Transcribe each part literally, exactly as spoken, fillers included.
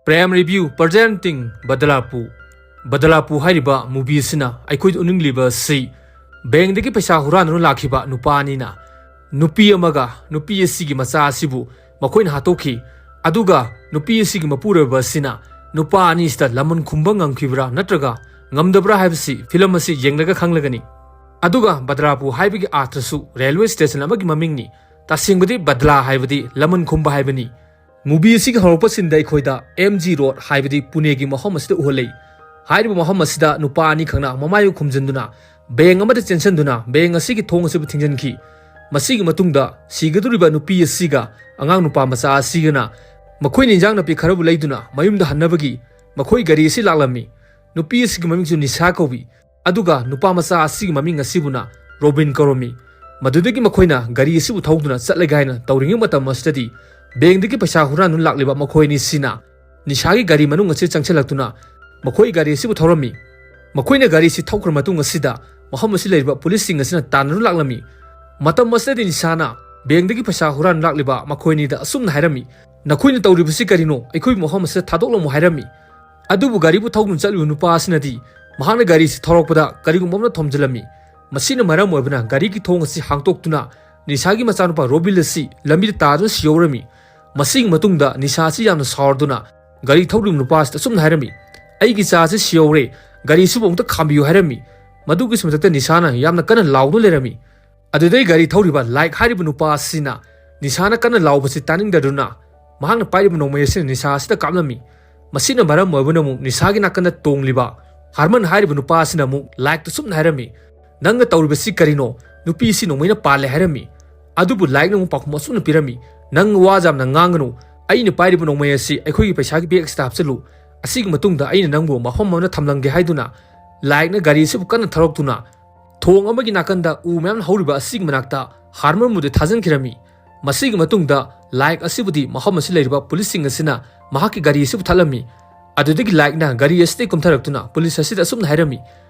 Prem Review presenting Badalapur. ꯕꯗꯂꯥꯄꯨ ꯍꯥꯏꯔꯤꯕ movie ꯑꯁꯤꯅ ꯑꯩꯈꯣꯏꯗ ꯎꯠꯅꯤꯡꯂꯤꯕ ꯑꯁꯤ, ꯕꯦꯡꯗꯒꯤ ꯄꯩꯁꯥ ꯍꯨꯔꯥꯟꯗꯨꯅ ꯂꯥꯛꯈꯤꯕ ꯅꯨꯄꯥ ꯑꯅꯤꯅ ꯅꯨꯄꯤ ꯑꯃꯒ ꯅꯨꯄꯤ ꯑꯁꯤꯒꯤ ꯃꯆꯥ ꯑꯁꯤꯕꯨ ꯃꯈꯣꯏꯅ ꯍꯥꯠꯇꯣꯛꯈꯤ꯫ ꯑꯗꯨꯒ ꯅꯨꯄꯤ ꯑꯁꯤꯒꯤ ꯃꯄꯨꯔꯣꯏꯕ ꯑꯁꯤꯅ ꯅꯨꯄꯥ ꯑꯅꯤꯁꯤꯗ ꯂꯃꯟ ꯈꯨꯝꯕ ꯉꯝꯈꯤꯕ꯭ꯔꯥ ꯅꯠꯇ꯭ꯔꯒ ꯉꯝꯗꯕ꯭ꯔꯥ ꯍꯥꯏꯕꯁꯤ ꯐꯤꯂꯝ ꯑꯁꯤ ꯌꯦꯡꯂꯒ ꯈꯪꯂꯒꯅꯤ꯫ ꯑꯗꯨꯒ ꯕꯗꯂꯥꯄꯨ ꯍꯥꯏꯕꯒꯤ ꯑꯥꯔꯊꯁꯨ ꯔꯦꯜꯋꯦ ꯁ꯭ꯇꯦꯁꯟ ꯑꯃꯒꯤ ꯃꯃꯤꯡꯅꯤ꯫ ꯇꯁꯦꯡꯕꯗꯤ ꯕꯗꯂꯥ ꯍꯥꯏꯕꯗꯤ ꯂꯃꯟ ꯈꯨꯝꯕ ꯍꯥꯏꯕꯅꯤ꯫ movie ꯑꯁꯤꯒꯤ ꯍꯧꯔꯛꯄ ꯁꯤꯟꯗ ꯑꯩꯈꯣꯏꯗ ꯑꯦꯝ ꯖꯤ ꯔꯣꯗ ꯍꯥꯏꯕꯗꯤ ꯄꯨꯅꯦꯒꯤ ꯃꯐꯝ ꯑꯁꯤꯗ ꯎꯍꯜꯂꯤ꯫ ꯍꯥꯏꯔꯤꯕ ꯃꯐꯝ ꯑꯁꯤꯗ ꯅꯨꯄꯥ ꯑꯅꯤꯈꯛꯅ ꯃꯃꯥꯏꯕꯨ ꯈꯨꯝꯖꯤꯟꯗꯨꯅ ꯕꯦꯡ ꯑꯃꯗ ꯆꯦꯟꯁꯤꯟꯗꯨꯅ ꯕꯦꯡ ꯑꯁꯤꯒꯤ ꯊꯣꯡ ꯑꯁꯤꯕꯨ ꯊꯤꯡꯖꯤꯟꯈꯤ꯫ ꯃꯁꯤꯒꯤ ꯃꯇꯨꯡꯗ ꯁꯤꯒꯗꯧꯔꯤꯕ ꯅꯨꯄꯤ ꯑꯁꯤꯒ ꯑꯉꯥꯡ ꯅꯨꯄꯥ ꯃꯆꯥ ꯑꯁꯤꯒꯅ ꯃꯈꯣꯏꯅ ꯏꯟꯖꯥꯡ ꯅꯥꯄꯤ ꯈꯔꯕꯨ ꯂꯩꯗꯨꯅ ꯃꯌꯨꯝꯗ ꯍꯟꯅꯕꯒꯤ ꯃꯈꯣꯏ ꯒꯥꯔꯤ ꯑꯁꯤ ꯂꯥꯛꯂꯝꯃꯤ꯫ ꯅꯨꯄꯤ ꯑꯁꯤꯒꯤ ꯃꯃꯤꯡꯁꯨ ꯅꯤꯁꯥ ꯀꯧꯏ꯫ ꯑꯗꯨꯒ ꯅꯨꯄꯥ ꯃꯆꯥ ꯑꯁꯤꯒꯤ ꯃꯃꯤꯡ ꯑꯁꯤꯕꯨꯅ ꯔꯣꯕꯤꯟ ꯀꯧꯔꯝꯃꯤ꯫ ꯃꯗꯨꯗꯒꯤ ꯃꯈꯣꯏꯅ ꯒꯥꯔꯤ ꯑꯁꯤꯕꯨ ꯊꯧꯗꯨꯅ ꯆꯠꯂꯒꯦ ꯍꯥꯏꯅ ꯇꯧꯔꯤꯉꯩ ꯃꯇꯝ ꯑꯁꯤꯗꯗꯤ ꯕꯦꯡꯗꯒꯤ ꯄꯩꯁꯥ ꯍꯨꯔꯥꯟꯗꯨꯅ ꯂꯥꯛꯂꯤꯕ ꯃꯈꯣꯏ ꯑꯅꯤꯁꯤꯅ ꯅꯤꯁꯥꯒꯤ ꯒꯥꯔꯤ ꯃꯅꯨꯡ ꯑꯁꯤ ꯆꯪꯁꯤꯜꯂꯛꯇꯨꯅ ꯃꯈꯣꯏ ꯒꯥꯔꯤ ꯑꯁꯤꯕꯨ ꯊꯧꯔꯝꯃꯤ꯫ ꯃꯈꯣꯏꯅ ꯒꯥꯔꯤ ꯑꯁꯤ ꯊꯧꯈ꯭ꯔ ꯃꯇꯨꯡ ꯑꯁꯤꯗ ꯃꯐꯝ ꯑꯁꯤ ꯂꯩꯔꯤꯕ ꯄꯨꯂꯤꯁꯁꯤꯡ ꯑꯁꯤꯅ ꯇꯥꯟꯅꯗꯨꯅ ꯂꯥꯛꯂꯝꯃꯤ꯫ ꯃꯇꯝ ꯑꯁꯤꯗꯗꯤ ꯅꯤꯁꯥꯅ ꯕꯦꯡꯗꯒꯤ ꯄꯩꯁꯥ ꯍꯨꯔꯥꯟ ꯂꯥꯛꯂꯤꯕ ꯃꯈꯣꯏ ꯑꯅꯤꯗ ꯑꯁꯨꯝꯅ ꯍꯥꯏꯔꯝꯃꯤ, "ꯅꯈꯣꯏꯅ ꯇꯧꯔꯤꯕꯁꯤ ꯀꯔꯤꯅꯣ? ꯑꯩꯈꯣꯏ ꯃꯐꯝ ꯑꯁꯤꯗ ꯊꯥꯗꯣꯛꯂꯝꯃꯨ" ꯍꯥꯏꯔꯝꯃꯤ꯫ ꯑꯗꯨꯕꯨ ꯒꯥꯔꯤꯕꯨ ꯊꯧꯗꯨꯅ ꯆꯠꯂꯤꯕ ꯅꯨꯄꯥ ꯑꯁꯤꯅꯗꯤ ꯃꯍꯥꯛꯅ ꯒꯥꯔꯤꯁꯤ ꯊꯧꯔꯛꯄꯗ ꯀꯔꯤꯒꯨꯝꯕ ꯑꯃꯅ ꯊꯣꯝꯖꯤꯜꯂꯝꯃꯤ꯫ ꯃꯁꯤꯅ ꯃꯔꯝ ꯑꯣꯏꯕꯅ ꯒꯥꯔꯤꯒꯤ ꯊꯣꯡ ꯑꯁꯤ ꯍꯥꯡꯇꯣꯛꯇꯨꯅ ꯅꯤꯁꯥꯒꯤ ꯃꯆꯥꯅꯨꯄꯥ ꯔꯣꯕꯤꯟ ꯑꯁꯤ ꯂꯝꯕꯤꯗ ꯇꯥꯗꯨꯅ ꯁꯤꯍꯧꯔꯝꯃꯤ꯫ ꯃꯁꯤꯒꯤ ꯃꯇꯨꯡꯗ ꯅꯤꯁꯥ ꯑꯁꯤ ꯌꯥꯝꯅ ꯁꯥꯎꯔꯗꯨꯅ ꯒꯥꯔꯤ ꯊꯧꯔꯤꯕ ꯅꯨꯄꯥ ꯑꯁꯤꯗ ꯑꯁꯨꯝꯅ ꯍꯥꯏꯔꯝꯃꯤ, "ꯑꯩꯒꯤ ꯏꯆꯥ ꯑꯁꯤ ꯁꯤꯍꯧꯔꯦ, ꯒꯥꯔꯤꯁꯤꯕꯨ ꯑꯃꯨꯛꯇ ꯈꯥꯝꯕꯤꯌꯨ" ꯍꯥꯏꯔꯝꯃꯤ꯫ ꯃꯗꯨꯒꯤꯁꯨ ꯃꯊꯛꯇ ꯅꯤꯁꯥꯅ ꯌꯥꯝꯅ ꯀꯟꯅ ꯂꯥꯎꯗꯨꯅ ꯂꯩꯔꯝꯃꯤ꯫ ꯑꯗꯨꯗꯩ ꯒꯥꯔꯤ ꯊꯧꯔꯤꯕ ꯂꯥꯏꯛ ꯍꯥꯏꯔꯤꯕ ꯅꯨꯄꯥ ꯑꯁꯤꯅ ꯅꯤꯁꯥꯅ ꯀꯟꯅ ꯂꯥꯎꯕꯁꯤ ꯇꯥꯅꯤꯡꯗꯗꯨꯅ ꯃꯍꯥꯛꯅ ꯄꯥꯏꯔꯤꯕ ꯅꯣꯡꯃꯩ ꯑꯁꯤꯅ ꯅꯤꯁꯥ ꯑꯁꯤꯗ ꯀꯥꯞꯂꯝꯃꯤ꯫ ꯃꯁꯤꯅ ꯃꯔꯝ ꯑꯣꯏꯕꯅ ꯑꯃꯨꯛ ꯅꯤꯁꯥꯒꯤ ꯅꯥꯀꯟꯗ ꯇꯣꯡꯂꯤꯕ ꯍꯥꯔꯃꯟ ꯍꯥꯏꯔꯤꯕ ꯅꯨꯄꯥ ꯑꯁꯤꯅ ꯑꯃꯨꯛ ꯂꯥꯏꯛꯇ ꯁꯨꯝꯅ ꯍꯥꯏꯔꯝꯃꯤ, "ꯅꯪꯅ ꯇꯧꯔꯤꯕꯁꯤ ꯀꯔꯤꯅꯣ? ꯅꯨꯄꯤꯁꯤ ꯅꯣꯡꯃꯩꯅ ꯄꯥꯜꯂꯦ" ꯍꯥꯏꯔꯝꯃꯤ꯫ ꯑꯗꯨꯕꯨ ꯂꯥꯏꯛꯅ ꯑꯃꯨꯛ ꯄꯥꯎꯈꯨꯝ ꯑꯁꯨꯝꯅ ꯄꯤꯔꯝꯃꯤ, "ꯅꯪ ꯋꯥ ꯌꯥꯝꯅ ꯉꯥꯡꯒꯅꯨ, ꯑꯩꯅ ꯄꯥꯏꯔꯤꯕ ꯅꯣꯡꯃꯩ ꯑꯁꯤ ꯑꯩꯈꯣꯏꯒꯤ ꯄꯩꯁꯥꯒꯤ ꯕꯦꯒ ꯑꯁꯤꯗ ꯍꯥꯞꯆꯤꯜꯂꯨ꯫ ꯑꯁꯤꯒꯤ ꯃꯇꯨꯡꯗ ꯑꯩꯅ ꯅꯪꯕꯨ ꯃꯐꯝ ꯑꯃꯗ ꯊꯝꯂꯝꯒꯦ" ꯍꯥꯏꯗꯨꯅ ꯂꯥꯏꯛꯅ ꯒꯥꯔꯤ ꯑꯁꯤꯕꯨ ꯀꯟꯅ ꯊꯧꯔꯛꯇꯨꯅ ꯊꯣꯡ ꯑꯃꯒꯤ ꯅꯥꯀꯟꯗ ꯎ ꯃꯌꯥꯝ ꯍꯧꯔꯤꯕ ꯑꯁꯤꯒꯤ ꯃꯅꯥꯛꯇ ꯍꯥꯔꯃꯟꯕꯨꯗꯤ ꯊꯥꯖꯤꯟꯈꯤꯔꯝꯃꯤ꯫ ꯃꯁꯤꯒꯤ ꯃꯇꯨꯡꯗ ꯂꯥꯏꯛ ꯑꯁꯤꯕꯨꯗꯤ ꯃꯐꯝ ꯑꯁꯤ ꯂꯩꯔꯤꯕ ꯄꯨꯂꯤꯁꯁꯤꯡ ꯑꯁꯤꯅ ꯃꯍꯥꯛꯀꯤ ꯒꯥꯔꯤ ꯑꯁꯤꯕꯨ ꯊꯠꯂꯝꯃꯤ꯫ ꯑꯗꯨꯗꯒꯤ ꯂꯥꯏꯛꯅ ꯒꯥꯔꯤ ꯑꯁꯤꯗꯒꯤ ꯀꯨꯝꯊꯔꯛꯇꯨꯅ ꯄꯨꯂꯤꯁ ꯑꯁꯤꯗ ꯑꯁꯨꯝꯅ ꯍꯥꯏꯔꯝꯃꯤ,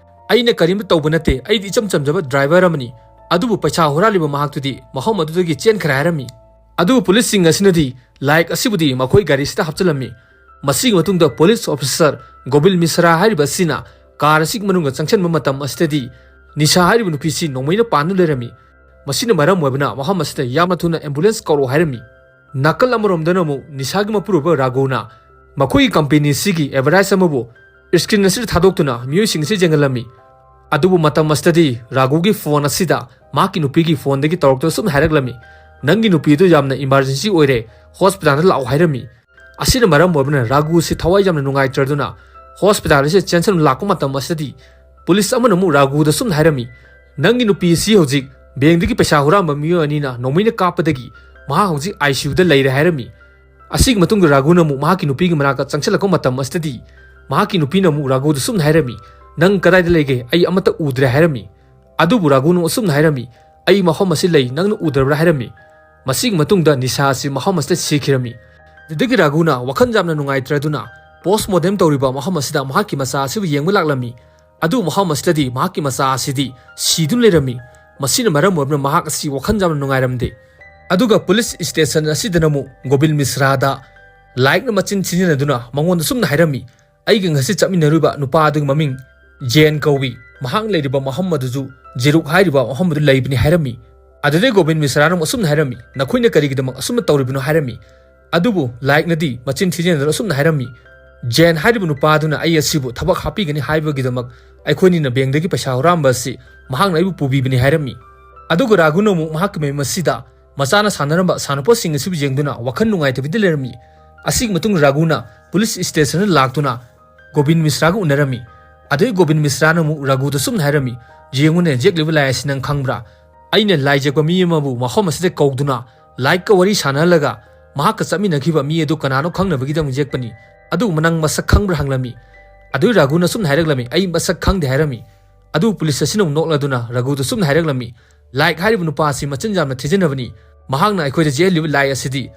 "ꯑꯩꯅ ꯀꯔꯤꯝꯇ ꯇꯧꯕ ꯅꯠꯇꯦ, ꯑꯩꯗꯤ ꯏꯆꯝ ꯆꯝꯖꯕ ꯗ꯭ꯔꯥꯏꯚꯔ ꯑꯃꯅꯤ"꯫ ꯑꯗꯨꯕꯨ ꯄꯩꯁꯥ ꯍꯨꯔꯥꯜꯂꯤꯕ ꯃꯍꯥꯛꯇꯨꯗꯤ ꯃꯐꯝ ꯑꯗꯨꯗꯒꯤ ꯆꯦꯟꯈ꯭ꯔꯦ ꯍꯥꯏꯔꯝꯃꯤ꯫ ꯑꯗꯨꯕꯨ ꯄꯨꯂꯤꯁꯁꯤꯡ ꯑꯁꯤꯅꯗꯤ ꯂꯥꯏꯛ ꯑꯁꯤꯕꯨꯗꯤ ꯃꯈꯣꯏ ꯒꯥꯔꯤꯁꯤꯗ ꯍꯥꯞꯆꯤꯜꯂꯝꯃꯤ꯫ ꯃꯁꯤꯒꯤ ꯃꯇꯨꯡꯗ ꯄꯨꯂꯤꯁ ꯑꯣꯐꯤꯁꯥꯔ ꯒꯣꯕꯤꯟ ꯃꯤꯁ꯭ꯔꯥ ꯍꯥꯏꯔꯤꯕ ꯑꯁꯤꯅ ꯀꯥꯔ ꯑꯁꯤꯒꯤ ꯃꯅꯨꯡꯗ ꯆꯪꯁꯤꯟꯕ ꯃꯇꯝ ꯑꯁꯤꯗꯗꯤ ꯅꯤꯁꯥ ꯍꯥꯏꯔꯤꯕ ꯅꯨꯄꯤꯁꯤ ꯅꯣꯡꯃꯩꯅ ꯄꯥꯟꯗꯨꯅ ꯂꯩꯔꯝꯃꯤ꯫ ꯃꯁꯤꯅ ꯃꯔꯝ ꯑꯣꯏꯕꯅ ꯃꯐꯝ ꯑꯁꯤꯗ ꯌꯥꯝꯅ ꯊꯨꯅ ꯑꯦꯝꯕꯨꯂꯦꯟꯁ ꯀꯧꯔꯛꯑꯣ ꯍꯥꯏꯔꯝꯃꯤ꯫ ꯅꯥꯀꯜ ꯑꯃꯔꯣꯝꯗꯅ ꯑꯃꯨꯛ ꯅꯤꯁꯥꯒꯤ ꯃꯄꯨꯔꯣꯏꯕ ꯔꯥꯒꯨꯅ ꯃꯈꯣꯏꯒꯤ ꯀꯝꯄꯦꯅꯤꯁꯤꯒꯤ ꯑꯦꯗꯚꯔꯇꯥꯏꯖ ꯑꯃꯕꯨ ꯁ꯭ꯀ꯭ꯔꯤꯟ ꯑꯁꯤꯗ ꯊꯥꯗꯣꯛꯇꯨꯅ ꯃꯤꯑꯣꯏꯁꯤꯡ ꯑꯁꯤ ꯌꯦꯡꯍꯜꯂꯝꯃꯤ꯫ ꯑꯗꯨꯕꯨ ꯃꯇꯝ ꯑꯁꯤꯗꯗꯤ ꯔꯥꯒꯨꯒꯤ ꯐꯣꯟ ꯑꯁꯤꯗ ꯃꯍꯥꯛꯀꯤ ꯅꯨꯄꯤꯒꯤ ꯐꯣꯟꯗꯒꯤ ꯇꯧꯔꯛꯇꯨꯅ ꯁꯨꯝꯅ ꯍꯥꯏꯔꯛꯂꯝꯃꯤ, "ꯅꯪꯒꯤ ꯅꯨꯄꯤꯗꯨ ꯌꯥꯝꯅ ꯏꯃꯥꯔꯖꯦꯟꯁꯤ ꯑꯣꯏꯔꯦ, ꯍꯣꯁꯄꯤꯇꯥꯜꯗ ꯂꯥꯛꯑꯣ" ꯍꯥꯏꯔꯝꯃꯤ꯫ ꯑꯁꯤꯅ ꯃꯔꯝ ꯑꯣꯏꯕꯅ ꯔꯥꯒꯨ ꯑꯁꯤ ꯊꯋꯥꯏ ꯌꯥꯝꯅ ꯅꯨꯡꯉꯥꯏꯇ꯭ꯔꯗꯨꯅ ꯍꯣꯁꯄꯤꯇꯥꯜ ꯑꯁꯤꯗ ꯆꯦꯟꯁꯤꯟ ꯂꯥꯛꯄ ꯃꯇꯝ ꯑꯁꯤꯗꯗꯤ ꯄꯨꯂꯤꯁ ꯑꯃꯅ ꯑꯃꯨꯛ ꯔꯥꯒꯨꯗ ꯁꯨꯝꯅ ꯍꯥꯏꯔꯝꯃꯤ, "ꯅꯪꯒꯤ ꯅꯨꯄꯤ ꯑꯁꯤ ꯍꯧꯖꯤꯛ ꯕꯦꯡꯗꯒꯤ ꯄꯩꯁꯥ ꯍꯨꯔꯥꯟꯕ ꯃꯤꯑꯣꯏ ꯑꯅꯤꯅ ꯅꯣꯡꯃꯩꯅ ꯀꯥꯞꯄꯗꯒꯤ ꯃꯍꯥꯛ ꯍꯧꯖꯤꯛ ꯑꯥꯏ ꯁꯤ ꯌꯨꯗ ꯂꯩꯔꯦ" ꯍꯥꯏꯔꯝꯃꯤ꯫ ꯑꯁꯤꯒꯤ ꯃꯇꯨꯡꯗ ꯔꯥꯒꯨꯅ ꯑꯃꯨꯛ ꯃꯍꯥꯛꯀꯤ ꯅꯨꯄꯤꯒꯤ ꯃꯅꯥꯛꯇ ꯆꯪꯁꯤꯜꯂꯛꯄ ꯃꯇꯝ ꯑꯁꯤꯗꯗꯤ ꯃꯍꯥꯛꯀꯤ ꯅꯨꯄꯤꯅ ꯑꯃꯨꯛ ꯔꯥꯒꯨꯗ ꯁꯨꯝꯅ ꯍꯥꯏꯔꯝꯃꯤ, "ꯅꯪ ꯀꯗꯥꯏꯗ ꯂꯩꯒꯦ? ꯑꯩ ꯑꯃꯠꯇ ꯎꯗ꯭ꯔꯦ" ꯍꯥꯏꯔꯝꯃꯤ꯫ ꯑꯗꯨꯕꯨ ꯔꯥꯒꯨꯅ ꯑꯁꯨꯝꯅ ꯍꯥꯏꯔꯝꯃꯤ, "ꯑꯩ ꯃꯐꯝ ꯑꯁꯤ ꯂꯩ, ꯅꯪꯅ ꯎꯗ꯭ꯔꯕ꯭ꯔꯥ?" ꯍꯥꯏꯔꯝꯃꯤ꯫ ꯃꯁꯤꯒꯤ ꯃꯇꯨꯡꯗ ꯅꯤꯁꯥ ꯑꯁꯤ ꯃꯐꯝ ꯑꯁꯤꯗ ꯁꯤꯈꯤꯔꯝꯃꯤ꯫ ꯑꯗꯨꯗꯒꯤ ꯔꯥꯒꯨꯅ ꯋꯥꯈꯜ ꯌꯥꯝꯅ ꯅꯨꯡꯉꯥꯏꯇ꯭ꯔꯗꯨꯅ ꯄꯣꯁ ꯃꯣꯔꯇꯦꯝ ꯇꯧꯔꯤꯕ ꯃꯐꯝ ꯑꯁꯤꯗ ꯃꯍꯥꯛꯀꯤ ꯃꯆꯥ ꯑꯁꯤꯕꯨ ꯌꯦꯡꯕ ꯂꯥꯛꯂꯝꯃꯤ꯫ ꯑꯗꯨꯕꯨ ꯃꯐꯝ ꯑꯁꯤꯗꯗꯤ ꯃꯍꯥꯛꯀꯤ ꯃꯆꯥ ꯑꯁꯤꯗꯤ ꯁꯤꯗꯨꯅ ꯂꯩꯔꯝꯃꯤ꯫ ꯃꯁꯤꯅ ꯃꯔꯝ ꯑꯣꯏꯗꯨꯅ ꯃꯍꯥꯛ ꯑꯁꯤ ꯋꯥꯈꯜ ꯌꯥꯝꯅ ꯅꯨꯡꯉꯥꯏꯔꯝꯗꯦ꯫ ꯑꯗꯨꯒ ꯄꯨꯂꯤꯁ ꯁ꯭ꯇꯦꯁꯟ ꯑꯁꯤꯗꯅ ꯑꯃꯨꯛ ꯒꯣꯕꯤꯟ ꯃꯤꯁ꯭ꯔꯥꯗ ꯂꯥꯏꯛꯅ ꯃꯆꯤꯟ ꯊꯤꯖꯤꯟꯅꯗꯨꯅ ꯃꯉꯣꯟꯗ ꯁꯨꯝꯅ ꯍꯥꯏꯔꯝꯃꯤ, "ꯑꯩꯒ ꯉꯁꯤ ꯆꯠꯃꯤꯟꯅꯔꯨꯕ ꯅꯨꯄꯥ ꯑꯗꯨꯒꯤ ꯃꯃꯤꯡ ꯖꯦꯟ ꯀꯧꯏ꯫ ꯃꯍꯥꯛ ꯂꯩꯔꯤꯕ ꯃꯐꯝ ꯑꯗꯨꯁꯨ ꯖꯤꯔꯨꯛ ꯍꯥꯏꯔꯤꯕ ꯃꯐꯝ ꯑꯗꯨ ꯂꯩꯕꯅꯤ" ꯍꯥꯏꯔꯝꯃꯤ꯫ ꯑꯗꯨꯗꯩ ꯒꯣꯕꯤꯟ ꯃꯤꯁ꯭ꯔꯥꯅ ꯑꯃꯨꯛ ꯑꯁꯨꯝꯅ ꯍꯥꯏꯔꯝꯃꯤ, "ꯅꯈꯣꯏꯅ ꯀꯔꯤꯒꯤꯗꯃꯛ ꯑꯁꯨꯝꯅ ꯇꯧꯔꯤꯕꯅꯣ?" ꯍꯥꯏꯔꯝꯃꯤ꯫ ꯑꯗꯨꯕꯨ ꯂꯥꯏꯛꯅꯗꯤ ꯃꯆꯤꯟ ꯊꯤꯖꯤꯟꯅꯗꯨꯅ ꯑꯁꯨꯝꯅ ꯍꯥꯏꯔꯝꯃꯤ, "ꯖꯦꯟ ꯍꯥꯏꯔꯤꯕ ꯅꯨꯄꯥ ꯑꯗꯨꯅ ꯑꯩ ꯑꯁꯤꯕꯨ ꯊꯕꯛ ꯍꯥꯞꯄꯤꯒꯅꯤ ꯍꯥꯏꯕꯒꯤꯗꯃꯛ ꯑꯩꯈꯣꯏꯅꯤꯅ ꯕꯦꯡꯗꯒꯤ ꯄꯩꯁꯥ ꯍꯨꯔꯥꯟꯕ ꯑꯁꯤ ꯃꯍꯥꯛꯅ ꯑꯩꯕꯨ ꯄꯨꯕꯤꯕꯅꯤ" ꯍꯥꯏꯔꯝꯃꯤ꯫ ꯑꯗꯨꯒ ꯔꯥꯒꯨꯅ ꯑꯃꯨꯛ ꯃꯍꯥꯛꯀꯤ ꯃꯌꯨꯝ ꯑꯁꯤꯗ ꯃꯆꯥꯅ ꯁꯥꯟꯅꯔꯝꯕ ꯁꯥꯟꯅꯄꯣꯠꯁꯤꯡ ꯑꯁꯤꯕꯨ ꯌꯦꯡꯗꯨꯅ ꯋꯥꯈꯜ ꯅꯨꯡꯉꯥꯏꯇꯕꯤꯗ ꯂꯩꯔꯝꯃꯤ꯫ ꯑꯁꯤꯒꯤ ꯃꯇꯨꯡꯗ ꯔꯥꯒꯨꯅ ꯄꯨꯂꯤꯁ ꯁ꯭ꯇꯦꯁꯟꯗ ꯂꯥꯛꯇꯨꯅ ꯒꯣꯕꯤꯟ ꯃꯤꯁ꯭ꯔꯥꯒ ꯎꯅꯔꯝꯃꯤ꯫ ꯑꯗꯨꯗꯩ ꯒꯣꯕꯤꯟ ꯃꯤꯁ꯭ꯔꯥꯅ ꯑꯃꯨꯛ ꯔꯥꯒꯨꯗ ꯁꯨꯝꯅ ꯍꯥꯏꯔꯝꯃꯤ, "ꯌꯦꯡꯉꯨꯅꯦ, ꯌꯦꯛꯂꯤꯕ ꯂꯥꯏ ꯑꯁꯤ ꯅꯪ ꯈꯪꯕ꯭ꯔꯥ? ꯑꯩꯅ ꯂꯥꯏ ꯌꯦꯛꯄ ꯃꯤ ꯑꯃꯕꯨ ꯃꯐꯝ ꯑꯁꯤꯗ ꯀꯧꯗꯨꯅ ꯂꯥꯏꯛꯀ ꯋꯥꯔꯤ ꯁꯥꯟꯅꯍꯜꯂꯒ ꯃꯍꯥꯛꯀ ꯆꯠꯃꯤꯟꯅꯈꯤꯕ ꯃꯤ ꯑꯗꯨ ꯀꯅꯥꯅꯣ ꯈꯪꯅꯕꯒꯤꯗꯃꯛ ꯌꯦꯛꯄꯅꯤ꯫ ꯑꯗꯨꯕꯨ ꯅꯪ ꯃꯁꯛ ꯈꯪꯕ꯭ꯔꯥ?" ꯍꯪꯂꯝꯃꯤ꯫ ꯑꯗꯨꯗꯩ ꯔꯥꯒꯨꯅ ꯁꯨꯝꯅ ꯍꯥꯏꯔꯛꯂꯝꯃꯤ, "ꯑꯩ ꯃꯁꯛ ꯈꯪꯗꯦ" ꯍꯥꯏꯔꯝꯃꯤ꯫ ꯑꯗꯨꯕꯨ ꯄꯨꯂꯤꯁ ꯑꯁꯤꯅ ꯑꯃꯨꯛ ꯅꯣꯛꯂꯗꯨꯅ ꯔꯥꯒꯨꯗ ꯁꯨꯝꯅ ꯍꯥꯏꯔꯛꯂꯝꯃꯤ, "ꯂꯥꯏꯛ ꯍꯥꯏꯔꯤꯕ ꯅꯨꯄꯥ ꯑꯁꯤ ꯃꯆꯤꯟ ꯌꯥꯝꯅ ꯊꯤꯖꯤꯟꯅꯕꯅꯤ꯫ ꯃꯍꯥꯛꯅ ꯑꯩꯈꯣꯏꯗ ꯌꯦꯛꯍꯜꯂꯤꯕ ꯂꯥꯏ ꯑꯁꯤꯗꯤ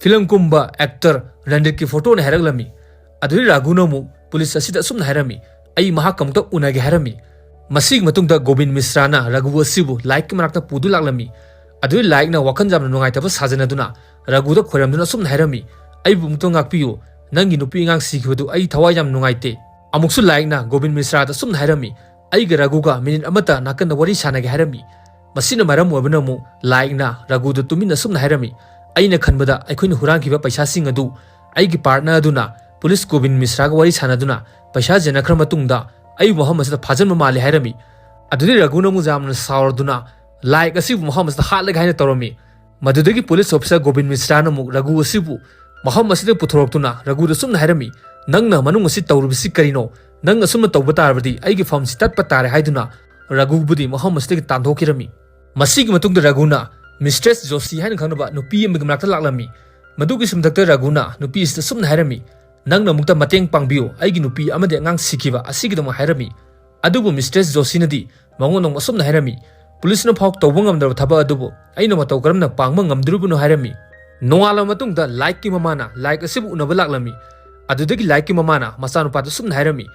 ꯐꯤꯂꯝ ꯀꯨꯝꯕ ꯑꯦꯛꯇꯔ ꯔꯟꯗꯤꯠꯀꯤ ꯐꯣꯇꯣꯅꯤ" ꯍꯥꯏꯔꯛꯂꯝꯃꯤ꯫ ꯑꯗꯨꯗꯩ ꯔꯥꯒꯨꯅ ꯑꯃꯨꯛ ꯄꯨꯂꯤꯁ ꯑꯁꯤꯗ ꯑꯁꯨꯝꯅ ꯍꯥꯏꯔꯝꯃꯤ, "ꯑꯩ ꯃꯍꯥꯛꯀ ꯑꯃꯨꯛꯇ ꯎꯅꯒꯦ" ꯍꯥꯏꯔꯝꯃꯤ꯫ ꯃꯁꯤꯒꯤ ꯃꯇꯨꯡꯗ ꯒꯣꯕꯤꯟ ꯃꯤꯁ꯭ꯔꯥꯅ ꯔꯥꯒꯨ ꯑꯁꯤꯕꯨ ꯂꯥꯏꯛꯀꯤ ꯃꯅꯥꯛꯇ ꯄꯨꯗꯨ ꯂꯥꯛꯂꯝꯃꯤ꯫ ꯑꯗꯨꯗꯩ ꯂꯥꯏꯛꯅ ꯋꯥꯈꯜ ꯌꯥꯝꯅ ꯅꯨꯡꯉꯥꯏꯇꯕ ꯁꯥꯖꯅꯗꯨꯅ ꯔꯥꯒꯨꯗ ꯈꯣꯏꯔꯝꯗꯨꯅ ꯑꯁꯨꯝꯅ ꯍꯥꯏꯔꯝꯃꯤ, "ꯑꯩꯕꯨ ꯑꯃꯨꯛꯇ ꯉꯥꯛꯄꯤꯌꯨ, "ꯅꯪꯒꯤ ꯅꯨꯄꯤ ꯑꯉꯥꯡ ꯁꯤꯈꯤꯕꯗꯨ ꯑꯩ ꯊꯋꯥꯏ ꯌꯥꯝ ꯅꯨꯡꯉꯥꯏꯇꯦ"꯫ ꯑꯃꯨꯛꯁꯨ ꯂꯥꯏꯛꯅ ꯒꯣꯕꯤꯟ ꯃꯤꯁ꯭ꯔꯥꯗ ꯑꯁꯨꯝꯅ ꯍꯥꯏꯔꯝꯃꯤ, "ꯑꯩꯒ ꯔꯥꯒꯨꯒ ꯃꯤꯅꯤꯠ ꯑꯃꯠꯇ ꯅꯥꯀꯟꯗ ꯋꯥꯔꯤ ꯁꯥꯟꯅꯒꯦ" ꯍꯥꯏꯔꯝꯃꯤ꯫ ꯃꯁꯤꯅ ꯃꯔꯝ ꯑꯣꯏꯕꯅ ꯑꯃꯨꯛ ꯂꯥꯏꯛꯅ ꯔꯥꯒꯨꯗ ꯇꯨꯃꯤꯟꯅ ꯑꯁꯨꯝꯅ ꯍꯥꯏꯔꯝꯃꯤ, "ꯑꯩꯅ ꯈꯟꯕꯗ ꯑꯩꯈꯣꯏꯅ ꯍꯨꯔꯥꯟꯈꯤꯕ ꯄꯩꯁꯥꯁꯤꯡ ꯑꯗꯨ ꯑꯩꯒꯤ ꯄꯥꯔꯠꯅꯔ ꯑꯗꯨꯅ ꯄꯨꯂꯤꯁ ꯒꯣꯕꯤꯟ ꯃꯤꯁ꯭ꯔꯥꯒ ꯋꯥꯔꯤ ꯁꯥꯟꯅꯗꯨꯅ ꯄꯩꯁꯥ ꯌꯦꯟꯅꯈ꯭ꯔ ꯃꯇꯨꯡꯗ ꯑꯩꯕꯨ ꯃꯐꯝ ꯑꯁꯤꯗ ꯐꯥꯖꯤꯟꯕ ꯃꯥꯜꯂꯤ" ꯍꯥꯏꯔꯝꯃꯤ꯫ ꯑꯗꯨꯗꯩ ꯔꯥꯒꯨꯅ ꯑꯃꯨꯛ ꯌꯥꯝꯅ ꯁꯥꯎꯔꯗꯨꯅ ꯂꯥꯏꯛ ꯑꯁꯤꯕꯨ ꯃꯐꯝ ꯑꯁꯤꯗ ꯍꯥꯠꯂꯒꯦ ꯍꯥꯏꯅ ꯇꯧꯔꯝꯃꯤ꯫ ꯃꯗꯨꯗꯒꯤ ꯄꯨꯂꯤꯁ ꯑꯣꯐꯤꯁꯥꯔ ꯒꯣꯕꯤꯟ ꯃꯤꯁ꯭ꯔꯥꯅ ꯑꯃꯨꯛ ꯔꯥꯒꯨ ꯑꯁꯤꯕꯨ ꯃꯐꯝ ꯑꯁꯤꯗ ꯄꯨꯊꯣꯔꯛꯇꯨꯅ ꯔꯥꯒꯨꯗ ꯑꯁꯨꯝꯅ ꯍꯥꯏꯔꯝꯃꯤ, "ꯅꯪꯅ ꯃꯅꯨꯡ ꯑꯁꯤ ꯇꯧꯔꯤꯕꯁꯤ ꯀꯔꯤꯅꯣ? ꯅꯪ ꯑꯁꯨꯝꯅ ꯇꯧꯕ ꯇꯥꯔꯕꯗꯤ ꯑꯩꯒꯤ ꯐꯝꯁꯤ ꯇꯠꯄ ꯇꯥꯔꯦ" ꯍꯥꯏꯗꯨꯅ ꯔꯥꯒꯨꯕꯨꯗꯤ ꯃꯐꯝ ꯑꯁꯤꯗꯒꯤ ꯇꯥꯟꯊꯣꯛꯈꯤꯔꯝꯃꯤ꯫ ꯃꯁꯤꯒꯤ ꯃꯇꯨꯡꯗ ꯔꯥꯒꯨꯅ ꯃꯤꯁꯇ꯭ꯔꯦꯁ ꯖꯣꯁꯤ ꯍꯥꯏꯅ ꯈꯪꯅꯕ ꯅꯨꯄꯤ ꯑꯃꯒꯤ ꯃꯅꯥꯛꯇ ꯂꯥꯛꯂꯝꯃꯤ꯫ ꯃꯗꯨꯒꯤ ꯁꯨꯝꯊꯛꯇ ꯔꯥꯒꯨꯅ ꯅꯨꯄꯤ ꯑꯁꯤꯗ ꯑꯁꯨꯝꯅ ꯍꯥꯏꯔꯝꯃꯤ, "ꯅꯪꯅ ꯑꯃꯨꯛꯇ ꯃꯇꯦꯡ ꯄꯥꯡꯕꯤꯌꯨ, ꯑꯩꯒꯤ ꯅꯨꯄꯤ ꯑꯃꯗꯤ ꯑꯉꯥꯡ ꯁꯤꯈꯤꯕ ꯑꯁꯤꯒꯤꯗꯃꯛ" ꯍꯥꯏꯔꯝꯃꯤ꯫ ꯑꯗꯨꯕꯨ ꯃꯤꯁꯇ꯭ꯔꯦꯁ ꯖꯣꯁꯤꯅꯗꯤ ꯃꯉꯣꯟꯗ ꯑꯃꯨꯛ ꯑꯁꯨꯝꯅ ꯍꯥꯏꯔꯝꯃꯤ, "ꯄꯨꯂꯤꯁꯅ ꯐꯥꯎ ꯇꯧꯕ ꯉꯝꯗ꯭ꯔꯕ ꯊꯕꯛ ꯑꯗꯨꯕꯨ ꯑꯩꯅ ꯃꯇꯧ ꯀꯔꯝꯅ ꯄꯥꯡꯕ ꯉꯝꯗꯣꯔꯤꯕꯅꯣ?" ꯍꯥꯏꯔꯝꯃꯤ꯫ ꯅꯣꯡꯉꯥꯜꯂꯕ ꯃꯇꯨꯡꯗ ꯂꯥꯏꯛꯀꯤ ꯃꯃꯥꯅ ꯂꯥꯏꯛ ꯑꯁꯤꯕꯨ ꯎꯅꯕ ꯂꯥꯛꯂꯝꯃꯤ꯫ ꯑꯗꯨꯗꯒꯤ ꯂꯥꯏꯛꯀꯤ ꯃꯃꯥꯅ ꯃꯆꯥꯅꯨꯄꯥꯗ ꯑꯁꯨꯝꯅ ꯍꯥꯏꯔꯝꯃꯤ,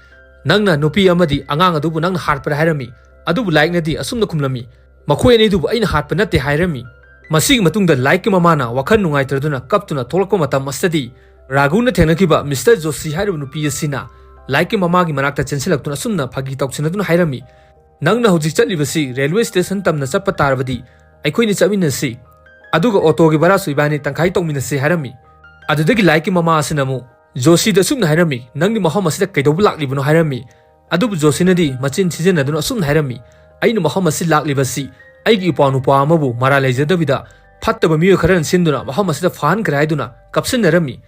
"ꯅꯪꯅ ꯅꯨꯄꯤ ꯑꯃꯗꯤ ꯑꯉꯥꯡ ꯑꯗꯨꯕꯨ ꯅꯪꯅ ꯍꯥꯠꯄ꯭ꯔꯥ?" ꯍꯥꯏꯔꯝꯃꯤ꯫ ꯑꯗꯨꯕꯨ ꯂꯥꯏꯛꯅꯗꯤ ꯑꯁꯨꯝꯅ ꯈꯨꯝꯂꯝꯃꯤ, "ꯃꯈꯣꯏ ꯑꯅꯤꯗꯨꯕꯨ ꯑꯩꯅ ꯍꯥꯠꯄ ꯅꯠꯇꯦ" ꯍꯥꯏꯔꯝꯃꯤ꯫ ꯃꯁꯤꯒꯤ ꯃꯇꯨꯡꯗ ꯂꯥꯏꯛꯀꯤ ꯃꯃꯥꯅ ꯋꯥꯈꯜ ꯅꯨꯡꯉꯥꯏꯇ꯭ꯔꯗꯨꯅ ꯀꯞꯇꯨꯅ ꯊꯣꯛꯂꯛꯄ ꯃꯇꯝ ꯑꯁꯤꯗꯗꯤ ꯔꯥꯒꯨꯅ ꯊꯦꯡꯅꯈꯤꯕ ꯃꯤꯁꯇꯔ ꯖꯣꯁꯤ ꯍꯥꯏꯔꯤꯕ ꯅꯨꯄꯤ ꯑꯁꯤꯅ ꯂꯥꯏꯛꯀꯤ ꯃꯃꯥꯒꯤ ꯃꯅꯥꯛꯇ ꯆꯦꯟꯁꯤꯜꯂꯛꯇꯨꯅ ꯑꯁꯨꯝꯅ ꯐꯥꯒꯤ ꯇꯧꯁꯤꯟꯅꯗꯨꯅ ꯍꯥꯏꯔꯝꯃꯤ, "ꯅꯪꯅ ꯍꯧꯖꯤꯛ ꯆꯠꯂꯤꯕꯁꯤ ꯔꯦꯜꯋꯦ ꯁ꯭ꯇꯦꯁꯟ ꯇꯝꯅ ꯆꯠꯄ ꯇꯥꯔꯕꯗꯤ ꯑꯩꯈꯣꯏꯅꯤ ꯆꯠꯃꯤꯟꯅꯁꯤ, ꯑꯗꯨꯒ ꯑꯣꯇꯣꯒꯤ ꯚꯔꯥꯁꯨ ꯏꯕꯥꯅꯤ ꯇꯪꯈꯥꯏ ꯇꯧꯃꯤꯟꯅꯁꯤ" ꯍꯥꯏꯔꯝꯃꯤ꯫ ꯑꯗꯨꯗꯒꯤ ꯂꯥꯏꯛꯀꯤ ꯃꯃꯥ ꯑꯁꯤꯅ ꯑꯃꯨꯛ ꯖꯣꯁꯤꯗ ꯑꯁꯨꯝꯅ ꯍꯥꯏꯔꯝꯃꯤ, "ꯅꯪꯗꯤ ꯃꯐꯝ ꯑꯁꯤꯗ ꯀꯩꯗꯧꯕ ꯂꯥꯛꯂꯤꯕꯅꯣ?" ꯍꯥꯏꯔꯝꯃꯤ꯫ ꯑꯗꯨꯕꯨ ꯖꯣꯁꯤꯅꯗꯤ ꯃꯆꯤꯟ ꯊꯤꯖꯤꯟꯅꯗꯨꯅ ꯑꯁꯨꯝꯅ ꯍꯥꯏꯔꯝꯃꯤ, "ꯑꯩꯅ ꯃꯐꯝ ꯑꯁꯤ ꯂꯥꯛꯂꯤꯕꯁꯤ ꯑꯩꯒꯤ ꯏꯄ꯭ꯋꯥ ꯅꯨꯄꯥ ꯑꯃꯕꯨ ꯃꯔꯥꯜ ꯂꯩꯖꯗꯕꯤꯗ ꯐꯠꯇꯕ ꯃꯤꯑꯣꯏ ꯈꯔꯅ ꯁꯤꯟꯗꯨꯅ ꯃꯐꯝ ꯑꯁꯤꯗ ꯐꯥꯍꯟꯈ꯭ꯔꯦ" ꯍꯥꯏꯗꯨꯅ ꯀꯞꯁꯤꯟꯅꯔꯝꯃꯤ꯫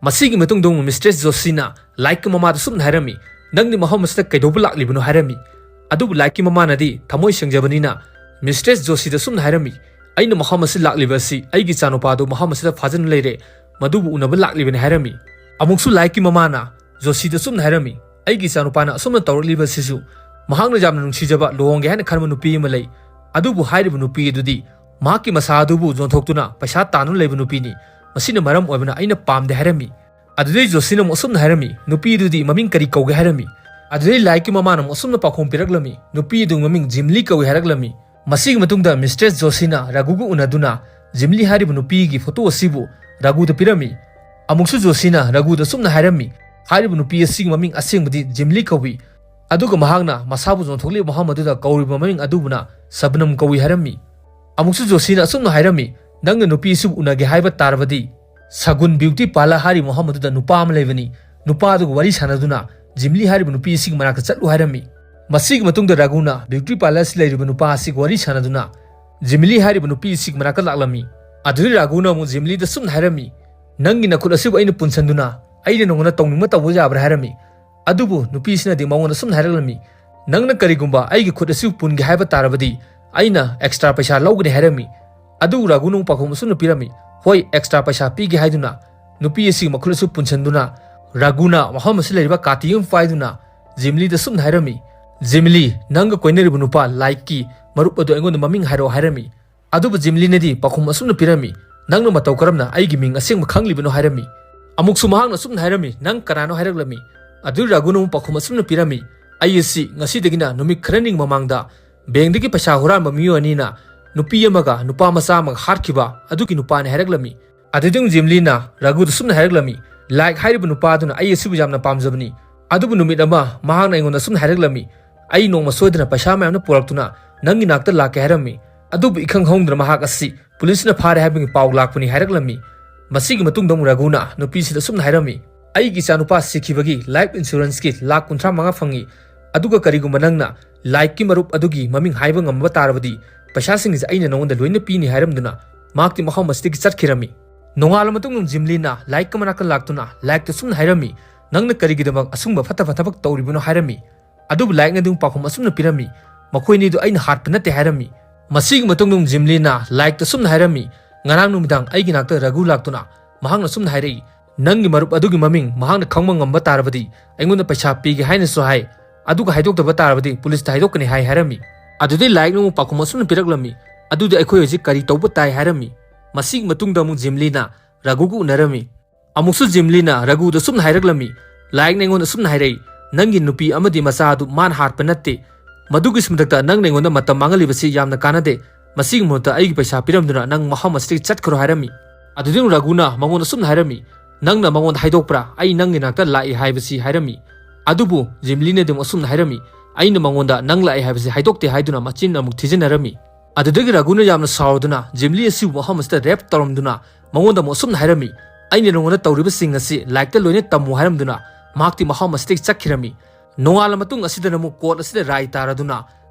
ꯃꯁꯤꯒꯤ ꯃꯇꯨꯡꯗ ꯑꯃꯨꯛ ꯃꯤꯁꯇ꯭ꯔꯦꯁ ꯖꯣꯁꯤꯅ ꯂꯥꯏꯛꯀꯤ ꯃꯃꯥꯗ ꯑꯁꯨꯝꯅ ꯍꯥꯏꯔꯝꯃꯤ, "ꯅꯪꯗꯤ ꯃꯐꯝ ꯑꯁꯤꯗ ꯀꯩꯗꯧꯕ ꯂꯥꯛꯂꯤꯕꯅꯣ?" ꯍꯥꯏꯔꯝꯃꯤ꯫ ꯑꯗꯨꯕꯨ ꯂꯥꯏꯛꯀꯤ ꯃꯃꯥꯅꯗꯤ ꯊꯃꯣꯏ ꯁꯦꯡꯖꯕꯅꯤꯅ ꯃꯤꯁꯇ꯭ꯔꯦꯁ ꯖꯣꯁꯤꯗ ꯑꯁꯨꯝꯅ ꯍꯥꯏꯔꯝꯃꯤ, "ꯑꯩꯅ ꯃꯐꯝ ꯑꯁꯤꯗ ꯂꯥꯛꯂꯤꯕ ꯑꯁꯤ ꯑꯩꯒꯤ ꯏꯆꯥꯅꯨꯄꯥꯗꯨ ꯃꯐꯝ ꯑꯁꯤꯗ ꯐꯥꯖꯤꯟ ꯂꯩꯔꯦ, ꯃꯗꯨꯕꯨ ꯎꯅꯕ ꯂꯥꯛꯂꯤꯕꯅꯤ" ꯍꯥꯏꯔꯝꯃꯤ꯫ ꯑꯃꯨꯛꯁꯨ ꯂꯥꯏꯛꯀꯤ ꯃꯃꯥꯅ ꯖꯣꯁꯤꯗ ꯑꯁꯨꯝꯅ ꯍꯥꯏꯔꯝꯃꯤ, "ꯑꯩꯒꯤ ꯏꯆꯥꯅꯨꯄꯥꯅ ꯑꯁꯨꯝꯅ ꯇꯧꯔꯛꯂꯤꯕ ꯑꯁꯤꯁꯨ ꯃꯍꯥꯛꯅ ꯌꯥꯝꯅ ꯅꯨꯡꯁꯤꯖꯕ ꯂꯨꯍꯣꯡꯒꯦ ꯍꯥꯏꯅ ꯈꯟꯕ ꯅꯨꯄꯤ ꯑꯃ ꯂꯩ, ꯑꯗꯨꯕꯨ ꯍꯥꯏꯔꯤꯕ ꯅꯨꯄꯤ ꯑꯗꯨꯗꯤ ꯃꯍꯥꯛꯀꯤ ꯃꯁꯥ ꯑꯗꯨꯕꯨ ꯌꯣꯟꯊꯣꯛꯇꯨꯅ ꯄꯩꯁꯥ ꯇꯥꯟꯗꯨꯅ ꯂꯩꯕ ꯅꯨꯄꯤꯅꯤ, ꯃꯁꯤꯅ ꯃꯔꯝ ꯑꯣꯏꯕꯅ ꯑꯩꯅ ꯄꯥꯝꯗꯦ" ꯍꯥꯏꯔꯝꯃꯤ꯫ ꯑꯗꯨꯗꯩ ꯖꯣꯁꯤꯅ ꯑꯃꯨꯛ ꯑꯁꯨꯝꯅ ꯍꯥꯏꯔꯝꯃꯤ, "ꯅꯨꯄꯤꯗꯨꯗꯤ ꯃꯃꯤꯡ ꯀꯔꯤ ꯀꯧꯒꯦ?" ꯍꯥꯏꯔꯝꯃꯤ꯫ ꯑꯗꯨꯗꯩ ꯂꯥꯏꯛꯀꯤ ꯃꯃꯥꯅ ꯑꯃꯨꯛ ꯑꯁꯨꯝꯅ ꯄꯥꯎꯈꯨꯝ ꯄꯤꯔꯛꯂꯝꯃꯤ, "ꯅꯨꯄꯤꯗꯨ ꯃꯃꯤꯡ ꯖꯤꯝꯂꯤ ꯀꯧꯏ" ꯍꯥꯏꯔꯛꯂꯝꯃꯤ꯫ ꯃꯁꯤꯒꯤ ꯃꯇꯨꯡꯗ ꯃꯤꯁꯇ꯭ꯔꯦꯁ ꯖꯣꯁꯤꯅ ꯔꯥꯒꯨꯒ ꯎꯅꯗꯨꯅ ꯖꯤꯝꯂꯤ ꯍꯥꯏꯔꯤꯕ ꯅꯨꯄꯤꯒꯤ ꯐꯣꯇꯣ ꯑꯁꯤꯕꯨ ꯔꯥꯒꯨꯗ ꯄꯤꯔꯝꯃꯤ꯫ ꯑꯃꯨꯛꯁꯨ ꯖꯣꯁꯤꯅ ꯔꯘꯨꯗ ꯁꯨꯝꯅ ꯍꯥꯏꯔꯝꯃꯤ, ꯍꯥꯏꯔꯤꯕ ꯅꯨꯄꯤ ꯑꯁꯤꯒꯤ ꯃꯃꯤꯡ ꯑꯁꯦꯡꯕꯗꯤ ꯖꯤꯝꯂꯤ ꯀꯧꯏ, ꯑꯗꯨꯒ ꯃꯍꯥꯛꯅ ꯃꯁꯥꯕꯨ ꯌꯣꯟꯊꯣꯛꯂꯤꯕ ꯃꯐꯝ ꯑꯗꯨꯗ ꯀꯧꯔꯤꯕ ꯃꯃꯤꯡ ꯑꯗꯨꯕꯨꯅ ꯁꯕꯅꯝ ꯀꯧꯏ ꯍꯥꯏꯔꯝꯃꯤ꯫ ꯑꯃꯨꯛꯁꯨ ꯖꯣꯁꯤꯅ ꯑꯁꯨꯝꯅ ꯍꯥꯏꯔꯝꯃꯤ, ꯅꯪꯅ ꯅꯨꯄꯤ ꯑꯁꯤꯕꯨ ꯎꯅꯒꯦ ꯍꯥꯏꯕ ꯇꯥꯔꯕꯗꯤ ꯁꯒꯨꯟ ꯕ꯭ꯌꯨꯇꯤ ꯄꯥꯔꯂꯔ ꯍꯥꯏꯔꯤꯕ ꯃꯐꯝ ꯑꯗꯨꯗ ꯅꯨꯄꯥ ꯑꯃ ꯂꯩꯕꯅꯤ, ꯅꯨꯄꯥ ꯑꯗꯨꯒ ꯋꯥꯔꯤ ꯁꯥꯟꯅꯗꯨꯅ ꯖꯤꯝꯂꯤ ꯍꯥꯏꯔꯤꯕ ꯅꯨꯄꯤ ꯑꯁꯤꯒꯤ ꯃꯅꯥꯛꯇ ꯆꯠꯂꯨ ꯍꯥꯏꯔꯝꯃꯤ꯫ ꯃꯁꯤꯒꯤ ꯃꯇꯨꯡꯗ ꯔꯘꯨꯅ ꯕ꯭ꯌꯨꯇꯤ ꯄꯥꯔꯂꯔ ꯑꯁꯤ ꯂꯩꯔꯤꯕ ꯅꯨꯄꯥ ꯑꯁꯤꯒ ꯋꯥꯔꯤ ꯁꯥꯟꯅꯗꯨꯅ ꯖꯤꯝꯂꯤ ꯍꯥꯏꯔꯤꯕ ꯅꯨꯄꯤ ꯑꯁꯤꯒꯤ ꯃꯅꯥꯛꯇ ꯂꯥꯛꯂꯝꯃꯤ꯫ ꯑꯗꯨꯗꯤ ꯔꯘꯨꯅ ꯑꯃꯨꯛ ꯖꯤꯝꯂꯤꯗ ꯁꯨꯝꯅ ꯍꯥꯏꯔꯝꯃꯤ, ꯅꯪꯒꯤ ꯅꯈꯨꯠ ꯑꯁꯤꯕꯨ ꯑꯩꯅ ꯄꯨꯟꯁꯟꯗꯨꯅ ꯑꯩꯅ ꯅꯉꯣꯟꯗ ꯇꯧꯅꯤꯡꯕ ꯇꯧꯕ ꯌꯥꯕ꯭ꯔꯥ ꯍꯥꯏꯔꯝꯃꯤ꯫ ꯑꯗꯨꯕꯨ ꯅꯨꯄꯤꯁꯤꯅꯗꯤ ꯃꯉꯣꯟꯗ ꯁꯨꯝꯅ ꯍꯥꯏꯔꯛꯂꯝꯃꯤ, ꯅꯪꯅ ꯀꯔꯤꯒꯨꯝꯕ ꯑꯩꯒꯤ ꯈꯨꯠ ꯑꯁꯤꯕꯨ ꯄꯨꯟꯒꯦ ꯍꯥꯏꯕ ꯇꯥꯔꯕꯗꯤ ꯑꯩꯅ ꯑꯦꯛꯁꯇ꯭ꯔꯥ ꯄꯩꯁꯥ ꯂꯧꯒꯅꯤ ꯍꯥꯏꯔꯝꯃꯤ꯫ ꯑꯗꯨꯕꯨ ꯔꯘꯨꯅ ꯑꯃꯨꯛ ꯄꯥꯎꯈꯨꯝ ꯑꯁꯨꯝꯅ ꯄꯤꯔꯝꯃꯤ, ꯍꯣꯏ, ꯑꯦꯛꯁꯇ꯭ꯔꯥ ꯄꯩꯁꯥ ꯄꯤꯒꯦ ꯍꯥꯏꯗꯨꯅ ꯅꯨꯄꯤ ꯑꯁꯤꯒꯤ ꯃꯈꯨꯠ ꯑꯁꯤ ꯄꯨꯟꯁꯤꯟꯗꯨꯅ ꯔꯘꯨꯅ ꯃꯐꯝ ꯑꯁꯤ ꯂꯩꯔꯤꯕ ꯀꯥꯇꯤ ꯑꯃ ꯄꯥꯏꯗꯨꯅ ꯖꯤꯝꯂꯤꯗ ꯁꯨꯝꯅ ꯍꯥꯏꯔꯝꯃꯤ, ꯖꯤꯝꯂꯤ, ꯅꯪꯒ ꯀꯣꯏꯅꯔꯤꯕ ꯅꯨꯄꯥ ꯂꯥꯏꯛꯀꯤ ꯃꯔꯨꯞ ꯑꯗꯨ ꯑꯩꯉꯣꯟꯗ ꯃꯃꯤꯡ ꯍꯥꯏꯔꯛꯑꯣ ꯍꯥꯏꯔꯝꯃꯤ꯫ ꯑꯗꯨꯕꯨ ꯖꯤꯝꯂꯤꯅꯗꯤ ꯄꯥꯎꯈꯨꯝ ꯑꯁꯨꯝꯅ ꯄꯤꯔꯝꯃꯤ, ꯅꯪꯅ ꯃꯇꯧ ꯀꯔꯝꯅ ꯑꯩꯒꯤ ꯃꯤꯡ ꯑꯁꯦꯡꯕ ꯈꯪꯂꯤꯕꯅꯣ ꯍꯥꯏꯔꯝꯃꯤ꯫ ꯑꯃꯨꯛꯁꯨ ꯃꯍꯥꯛꯅ ꯑꯁꯨꯝꯅ ꯍꯥꯏꯔꯝꯃꯤ, ꯅꯪ ꯀꯅꯥꯅꯣ ꯍꯥꯏꯔꯛꯂꯝꯃꯤ꯫ ꯑꯗꯨ ꯔꯘꯨꯅ ꯑꯃꯨꯛ ꯄꯥꯎꯈꯨꯝ ꯑꯁꯨꯝꯅ ꯄꯤꯔꯝꯃꯤ, ꯑꯩ ꯑꯁꯤ ꯉꯁꯤꯗꯒꯤꯅ ꯅꯨꯃꯤꯠ ꯈꯔꯅꯤ ꯃꯃꯥꯡꯗ ꯕꯦꯡꯗꯒꯤ ꯄꯩꯁꯥ ꯍꯨꯔꯥꯟꯕ ꯃꯤꯑꯣꯏ ꯑꯅꯤꯅ ꯅꯨꯄꯤ ꯑꯃꯒ ꯅꯨꯄꯥ ꯃꯆꯥ ꯑꯃꯒ ꯍꯥꯠꯈꯤꯕ ꯑꯗꯨꯒꯤ ꯅꯨꯄꯥꯅꯤ ꯍꯥꯏꯔꯛꯂꯝꯃꯤ꯫ ꯑꯗꯨꯗꯤ ꯑꯃꯨꯛ ꯖꯤꯝꯂꯤꯅ ꯔꯘꯨꯗ ꯁꯨꯝꯅ ꯍꯥꯏꯔꯛꯂꯝꯃꯤ, ꯂꯥꯏꯛ ꯍꯥꯏꯔꯤꯕ ꯅꯨꯄꯥ ꯑꯗꯨꯅ ꯑꯩ ꯑꯁꯤꯕꯨ ꯌꯥꯝꯅ ꯄꯥꯝꯖꯕꯅꯤ, ꯑꯗꯨꯕꯨ ꯅꯨꯃꯤꯠ ꯑꯃ ꯃꯍꯥꯛꯅ ꯑꯩꯉꯣꯟꯗ ꯁꯨꯝꯅ ꯍꯥꯏꯔꯛꯂꯝꯃꯤ, ꯑꯩ ꯅꯣꯡꯃ ꯁꯣꯏꯗꯅ ꯄꯩꯁꯥ ꯃꯌꯥꯝꯅ ꯄꯨꯔꯛꯇꯨꯅ ꯅꯪꯒꯤ ꯅꯥꯛꯇ ꯂꯥꯛꯀꯦ ꯍꯥꯏꯔꯝꯃꯤ, ꯑꯗꯨꯕꯨ ꯏꯈꯪ ꯈꯪꯍꯧꯗꯅ ꯃꯍꯥꯛ ꯑꯁꯤ ꯄꯨꯂꯤꯁꯅ ꯐꯥꯔꯦ ꯍꯥꯏꯕꯒꯤ ꯄꯥꯎ ꯂꯥꯛꯄꯅꯤ ꯍꯥꯏꯔꯛꯂꯝꯃꯤ꯫ ꯃꯁꯤꯒꯤ ꯃꯇꯨꯡꯗ ꯑꯃꯨꯛ ꯔꯘꯨꯅ ꯅꯨꯄꯤꯁꯤꯗ ꯁꯨꯝꯅ ꯍꯥꯏꯔꯝꯃꯤ, ꯑꯩꯒꯤ ꯏꯆꯥꯅꯨꯄꯥ ꯁꯤꯈꯤꯕꯒꯤ ꯂꯥꯏꯐ ꯏꯟꯁꯨꯔꯦꯟꯁꯀꯤ ꯂꯥꯛ ꯀꯨꯟꯊ꯭ꯔꯥ ꯃꯉꯥ ꯐꯪꯉꯤ, ꯑꯗꯨꯒ ꯀꯔꯤꯒꯨꯝꯕ ꯅꯪꯅ ꯂꯥꯏꯛꯀꯤ ꯃꯔꯨꯞ ꯑꯗꯨꯒꯤ ꯃꯃꯤꯡ ꯍꯥꯏꯕ ꯉꯝꯕ ꯇꯥꯔꯕꯗꯤ ꯄꯩꯁꯥꯁꯤꯡꯁꯦ ꯑꯩꯅ ꯅꯉꯣꯟꯗ ꯂꯣꯏꯅ ꯄꯤꯅꯤ ꯍꯥꯏꯔꯝꯗꯨꯅ ꯃꯍꯥꯛꯇꯤ ꯃꯐꯝ ꯑꯁꯤꯗꯒꯤ ꯆꯠꯈꯤꯔꯝꯃꯤ꯫ ꯅꯣꯡꯉꯥꯜꯂ ꯃꯇꯨꯡꯗ ꯖꯤꯝꯂꯤꯅ ꯂꯥꯏꯛꯀ ꯃꯅꯥꯛꯇ ꯂꯥꯛꯇꯨꯅ ꯂꯥꯏꯛꯇ ꯁꯨꯝꯅ ꯍꯥꯏꯔꯝꯃꯤ, ꯅꯪꯅ ꯀꯔꯤꯒꯤꯗꯃꯛ ꯑꯁꯨꯝꯕ ꯐꯠꯇꯕ ꯊꯕꯛ ꯇꯧꯔꯤꯕꯅꯣ ꯍꯥꯏꯔꯝꯃꯤ꯫ ꯑꯗꯨꯕꯨ ꯂꯥꯏꯛꯅꯗꯤ ꯑꯃꯨꯛ ꯄꯥꯎꯈꯨꯝ ꯑꯁꯨꯝꯅ ꯄꯤꯔꯝꯃꯤ, ꯃꯈꯣꯏꯅꯤꯗꯨ ꯑꯩꯅ ꯍꯥꯠꯄ ꯅꯠꯇꯦ ꯍꯥꯏꯔꯝꯃꯤ꯫ ꯃꯁꯤꯒꯤ ꯃꯇꯨꯡꯗ ꯖꯤꯝꯂꯤꯅ ꯂꯥꯏꯛꯇ ꯁꯨꯝꯅ ꯍꯥꯏꯔꯝꯃꯤ, ꯉꯔꯥꯡ ꯅꯨꯃꯤꯗꯥꯡ ꯑꯩꯒꯤ ꯅꯥꯛꯇ ꯔꯘꯨ ꯂꯥꯛꯇꯨꯅ ꯃꯍꯥꯛꯅ ꯁꯨꯝꯅ ꯍꯥꯏꯔꯛꯏ, ꯅꯪꯒꯤ ꯃꯔꯨꯞ ꯑꯗꯨꯒꯤ ꯃꯃꯤꯡ ꯃꯍꯥꯛꯅ ꯈꯪꯕ ꯉꯝꯕ ꯇꯥꯔꯕꯗꯤ ꯑꯩꯉꯣꯟꯗ ꯄꯩꯁꯥ ꯄꯤꯒꯦ ꯍꯥꯏꯅꯁꯨ ꯍꯥꯏ, ꯑꯗꯨꯒ ꯍꯥꯏꯗꯣꯛꯇꯕ ꯇꯥꯔꯕꯗꯤ ꯄꯨꯂꯤꯁꯇ ꯍꯥꯏꯗꯣꯛꯀꯅꯤ ꯍꯥꯏ ꯍꯥꯏꯔꯝꯃꯤ꯫ ꯑꯗꯨꯗꯩ ꯂꯥꯏꯛꯅ ꯑꯃꯨꯛ ꯄꯥꯎꯈꯨꯝ ꯑꯁꯨꯝꯅ ꯄꯤꯔꯛꯂꯝꯃꯤ, ꯑꯗꯨꯗꯤ ꯑꯩꯈꯣꯏ ꯍꯧꯖꯤꯛ ꯀꯔꯤ ꯇꯧꯕ ꯇꯥꯏ ꯍꯥꯏꯔꯝꯃꯤ꯫ ꯃꯁꯤꯒꯤ ꯃꯇꯨꯡꯗ ꯑꯃꯨꯛ ꯖꯤꯝꯂꯤꯅ ꯔꯘꯨꯒ ꯎꯅꯔꯝꯃꯤ꯫ ꯑꯃꯨꯛꯁꯨ ꯖꯤꯝꯂꯤꯅ ꯔꯘꯨꯗ ꯁꯨꯝꯅ ꯍꯥꯏꯔꯛꯂꯝꯃꯤ, ꯂꯥꯏꯛꯅ ꯑꯩꯉꯣꯟꯗ ꯁꯨꯝꯅ ꯍꯥꯏꯔꯛꯏ, ꯅꯪꯒꯤ ꯅꯨꯄꯤ ꯑꯃꯗꯤ ꯃꯆꯥ ꯑꯗꯨ ꯃꯥꯅ ꯍꯥꯠꯄ ꯅꯠꯇꯦ, ꯃꯗꯨꯒꯤꯁꯨ ꯃꯊꯛꯇ ꯅꯪꯅ ꯑꯩꯉꯣꯟꯗ ꯃꯇꯝ ꯃꯥꯡꯍꯜꯂꯤꯕꯁꯤ ꯌꯥꯝꯅ ꯀꯥꯟꯅꯗꯦ, ꯃꯁꯤꯒꯤ ꯃꯍꯨꯠꯇ ꯑꯩꯒꯤ ꯄꯩꯁꯥ ꯄꯤꯔꯝꯗꯨꯅ ꯅꯪ ꯃꯐꯝ ꯑꯁꯤꯗꯒꯤ ꯆꯠꯈ꯭ꯔꯣ ꯍꯥꯏꯔꯝꯃꯤ꯫ ꯑꯗꯨꯗꯤ ꯑꯃꯨꯛ ꯔꯘꯨꯅ ꯃꯉꯣꯟꯗ ꯁꯨꯝꯅ ꯍꯥꯏꯔꯝꯃꯤ, "ꯅꯪꯅ ꯃꯉꯣꯟꯗ ꯍꯥꯏꯗꯣꯛꯄ꯭ꯔꯥ ꯑꯩ ꯅꯪꯒꯤ ꯅꯥꯛꯇ ꯂꯥꯛꯏ ꯍꯥꯏꯕꯁꯤ?" ꯍꯥꯏꯔꯝꯃꯤ꯫ ꯑꯗꯨꯕꯨ ꯖꯤꯝꯂꯤꯅꯗꯤ ꯑꯃꯨꯛ ꯑꯁꯨꯝꯅ ꯍꯥꯏꯔꯝꯃꯤ, "ꯑꯩꯅ ꯃꯉꯣꯟꯗ ꯅꯪ ꯂꯥꯛꯏ ꯍꯥꯏꯕꯁꯤ ꯍꯥꯏꯗꯣꯛꯇꯦ" ꯍꯥꯏꯗꯨꯅ ꯃꯆꯤꯟ ꯑꯃꯨꯛ ꯊꯤꯖꯤꯟꯅꯔꯝꯃꯤ꯫ ꯑꯗꯨꯗꯒꯤ ꯔꯥꯒꯨꯅ ꯌꯥꯝꯅ ꯁꯥꯎꯔꯗꯨꯅ ꯖꯤꯝꯂꯤ ꯑꯁꯤꯕꯨ ꯃꯐꯝ ꯑꯁꯤꯗ ꯔꯦꯞ ꯇꯧꯔꯝꯗꯨꯅ ꯃꯉꯣꯟꯗ ꯑꯃꯨꯛ ꯑꯁꯨꯝꯅ ꯍꯥꯏꯔꯝꯃꯤ, "ꯑꯩꯅ ꯅꯉꯣꯟꯗ ꯇꯧꯔꯤꯕꯁꯤꯡ ꯑꯁꯤ ꯂꯥꯏꯛꯇ ꯂꯣꯏꯅ ꯇꯝꯃꯨ" ꯍꯥꯏꯔꯝꯗꯨꯅ ꯃꯍꯥꯛꯇꯤ ꯃꯐꯝ ꯑꯁꯤꯗꯒꯤ ꯆꯠꯈꯤꯔꯝꯃꯤ꯫ ꯅꯣꯡꯉꯥꯜꯂ ꯃꯇꯨꯡ ꯑꯁꯤꯗꯅ ꯑꯃꯨꯛ ꯀꯣꯔꯠ ꯑꯁꯤꯗ ꯔꯥꯏ ꯇꯥꯔꯗꯨꯅ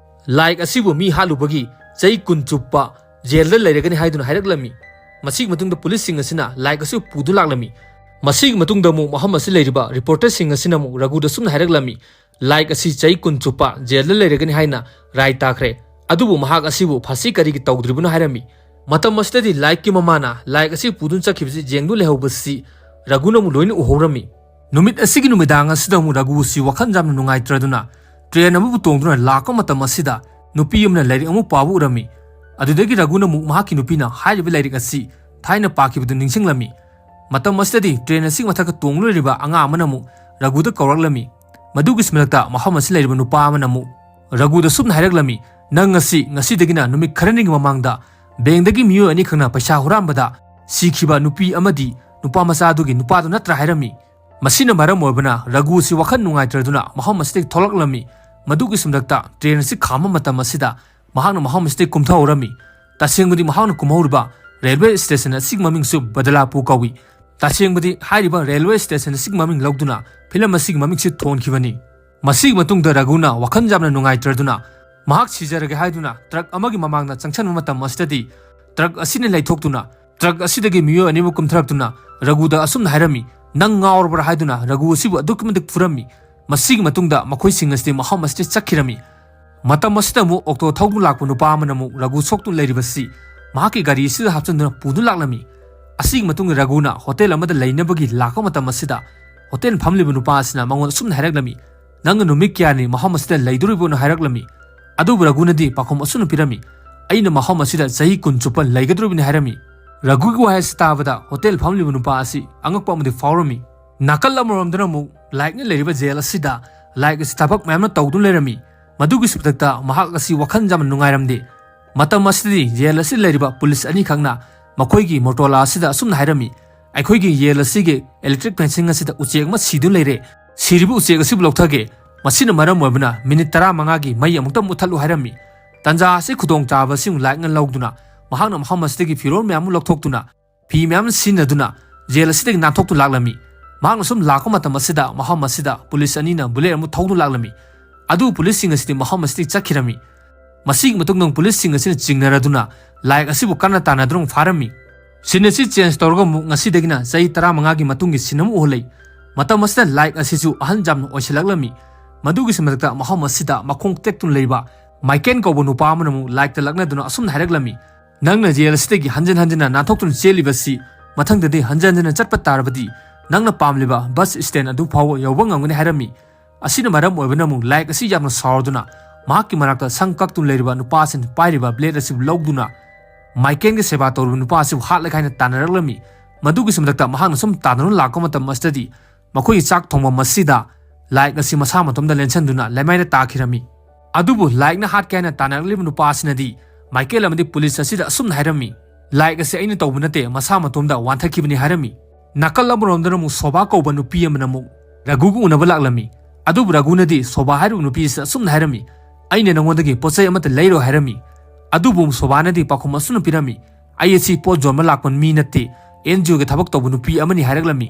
ꯂꯥꯏꯛ ꯑꯁꯤꯕꯨ ꯃꯤ ꯍꯥꯠꯂꯨꯕꯒꯤ ꯆꯍꯤ ꯀꯨꯟ ꯆꯨꯞꯄ ꯖꯦꯜꯗ ꯂꯩꯔꯒꯅꯤ ꯍꯥꯏꯗꯨꯅ ꯍꯥꯏꯔꯛꯂꯝꯃꯤ꯫ ꯃꯁꯤꯒꯤ ꯃꯇꯨꯡꯗ ꯄꯨꯂꯤꯁꯁꯤꯡ ꯑꯁꯤꯅ ꯂꯥꯏꯛ ꯑꯁꯤ ꯄꯨꯗꯨꯅ ꯂꯥꯛꯂꯝꯃꯤ꯫ ꯃꯁꯤꯒꯤ ꯃꯇꯨꯡꯗ ꯑꯃꯨꯛ ꯃꯐꯝ ꯑꯁꯤ ꯂꯩꯔꯤꯕ ꯔꯤꯄꯣꯔꯇꯔꯁꯤꯡ ꯑꯁꯤꯅ ꯑꯃꯨꯛ ꯔꯥꯒꯨꯗ ꯁꯨꯝꯅ ꯍꯥꯏꯔꯛꯂꯝꯃꯤ, "ꯂꯥꯏꯛ ꯑꯁꯤ ꯆꯍꯤ ꯀꯨꯟ ꯆꯨꯞꯄ ꯖꯦꯜꯗ ꯂꯩꯔꯒꯅꯤ ꯍꯥꯏꯅ ꯔꯥꯏ ꯇꯥꯈ꯭ꯔꯦ, ꯑꯗꯨꯕꯨ ꯃꯍꯥꯛ ꯑꯁꯤꯕꯨ ꯐꯥꯁꯤ ꯀꯔꯤꯒꯤ ꯇꯧꯗ꯭ꯔꯤꯕꯅꯣ?" ꯍꯥꯏꯔꯝꯃꯤ꯫ ꯃꯇꯝ ꯑꯁꯤꯗꯗꯤ ꯂꯥꯏꯛꯀꯤ ꯃꯃꯥꯅ ꯂꯥꯏꯛ ꯑꯁꯤ ꯄꯨꯗꯨꯅ ꯆꯠꯈꯤꯕꯁꯤ ꯌꯦꯡꯗꯨꯅ ꯂꯩꯍꯧꯕꯁꯤ ꯔꯥꯒꯨꯅ ꯑꯃꯨꯛ ꯂꯣꯏꯅ ꯎꯍꯧꯔꯝꯃꯤ꯫ ꯅꯨꯃꯤꯠ ꯑꯁꯤꯒꯤ ꯅꯨꯃꯤꯗꯥꯡ ꯑꯁꯤꯗ ꯑꯃꯨꯛ ꯔꯥꯒꯨ ꯑꯁꯤ ꯋꯥꯈꯜ ꯌꯥꯝꯅ ꯅꯨꯡꯉꯥꯏꯇ꯭ꯔꯗꯨꯅ ꯇ꯭ꯔꯦꯟ ꯑꯃꯕꯨ ꯇꯣꯡꯗꯨꯅ ꯂꯥꯛꯄ ꯃꯇꯝ ꯑꯁꯤꯗ ꯅꯨꯄꯤ ꯑꯃꯅ ꯂꯥꯏꯔꯤꯛ ꯑꯃ ꯄꯥꯕ ꯎꯔꯝꯃꯤ꯫ ꯑꯗꯨꯗꯒꯤ ꯔꯥꯒꯨꯅ ꯑꯃꯨꯛ ꯃꯍꯥꯛꯀꯤ ꯅꯨꯄꯤꯅ ꯍꯥꯏꯔꯤꯕ ꯂꯥꯏꯔꯤꯛ ꯑꯁꯤ ꯊꯥꯏꯅ ꯄꯥꯈꯤꯕꯗꯨ ꯅꯤꯡꯁꯤꯡꯂꯝꯃꯤ꯫ ꯃꯇꯝ ꯑꯁꯤꯗꯗꯤ ꯇ꯭ꯔꯦꯟ ꯑꯁꯤꯒꯤ ꯃꯊꯛꯇ ꯇꯣꯡꯂꯣꯏꯔꯤꯕ ꯑꯉꯥꯡ ꯑꯃꯅ ꯑꯃꯨꯛ ꯔꯥꯒꯨꯗ ꯀꯧꯔꯛꯂꯝꯃꯤ꯫ ꯃꯗꯨꯒꯤ ꯃꯊꯛꯇ ꯃꯐꯝ ꯑꯁꯤ ꯂꯩꯔꯤꯕ ꯅꯨꯄꯥ ꯑꯃꯅ ꯑꯃꯨꯛ ꯔꯥꯒꯨꯗ ꯁꯨꯝꯅ ꯍꯥꯏꯔꯛꯂꯝꯃꯤ, "ꯅꯪ ꯉꯁꯤ ꯉꯁꯤꯗꯒꯤꯅ ꯅꯨꯃꯤꯠ ꯈꯔꯅꯤꯒꯤ ꯃꯃꯥꯡꯗ ꯕꯦꯡꯗꯒꯤ ꯃꯤꯑꯣꯏ ꯑꯅꯤꯈꯛꯅ ꯄꯩꯁꯥ ꯍꯨꯔꯥꯟꯕꯗ ꯁꯤꯈꯤꯕ ꯅꯨꯄꯤ ꯑꯃꯗꯤ ꯅꯨꯄꯥ ꯃꯆꯥ ꯑꯗꯨꯒꯤ ꯅꯨꯄꯥꯗꯨ ꯅꯠꯇ꯭ꯔꯥ?" ꯍꯥꯏꯔꯝꯃꯤ꯫ ꯃꯁꯤꯅ ꯃꯔꯝ ꯑꯣꯏꯕꯅ ꯔꯥꯒꯨ ꯑꯁꯤ ꯋꯥꯈꯜ ꯅꯨꯡꯉꯥꯏꯇ꯭ꯔꯗꯨꯅ ꯃꯐꯝ ꯑꯁꯤꯗꯒꯤ ꯊꯣꯛꯂꯛꯂꯝꯃꯤ꯫ ꯃꯗꯨꯒꯤ ꯃꯊꯛꯇ ꯇ꯭ꯔꯦꯟ ꯑꯁꯤ ꯈꯥꯝꯕ ꯃꯇꯝ ꯑꯁꯤꯗ ꯃꯍꯥꯛꯅ ꯃꯐꯝ ꯑꯁꯤꯗꯒꯤ ꯀꯨꯝꯊꯍꯧꯔꯝꯃꯤ꯫ ꯇꯁꯦꯡꯕꯗꯤ ꯃꯍꯥꯛꯅ ꯀꯨꯝꯍꯧꯔꯤꯕ ꯔꯦꯜꯋꯦ ꯁ꯭ꯇꯦꯁꯟ ꯑꯁꯤꯒꯤ ꯃꯃꯤꯡꯁꯨ ꯕꯗꯂꯥꯄꯨꯔ ꯀꯧꯏ꯫ ꯇꯁꯦꯡꯕꯗꯤ ꯍꯥꯏꯔꯤꯕ ꯔꯦꯜꯋꯦ ꯁ꯭ꯇꯦꯁꯟ ꯑꯁꯤꯒꯤ ꯃꯃꯤꯡ ꯂꯧꯗꯨꯅ ꯐꯤꯂꯝ ꯑꯁꯤꯒꯤ ꯃꯃꯤꯡꯁꯤ ꯊꯣꯟꯈꯤꯕꯅꯤ꯫ ꯃꯁꯤꯒꯤ ꯃꯇꯨꯡꯗ ꯔꯥꯒꯨꯅ ꯋꯥꯈꯜ ꯌꯥꯝꯅ ꯅꯨꯡꯉꯥꯏꯇ꯭ꯔꯗꯨꯅ ꯃꯍꯥꯛ ꯁꯤꯖꯔꯒꯦ ꯍꯥꯏꯗꯨꯅ ꯇ꯭ꯔꯛ ꯑꯃꯒꯤ ꯃꯃꯥꯡꯗ ꯆꯪꯁꯤꯟꯕ ꯃꯇꯝ ꯑꯁꯤꯗꯗꯤ ꯇ꯭ꯔꯛ ꯑꯁꯤꯅ ꯂꯩꯊꯣꯛꯇꯨꯅ ꯇ꯭ꯔꯛ ꯑꯁꯤꯗꯒꯤ ꯃꯤꯑꯣꯏ ꯑꯅꯤꯃꯛ ꯀꯨꯝꯊꯔꯛꯇꯨꯅ ꯔꯥꯒꯨꯗ ꯑꯁꯨꯝꯅ ꯍꯥꯏꯔꯝꯃꯤ, "ꯅꯪ ꯉꯥꯎꯔꯕ꯭ꯔꯥ?" ꯍꯥꯏꯗꯨꯅ ꯔꯥꯒꯨ ꯑꯁꯤꯕꯨ ꯑꯗꯨꯛꯀꯤ ꯃꯇꯤꯛ ꯐꯨꯔꯝꯃꯤ꯫ ꯃꯁꯤꯒꯤ ꯃꯇꯨꯡꯗ ꯃꯈꯣꯏꯁꯤꯡ ꯑꯁꯤꯗꯤ ꯃꯐꯝ ꯑꯁꯤꯗ ꯆꯠꯈꯤꯔꯝꯃꯤ꯫ ꯃꯇꯝ ꯑꯁꯤꯗ ꯑꯃꯨꯛ ꯑꯣꯛꯇꯣ ꯊꯧꯗꯨꯅ ꯂꯥꯛꯄ ꯅꯨꯄꯥ ꯑꯃꯅ ꯑꯃꯨꯛ ꯔꯥꯒꯨ ꯁꯣꯛꯇꯨꯅ ꯂꯩꯔꯤꯕꯁꯤ ꯃꯍꯥꯛꯀꯤ ꯒꯥꯔꯤ ꯑꯁꯤꯗ ꯍꯥꯞꯆꯤꯟꯗꯨꯅ ꯄꯨꯗꯨꯅ ꯂꯥꯛꯂꯝꯃꯤ꯫ ꯑꯁꯤꯒꯤ ꯃꯇꯨꯡꯗ ꯔꯥꯒꯨꯅ ꯍꯣꯇꯦꯜ ꯑꯃꯗ ꯂꯩꯅꯕꯒꯤ ꯂꯥꯛꯄ ꯃꯇꯝ ꯑꯁꯤꯗ ꯍꯣꯇꯦꯜ ꯐꯝꯂꯤꯕ ꯅꯨꯄꯥ ꯑꯁꯤꯅ ꯃꯉꯣꯟꯗ ꯑꯁꯨꯝꯅ ꯍꯥꯏꯔꯛꯂꯝꯃꯤ, "ꯅꯪꯅ ꯅꯨꯃꯤꯠ ꯀꯌꯥꯅꯤ ꯃꯐꯝ ꯑꯁꯤꯗ ꯂꯩꯗꯣꯔꯤꯕꯅꯣ?" ꯍꯥꯏꯔꯛꯂꯝꯃꯤ꯫ ꯑꯗꯨꯕꯨ ꯔꯥꯒꯨꯅꯗꯤ ꯄꯥꯎꯈꯨꯝ ꯑꯁꯨꯝꯅ ꯄꯤꯔꯝꯃꯤ, "ꯑꯩꯅ ꯃꯐꯝ ꯑꯁꯤꯗ ꯆꯍꯤ ꯀꯨꯟ ꯆꯨꯞꯄ ꯂꯩꯒꯗꯧꯔꯤꯕꯅꯤ" ꯍꯥꯏꯔꯝꯃꯤ꯫ ꯔꯥꯒꯨꯒꯤ ꯋꯥꯍꯩ ꯑꯁꯤ ꯇꯥꯕꯗ ꯍꯣꯇꯦꯜ ꯐꯝꯂꯤꯕ ꯅꯨꯄꯥ ꯑꯁꯤ ꯑꯉꯛꯄ ꯑꯃꯗꯤ ꯐꯥꯎꯔꯝꯃꯤ꯫ ꯅꯥꯀꯜ ꯑꯃꯔꯣꯝꯗꯅ ꯑꯃꯨꯛ ꯂꯥꯏꯛꯅ ꯂꯩꯔꯤꯕ ꯖꯦꯜ ꯑꯁꯤꯗ ꯂꯥꯏꯛ ꯑꯁꯤ ꯊꯕꯛ ꯃꯌꯥꯝꯅ ꯇꯧꯗꯨꯅ ꯂꯩꯔꯝꯃꯤ꯫ ꯃꯗꯨꯒꯤ ꯃꯊꯛꯇ ꯃꯍꯥꯛ ꯑꯁꯤ ꯋꯥꯈꯜ ꯌꯥꯝꯅ ꯅꯨꯡꯉꯥꯏꯔꯝꯗꯦ꯫ ꯃꯇꯝ ꯑꯁꯤꯗꯗꯤ ꯖꯦꯜ ꯑꯁꯤꯗ ꯂꯩꯔꯤꯕ ꯄꯨꯂꯤꯁ ꯑꯅꯤꯈꯛꯅ ꯃꯈꯣꯏꯒꯤ ꯃꯣꯇꯣꯔꯂꯥ ꯑꯁꯤꯗ ꯑꯁꯨꯝꯅ ꯍꯥꯏꯔꯝꯃꯤ, "ꯑꯩꯈꯣꯏꯒꯤ ꯌꯦꯟ ꯑꯁꯤꯒꯤ ꯏꯂꯦꯛꯇ꯭ꯔꯤꯛ ꯐꯦꯟꯁꯤꯡ ꯑꯁꯤꯗ ꯎꯆꯦꯛ ꯑꯃ ꯁꯤꯗꯨꯅ ꯂꯩꯔꯦ꯫ ꯁꯤꯔꯤꯕ ꯎꯆꯦꯛ ꯑꯁꯤꯕꯨ ꯂꯧꯊꯒꯦ꯫ ꯃꯁꯤꯅ ꯃꯔꯝ ꯑꯣꯏꯕꯅ ꯃꯤꯅꯤꯠ ꯇꯔꯥꯃꯉꯥꯒꯤ ꯃꯩ ꯑꯃꯨꯛꯇ ꯃꯨꯠꯊꯠꯂꯨ" ꯍꯥꯏꯔꯝꯃꯤ꯫ ꯇꯟꯖꯥ ꯑꯁꯤ ꯈꯨꯗꯣꯡꯆꯥꯕ ꯑꯁꯤ ꯂꯥꯏꯛꯅ ꯂꯧꯗꯨꯅ ꯃꯍꯥꯛꯅ ꯃꯐꯝ ꯑꯁꯤꯗꯒꯤ ꯐꯤꯔꯣꯜ ꯃꯌꯥꯝ ꯑꯃ ꯂꯧꯊꯣꯛꯇꯨꯅ ꯐꯤ ꯃꯌꯥꯝ ꯁꯤꯖꯤꯟꯅꯗꯨꯅ ꯖꯦꯜ ꯑꯁꯤꯗꯒꯤ ꯅꯥꯟꯊꯣꯛꯇꯨꯅ ꯂꯥꯛꯂꯝꯃꯤ꯫ ꯃꯍꯥꯛꯅ ꯁꯨꯝ ꯂꯥꯛꯄ ꯃꯇꯝ ꯑꯁꯤꯗ ꯃꯐꯝ ꯑꯁꯤꯗ ꯄꯨꯂꯤꯁ ꯑꯅꯤꯅ ꯕꯨꯂꯦꯠ ꯑꯃ ꯊꯧꯗꯨꯅ ꯂꯥꯛꯂꯝꯃꯤ꯫ ꯑꯗꯨꯕꯨ ꯄꯨꯂꯤꯁꯁꯤꯡ ꯑꯁꯤꯗꯤ ꯃꯐꯝ ꯑꯁꯤꯗꯒꯤ ꯆꯠꯈꯤꯔꯝꯃꯤ꯫ ꯃꯁꯤꯒꯤ ꯃꯇꯨꯡꯗ ꯑꯃꯨꯛ ꯄꯨꯂꯤꯁꯁꯤꯡ ꯑꯁꯤꯅ ꯆꯤꯡꯅꯔꯗꯨꯅ ꯂꯥꯏꯛ ꯑꯁꯤꯕꯨ ꯀꯟꯅ ꯇꯥꯟꯅꯗꯨꯅ ꯑꯃꯨꯛ ꯐꯥꯔꯝꯃꯤ꯫ ꯁꯤꯟ ꯑꯁꯤ ꯆꯦꯟꯖ ꯇꯧꯔꯒ ꯑꯃꯨꯛ ꯉꯁꯤꯗꯒꯤꯅ ꯆꯍꯤ ꯇꯔꯥꯃꯉꯥꯒꯤ ꯃꯇꯨꯡꯒꯤ ꯁꯤꯟ ꯑꯃ ꯎꯍꯜꯂꯤ꯫ ꯃꯇꯝ ꯑꯁꯤꯗ ꯂꯥꯏꯛ ꯑꯁꯤꯁꯨ ꯑꯍꯜ ꯌꯥꯝꯅ ꯑꯣꯏꯁꯤꯜꯂꯛꯂꯝꯃꯤ꯫ ꯃꯗꯨꯒꯤꯁꯨ ꯃꯊꯛꯇ ꯃꯐꯝ ꯑꯁꯤꯗ ꯃꯈꯣꯡ ꯇꯦꯛꯇꯨꯅ ꯂꯩꯕ ꯃꯥꯏꯀꯦꯜ ꯀꯧꯕ ꯅꯨꯄꯥ ꯑꯃꯅ ꯑꯃꯨꯛ ꯂꯥꯏꯛꯇ ꯂꯛꯅꯗꯨꯅ ꯑꯁꯨꯝꯅ ꯍꯥꯏꯔꯛꯂꯝꯃꯤ, "ꯅꯪꯅ ꯖꯦꯜ ꯑꯁꯤꯗꯒꯤ ꯍꯟꯖꯤꯟ ꯍꯟꯖꯤꯟꯅ ꯅꯥꯟꯊꯣꯛꯇꯨꯅ ꯆꯦꯜꯂꯤꯕꯁꯤ ꯃꯊꯪꯗꯗꯤ ꯍꯟꯖꯤꯟ ꯍꯟꯖꯤꯟꯅ ꯆꯠꯄ ꯇꯥꯔꯕꯗꯤ ꯅꯪꯅ ꯄꯥꯝꯂꯤꯕ ꯕꯁ ꯁ꯭ꯇꯦꯟ ꯑꯗꯨ ꯐꯥꯎꯕ ꯌꯧꯕ ꯉꯝꯒꯅꯤ" ꯍꯥꯏꯔꯝꯃꯤ꯫ ꯑꯁꯤꯅ ꯃꯔꯝ ꯑꯣꯏꯕꯅ ꯑꯃꯨꯛ ꯂꯥꯏꯛ ꯑꯁꯤ ꯌꯥꯝꯅ ꯁꯥꯎꯔꯗꯨꯅ ꯃꯍꯥꯛꯀꯤ ꯃꯅꯥꯛꯇ ꯁꯝ ꯀꯛꯇꯨꯅ ꯂꯩꯔꯤꯕ ꯅꯨꯄꯥ ꯑꯁꯤꯅ ꯄꯥꯏꯔꯤꯕ ꯕ꯭ꯂꯦꯗ ꯑꯁꯤꯕꯨ ꯂꯧꯗꯨꯅ ꯃꯥꯏꯀꯦꯜꯒꯤ ꯁꯦꯕꯥ ꯇꯧꯔꯤꯕ ꯅꯨꯄꯥ ꯑꯁꯤꯕꯨ ꯍꯥꯠꯂꯒꯦ ꯍꯥꯏꯅ ꯇꯥꯟꯅꯔꯛꯂꯝꯃꯤ꯫ ꯃꯗꯨꯒꯤꯁꯨ ꯃꯊꯛꯇ ꯃꯍꯥꯛꯅ ꯁꯨꯝ ꯇꯥꯟꯅꯗꯨꯅ ꯂꯥꯛꯄ ꯃꯇꯝ ꯑꯁꯤꯗꯗꯤ ꯃꯈꯣꯏꯒꯤ ꯆꯥꯛ ꯊꯣꯡꯐꯝ ꯑꯁꯤꯗ ꯂꯥꯏꯛ ꯑꯁꯤ ꯃꯁꯥ ꯃꯇꯣꯝꯗ ꯂꯦꯟꯁꯟꯗꯨꯅ ꯂꯩꯃꯥꯏꯗ ꯇꯥꯈꯤꯔꯝꯃꯤ꯫ ꯑꯗꯨꯕꯨ ꯂꯥꯏꯛꯅ ꯍꯥꯠꯀꯦ ꯍꯥꯏꯅ ꯇꯥꯟꯅꯔꯛꯂꯤꯕ ꯅꯨꯄꯥ ꯑꯁꯤꯅꯗꯤ ꯃꯥꯏꯀꯦꯜ ꯑꯃꯗꯤ ꯄꯨꯂꯤꯁ ꯑꯁꯤꯗ ꯑꯁꯨꯝꯅ ꯍꯥꯏꯔꯝꯃꯤ, "ꯂꯥꯏꯛ ꯑꯁꯤ ꯑꯩꯅ ꯇꯧꯕ ꯅꯠꯇꯦ, ꯃꯁꯥ ꯃꯇꯣꯝꯗ ꯋꯥꯟꯊꯈꯤꯕꯅꯤ" ꯍꯥꯏꯔꯝꯃꯤ꯫ ꯅꯥꯀꯜ ꯑꯃꯔꯣꯝꯗꯅ ꯑꯃꯨꯛ ꯁꯣꯚꯥ ꯀꯧꯕ ꯅꯨꯄꯤ ꯑꯃꯅ ꯑꯃꯨꯛ ꯔꯘꯨꯒ ꯎꯅꯕ ꯂꯥꯛꯂꯝꯃꯤ꯫ ꯑꯗꯨꯕꯨ ꯔꯘꯨꯅꯗꯤ ꯁꯣꯚꯥ ꯍꯥꯏꯔꯤꯕ ꯅꯨꯄꯤ ꯑꯁꯤꯗ ꯑꯁꯨꯝꯅ ꯍꯥꯏꯔꯝꯃꯤ, "ꯑꯩꯅ ꯅꯉꯣꯟꯗꯒꯤ ꯄꯣꯠ ꯆꯩ ꯑꯃꯠꯇ ꯂꯩꯔꯣꯏ" ꯍꯥꯏꯔꯝꯃꯤ꯫ ꯑꯗꯨꯕꯨ ꯁꯣꯚꯥꯅꯗꯤ ꯄꯥꯎꯈꯨꯝ ꯑꯁꯨꯝꯅ ꯄꯤꯔꯝꯃꯤ, "ꯑꯩ ꯑꯁꯤ ꯄꯣꯠ ꯌꯣꯟꯕ ꯂꯥꯛꯄ ꯃꯤ ꯅꯠꯇꯦ, ꯑꯦꯟ ꯖꯤ ꯑꯣꯒꯤ ꯊꯕꯛ ꯇꯧꯕ ꯅꯨꯄꯤ ꯑꯃꯅꯤ" ꯍꯥꯏꯔꯛꯂꯝꯃꯤ꯫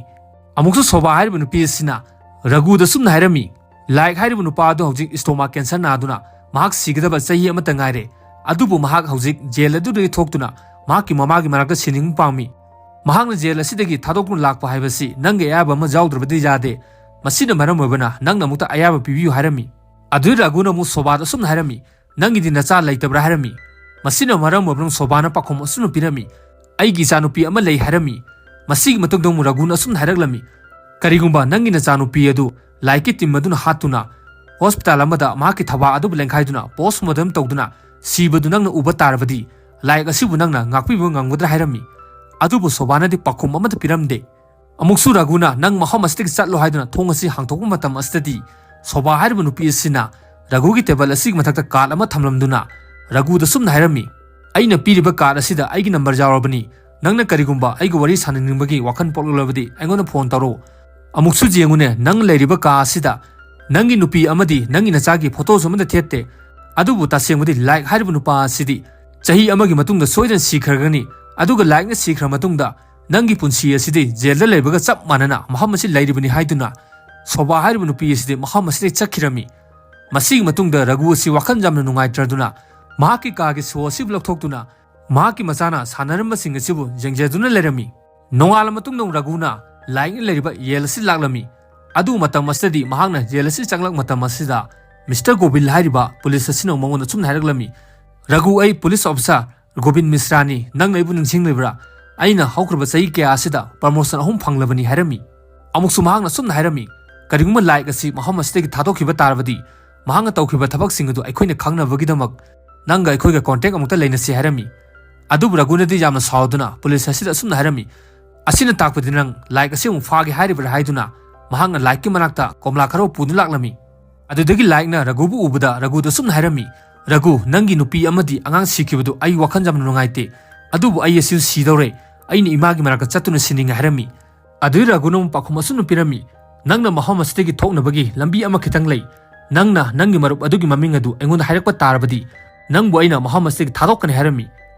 ꯑꯃꯨꯛꯁꯨ ꯁꯣꯚꯥ ꯍꯥꯏꯔꯤꯕ ꯅꯨꯄꯤ ꯑꯁꯤꯅ ꯔꯘꯨꯗ ꯑꯁꯨꯝꯅ ꯍꯥꯏꯔꯝꯃꯤ, "ꯂꯥꯏꯛ ꯍꯥꯏꯔꯤꯕ ꯅꯨꯄꯥ ꯑꯗꯨ ꯍꯧꯖꯤꯛ ꯁ꯭ꯇꯣꯃꯥ ꯀꯦꯟꯁꯔ ꯅꯥꯗꯨꯅ ꯃꯍꯥꯛ ꯁꯤꯒꯗꯕ ꯆꯍꯤ ꯑꯃꯠꯇ ꯉꯥꯏꯔꯦ꯫ ꯑꯗꯨꯕꯨ ꯃꯍꯥꯛ ꯍꯧꯖꯤꯛ ꯖꯦꯜ ꯑꯗꯨꯗꯒꯤ ꯊꯣꯛꯇꯨꯅ ꯃꯍꯥꯛꯀꯤ ꯃꯃꯥꯒꯤ ꯃꯅꯥꯛꯇ ꯁꯤꯟꯅꯤꯡꯕ ꯄꯥꯝꯃꯤ꯫ ꯃꯍꯥꯛꯅ ꯖꯦꯜ ꯑꯁꯤꯗꯒꯤ ꯊꯥꯗꯣꯛꯇꯨꯅ ꯂꯥꯛꯄ ꯍꯥꯏꯕꯁꯤ ꯅꯪꯒꯤ ꯑꯌꯥꯕ ꯑꯃ ꯌꯥꯎꯗ꯭ꯔꯕꯗꯤ ꯌꯥꯗꯦ꯫ ꯃꯁꯤꯅ ꯃꯔꯝ ꯑꯣꯏꯕꯅ ꯅꯪꯅ ꯑꯃꯨꯛꯇ ꯑꯌꯥꯕ ꯄꯤꯕꯤꯌꯨ" ꯍꯥꯏꯔꯝꯃꯤ꯫ ꯑꯗꯨꯗ ꯔꯘꯨꯅ ꯑꯃꯨꯛ ꯁꯣꯚꯥꯗ ꯑꯁꯨꯝꯅ ꯍꯥꯏꯔꯝꯃꯤ, "ꯅꯪꯒꯤꯗꯤ ꯅꯆꯥ ꯂꯩꯇꯕ꯭ꯔꯥ?" ꯍꯥꯏꯔꯝꯃꯤ꯫ ꯃꯁꯤꯅ ꯃꯔꯝ ꯑꯣꯏꯔꯒ ꯁꯣꯚꯥꯅ ꯄꯥꯎꯈꯨꯝ ꯑꯁꯨꯝꯅ ꯄꯤꯔꯝꯃꯤ, "ꯑꯩꯒꯤ ꯏꯆꯥꯅꯨꯄꯤ ꯑꯃ ꯂꯩ" ꯍꯥꯏꯔꯝꯃꯤ꯫ ꯃꯁꯤꯒꯤ ꯃꯇꯨꯡꯗ ꯑꯃꯨꯛ ꯔꯘꯨꯅ ꯑꯁꯨꯝꯅ ꯍꯥꯏꯔꯛꯂꯝꯃꯤ, "ꯀꯔꯤꯒꯨꯝꯕ ꯅꯪꯒꯤ ꯅꯆꯥꯅꯨꯄꯤ ꯑꯗꯨ ꯂꯥꯏꯛꯀꯤ ꯇꯤꯝ ꯑꯗꯨꯅ ꯍꯥꯠꯇꯨꯅ ꯍꯣꯁꯄꯤꯇꯥꯜ ꯑꯃꯗ ꯃꯍꯥꯛꯀꯤ ꯊꯕꯥꯛ ꯑꯗꯨꯕꯨ ꯂꯦꯡꯈꯥꯏꯗꯨꯅ ꯄꯣꯁꯃꯣꯔꯇꯦꯝ ꯇꯧꯗꯨꯅ ꯁꯤꯕꯗꯨ ꯅꯪꯅ ꯎꯕ ꯇꯥꯔꯕꯗꯤ ꯂꯥꯏꯛ ꯑꯁꯤꯕꯨ ꯅꯪꯅ ꯉꯥꯛꯄꯤꯕ ꯉꯝꯒꯗ꯭ꯔꯥ?" ꯍꯥꯏꯔꯝꯃꯤ꯫ ꯑꯗꯨꯕꯨ ꯁꯣꯚꯥꯅꯗꯤ ꯄꯥꯎꯈꯨꯝ ꯑꯃꯠꯇ ꯄꯤꯔꯝꯗꯦ꯫ ꯑꯃꯨꯛꯁꯨ ꯔꯘꯨꯅ, "ꯅꯪ ꯃꯐꯝ ꯑꯁꯤꯗꯒꯤ ꯆꯠꯂꯣ" ꯍꯥꯏꯗꯨꯅ ꯊꯣꯡ ꯑꯁꯤ ꯍꯥꯡꯗꯣꯛꯄ ꯃꯇꯝ ꯑꯁꯤꯗꯗꯤ ꯁꯣꯚꯥ ꯍꯥꯏꯔꯤꯕ ꯅꯨꯄꯤ ꯑꯁꯤꯅ ꯔꯘꯨꯒꯤ ꯇꯦꯕꯜ ꯑꯁꯤꯒꯤ ꯃꯊꯛꯇ ꯀꯥꯔꯗ ꯑꯃ ꯊꯝꯂꯝꯗꯨꯅ ꯔꯘꯨꯗ ꯁꯨꯝꯅ ꯍꯥꯏꯔꯝꯃꯤ, "ꯑꯩꯅ ꯄꯤꯔꯤꯕ ꯀꯥꯔꯗ ꯑꯁꯤꯗ ꯑꯩꯒꯤ ꯅꯝꯕꯔ ꯌꯥꯎꯔꯕꯅꯤ, ꯅꯪꯅ ꯀꯔꯤꯒꯨꯝꯕ ꯑꯩꯒ ꯋꯥꯔꯤ ꯁꯥꯟꯅꯅꯤꯡꯕꯒꯤ ꯋꯥꯈꯜ ꯄꯣꯛꯂꯛꯂꯕꯗꯤ ꯑꯩꯉꯣꯟꯗ ꯐꯣꯟ ꯇꯧꯔꯛꯎ꯫ ꯑꯃꯨꯛꯁꯨ ꯌꯦꯡꯉꯨꯅꯦ, ꯅꯪ ꯂꯩꯔꯤꯕ ꯀꯥ ꯑꯁꯤꯗ ꯅꯪꯒꯤ ꯅꯨꯄꯤ ꯑꯃꯗꯤ ꯅꯪꯒꯤ ꯅꯆꯥꯒꯤ ꯐꯣꯇꯣꯁꯨ ꯑꯃꯠꯇ ꯊꯦꯠꯇꯦ꯫ ꯑꯗꯨꯕꯨ ꯇꯁꯦꯡꯕꯗꯤ ꯂꯥꯏꯛ ꯍꯥꯏꯔꯤꯕ ꯅꯨꯄꯥ ꯑꯁꯤꯗꯤ ꯆꯍꯤ ꯑꯃꯒꯤ ꯃꯇꯨꯡꯗ ꯁꯣꯏꯗꯅ ꯁꯤꯈ꯭ꯔꯒꯅꯤ꯫ ꯑꯗꯨꯒ ꯂꯥꯏꯛꯅ ꯁꯤꯈ꯭ꯔ ꯃꯇꯨꯡꯗ ꯅꯪꯒꯤ ꯄꯨꯟꯁꯤ ꯑꯁꯤꯗꯤ ꯖꯦꯜꯗ ꯂꯩꯕꯒ ꯆꯞ ꯃꯥꯟꯅꯅ ꯃꯐꯝ ꯑꯁꯤ ꯂꯩꯔꯤꯕꯅꯤ ꯍꯥꯏꯗꯨꯅ ꯁꯣꯕꯥ ꯍꯥꯏꯔꯤꯕ ꯅꯨꯄꯤ ꯑꯁꯤꯗꯤ ꯃꯐꯝ ꯑꯁꯤꯗꯒꯤ ꯆꯠꯈꯤꯔꯝꯃꯤ꯫ ꯃꯁꯤꯒꯤ ꯃꯇꯨꯡꯗ ꯔꯘꯨ ꯑꯁꯤ ꯋꯥꯈꯜ ꯌꯥꯝꯅ ꯅꯨꯡꯉꯥꯏꯇ꯭ꯔꯗꯨꯅ ꯃꯍꯥꯛꯀꯤ ꯀꯥꯒꯤ ꯁꯣ ꯑꯁꯤꯕꯨ ꯂꯧꯊꯣꯛꯇꯨꯅ ꯃꯍꯥꯛꯀꯤ ꯃꯆꯥꯅ ꯁꯥꯟꯅꯔꯝꯕꯁꯤꯡ ꯑꯁꯤꯕꯨ ꯌꯦꯡꯖꯗꯨꯅ ꯂꯩꯔꯝꯃꯤ꯫ ꯅꯣꯡꯉꯥꯜꯂ ꯃꯇꯨꯡꯗ ꯔꯘꯨꯅ ꯂꯥꯏꯛꯅ ꯂꯩꯔꯤꯕ ꯌꯦꯜ ꯑꯁꯤ ꯂꯥꯛꯂꯝꯃꯤ꯫ ꯑꯗꯨ ꯃꯇꯝ ꯑꯁꯤꯗꯗꯤ ꯃꯍꯥꯛꯅ ꯌꯦꯜ ꯑꯁꯤ ꯆꯪꯂꯛ ꯃꯇꯝ ꯑꯁꯤꯗ ꯃꯤꯁꯇꯔ ꯒꯣꯕꯤꯜ ꯍꯥꯏꯔꯤꯕ ꯄꯨꯂꯤꯁ ꯑꯁꯤꯅ ꯃꯉꯣꯟꯗ ꯁꯨꯝꯅ ꯍꯥꯏꯔꯛꯂꯝꯃꯤ, "ꯔꯘꯨ, ꯑꯩ ꯄꯨꯂꯤꯁ ꯑꯣꯐꯤꯁꯥꯔ ꯒꯣꯕꯤꯟ ꯃꯤꯁ꯭ꯔꯥꯅꯤ, ꯅꯪꯅ ꯑꯩꯕꯨ ꯅꯤꯡꯁꯤꯡꯂꯤꯕ꯭ꯔꯥ? ꯑꯩꯅ ꯍꯧꯈ꯭ꯔꯕ ꯆꯍꯤ ꯀꯌꯥ ꯑꯁꯤꯗ ꯄ꯭ꯔꯃꯣꯁꯟ ꯑꯍꯨꯝ ꯐꯪꯂꯕꯅꯤ" ꯍꯥꯏꯔꯝꯃꯤ꯫ ꯑꯃꯨꯛꯁꯨ ꯃꯍꯥꯛꯅ ꯁꯨꯝꯅ ꯍꯥꯏꯔꯝꯃꯤ, "ꯀꯔꯤꯒꯨꯝꯕ ꯂꯥꯏꯛ ꯑꯁꯤ ꯃꯐꯝ ꯑꯁꯤꯗꯒꯤ ꯊꯥꯗꯣꯛꯈꯤꯕ ꯇꯥꯔꯕꯗꯤ ꯃꯍꯥꯛꯅ ꯇꯧꯈꯤꯕ ꯊꯕꯛꯁꯤꯡ ꯑꯗꯨ ꯑꯩꯈꯣꯏꯅ ꯈꯪꯅꯕꯒꯤꯗꯃꯛ ꯅꯪꯒ ꯑꯩꯈꯣꯏꯒ ꯀꯣꯟꯇꯦꯛ ꯑꯃꯨꯛꯇ ꯂꯩꯅꯁꯤ" ꯍꯥꯏꯔꯝꯃꯤ꯫ ꯑꯗꯨꯕꯨ ꯔꯘꯨꯅꯗꯤ ꯌꯥꯝꯅ ꯁꯥꯎꯗꯨꯅ ꯄꯨꯂꯤꯁ ꯑꯁꯤꯗ ꯑꯁꯨꯝꯅ ꯍꯥꯏꯔꯝꯃꯤ, "ꯑꯁꯤꯅ ꯇꯥꯛꯄꯗꯤ ꯅꯪ ꯂꯥꯏꯛ ꯑꯁꯤ ꯑꯃꯨꯛ ꯐꯥꯒꯦ ꯍꯥꯏꯔꯤꯕ꯭ꯔꯥ?" ꯍꯥꯏꯗꯨꯅ ꯃꯍꯥꯛꯅ ꯂꯥꯏꯛꯀꯤ ꯃꯅꯥꯛꯇ ꯀꯣꯝꯂꯥ ꯈꯔ ꯄꯨꯗꯨꯅ ꯂꯥꯛꯂꯝꯃꯤ꯫ ꯑꯗꯨꯗꯒꯤ ꯂꯥꯏꯛꯅ ꯔꯘꯨꯕꯨ ꯎꯕꯗ ꯔꯘꯨꯗ ꯑꯁꯨꯝꯅ ꯍꯥꯏꯔꯝꯃꯤ, "ꯔꯘꯨ, ꯅꯪꯒꯤ ꯅꯨꯄꯤ ꯑꯃꯗꯤ ꯑꯉꯥꯡ ꯁꯤꯈꯤꯕꯗꯨ ꯑꯩ ꯋꯥꯈꯜ ꯌꯥꯝꯅ ꯅꯨꯡꯉꯥꯏꯇꯦ, ꯑꯗꯨꯕꯨ ꯑꯩ ꯑꯁꯤꯁꯨ ꯁꯤꯗꯧꯔꯦ꯫ ꯑꯩꯅ ꯏꯃꯥꯒꯤ ꯃꯅꯥꯛꯇ ꯆꯠꯇꯨꯅ ꯁꯤꯅꯤꯡꯉꯦ" ꯍꯥꯏꯔꯝꯃꯤ꯫ ꯑꯗꯨꯗꯩ ꯔꯘꯨꯅ ꯑꯃꯨꯛ ꯄꯥꯎꯈꯨꯝ ꯑꯁꯨꯝꯅ ꯄꯤꯔꯝꯃꯤ, "ꯅꯪꯅ ꯃꯐꯝ ꯑꯁꯤꯗꯒꯤ ꯊꯣꯛꯅꯕꯒꯤ ꯂꯝꯕꯤ ꯑꯃ ꯈꯤꯇꯪ ꯂꯩ꯫ ꯅꯪꯅ ꯅꯪꯒꯤ ꯃꯔꯨꯞ ꯑꯗꯨꯒꯤ ꯃꯃꯤꯡ ꯑꯗꯨ ꯑꯩꯉꯣꯟꯗ ꯍꯥꯏꯔꯛꯄ ꯇꯥꯔꯕꯗꯤ ꯅꯪꯕꯨ ꯑꯩꯅ ꯃꯐꯝ ꯑꯁꯤꯗꯒꯤ ꯊꯥꯗꯣꯛꯀꯅꯤ" ꯍꯥꯏꯔꯝꯃꯤ꯫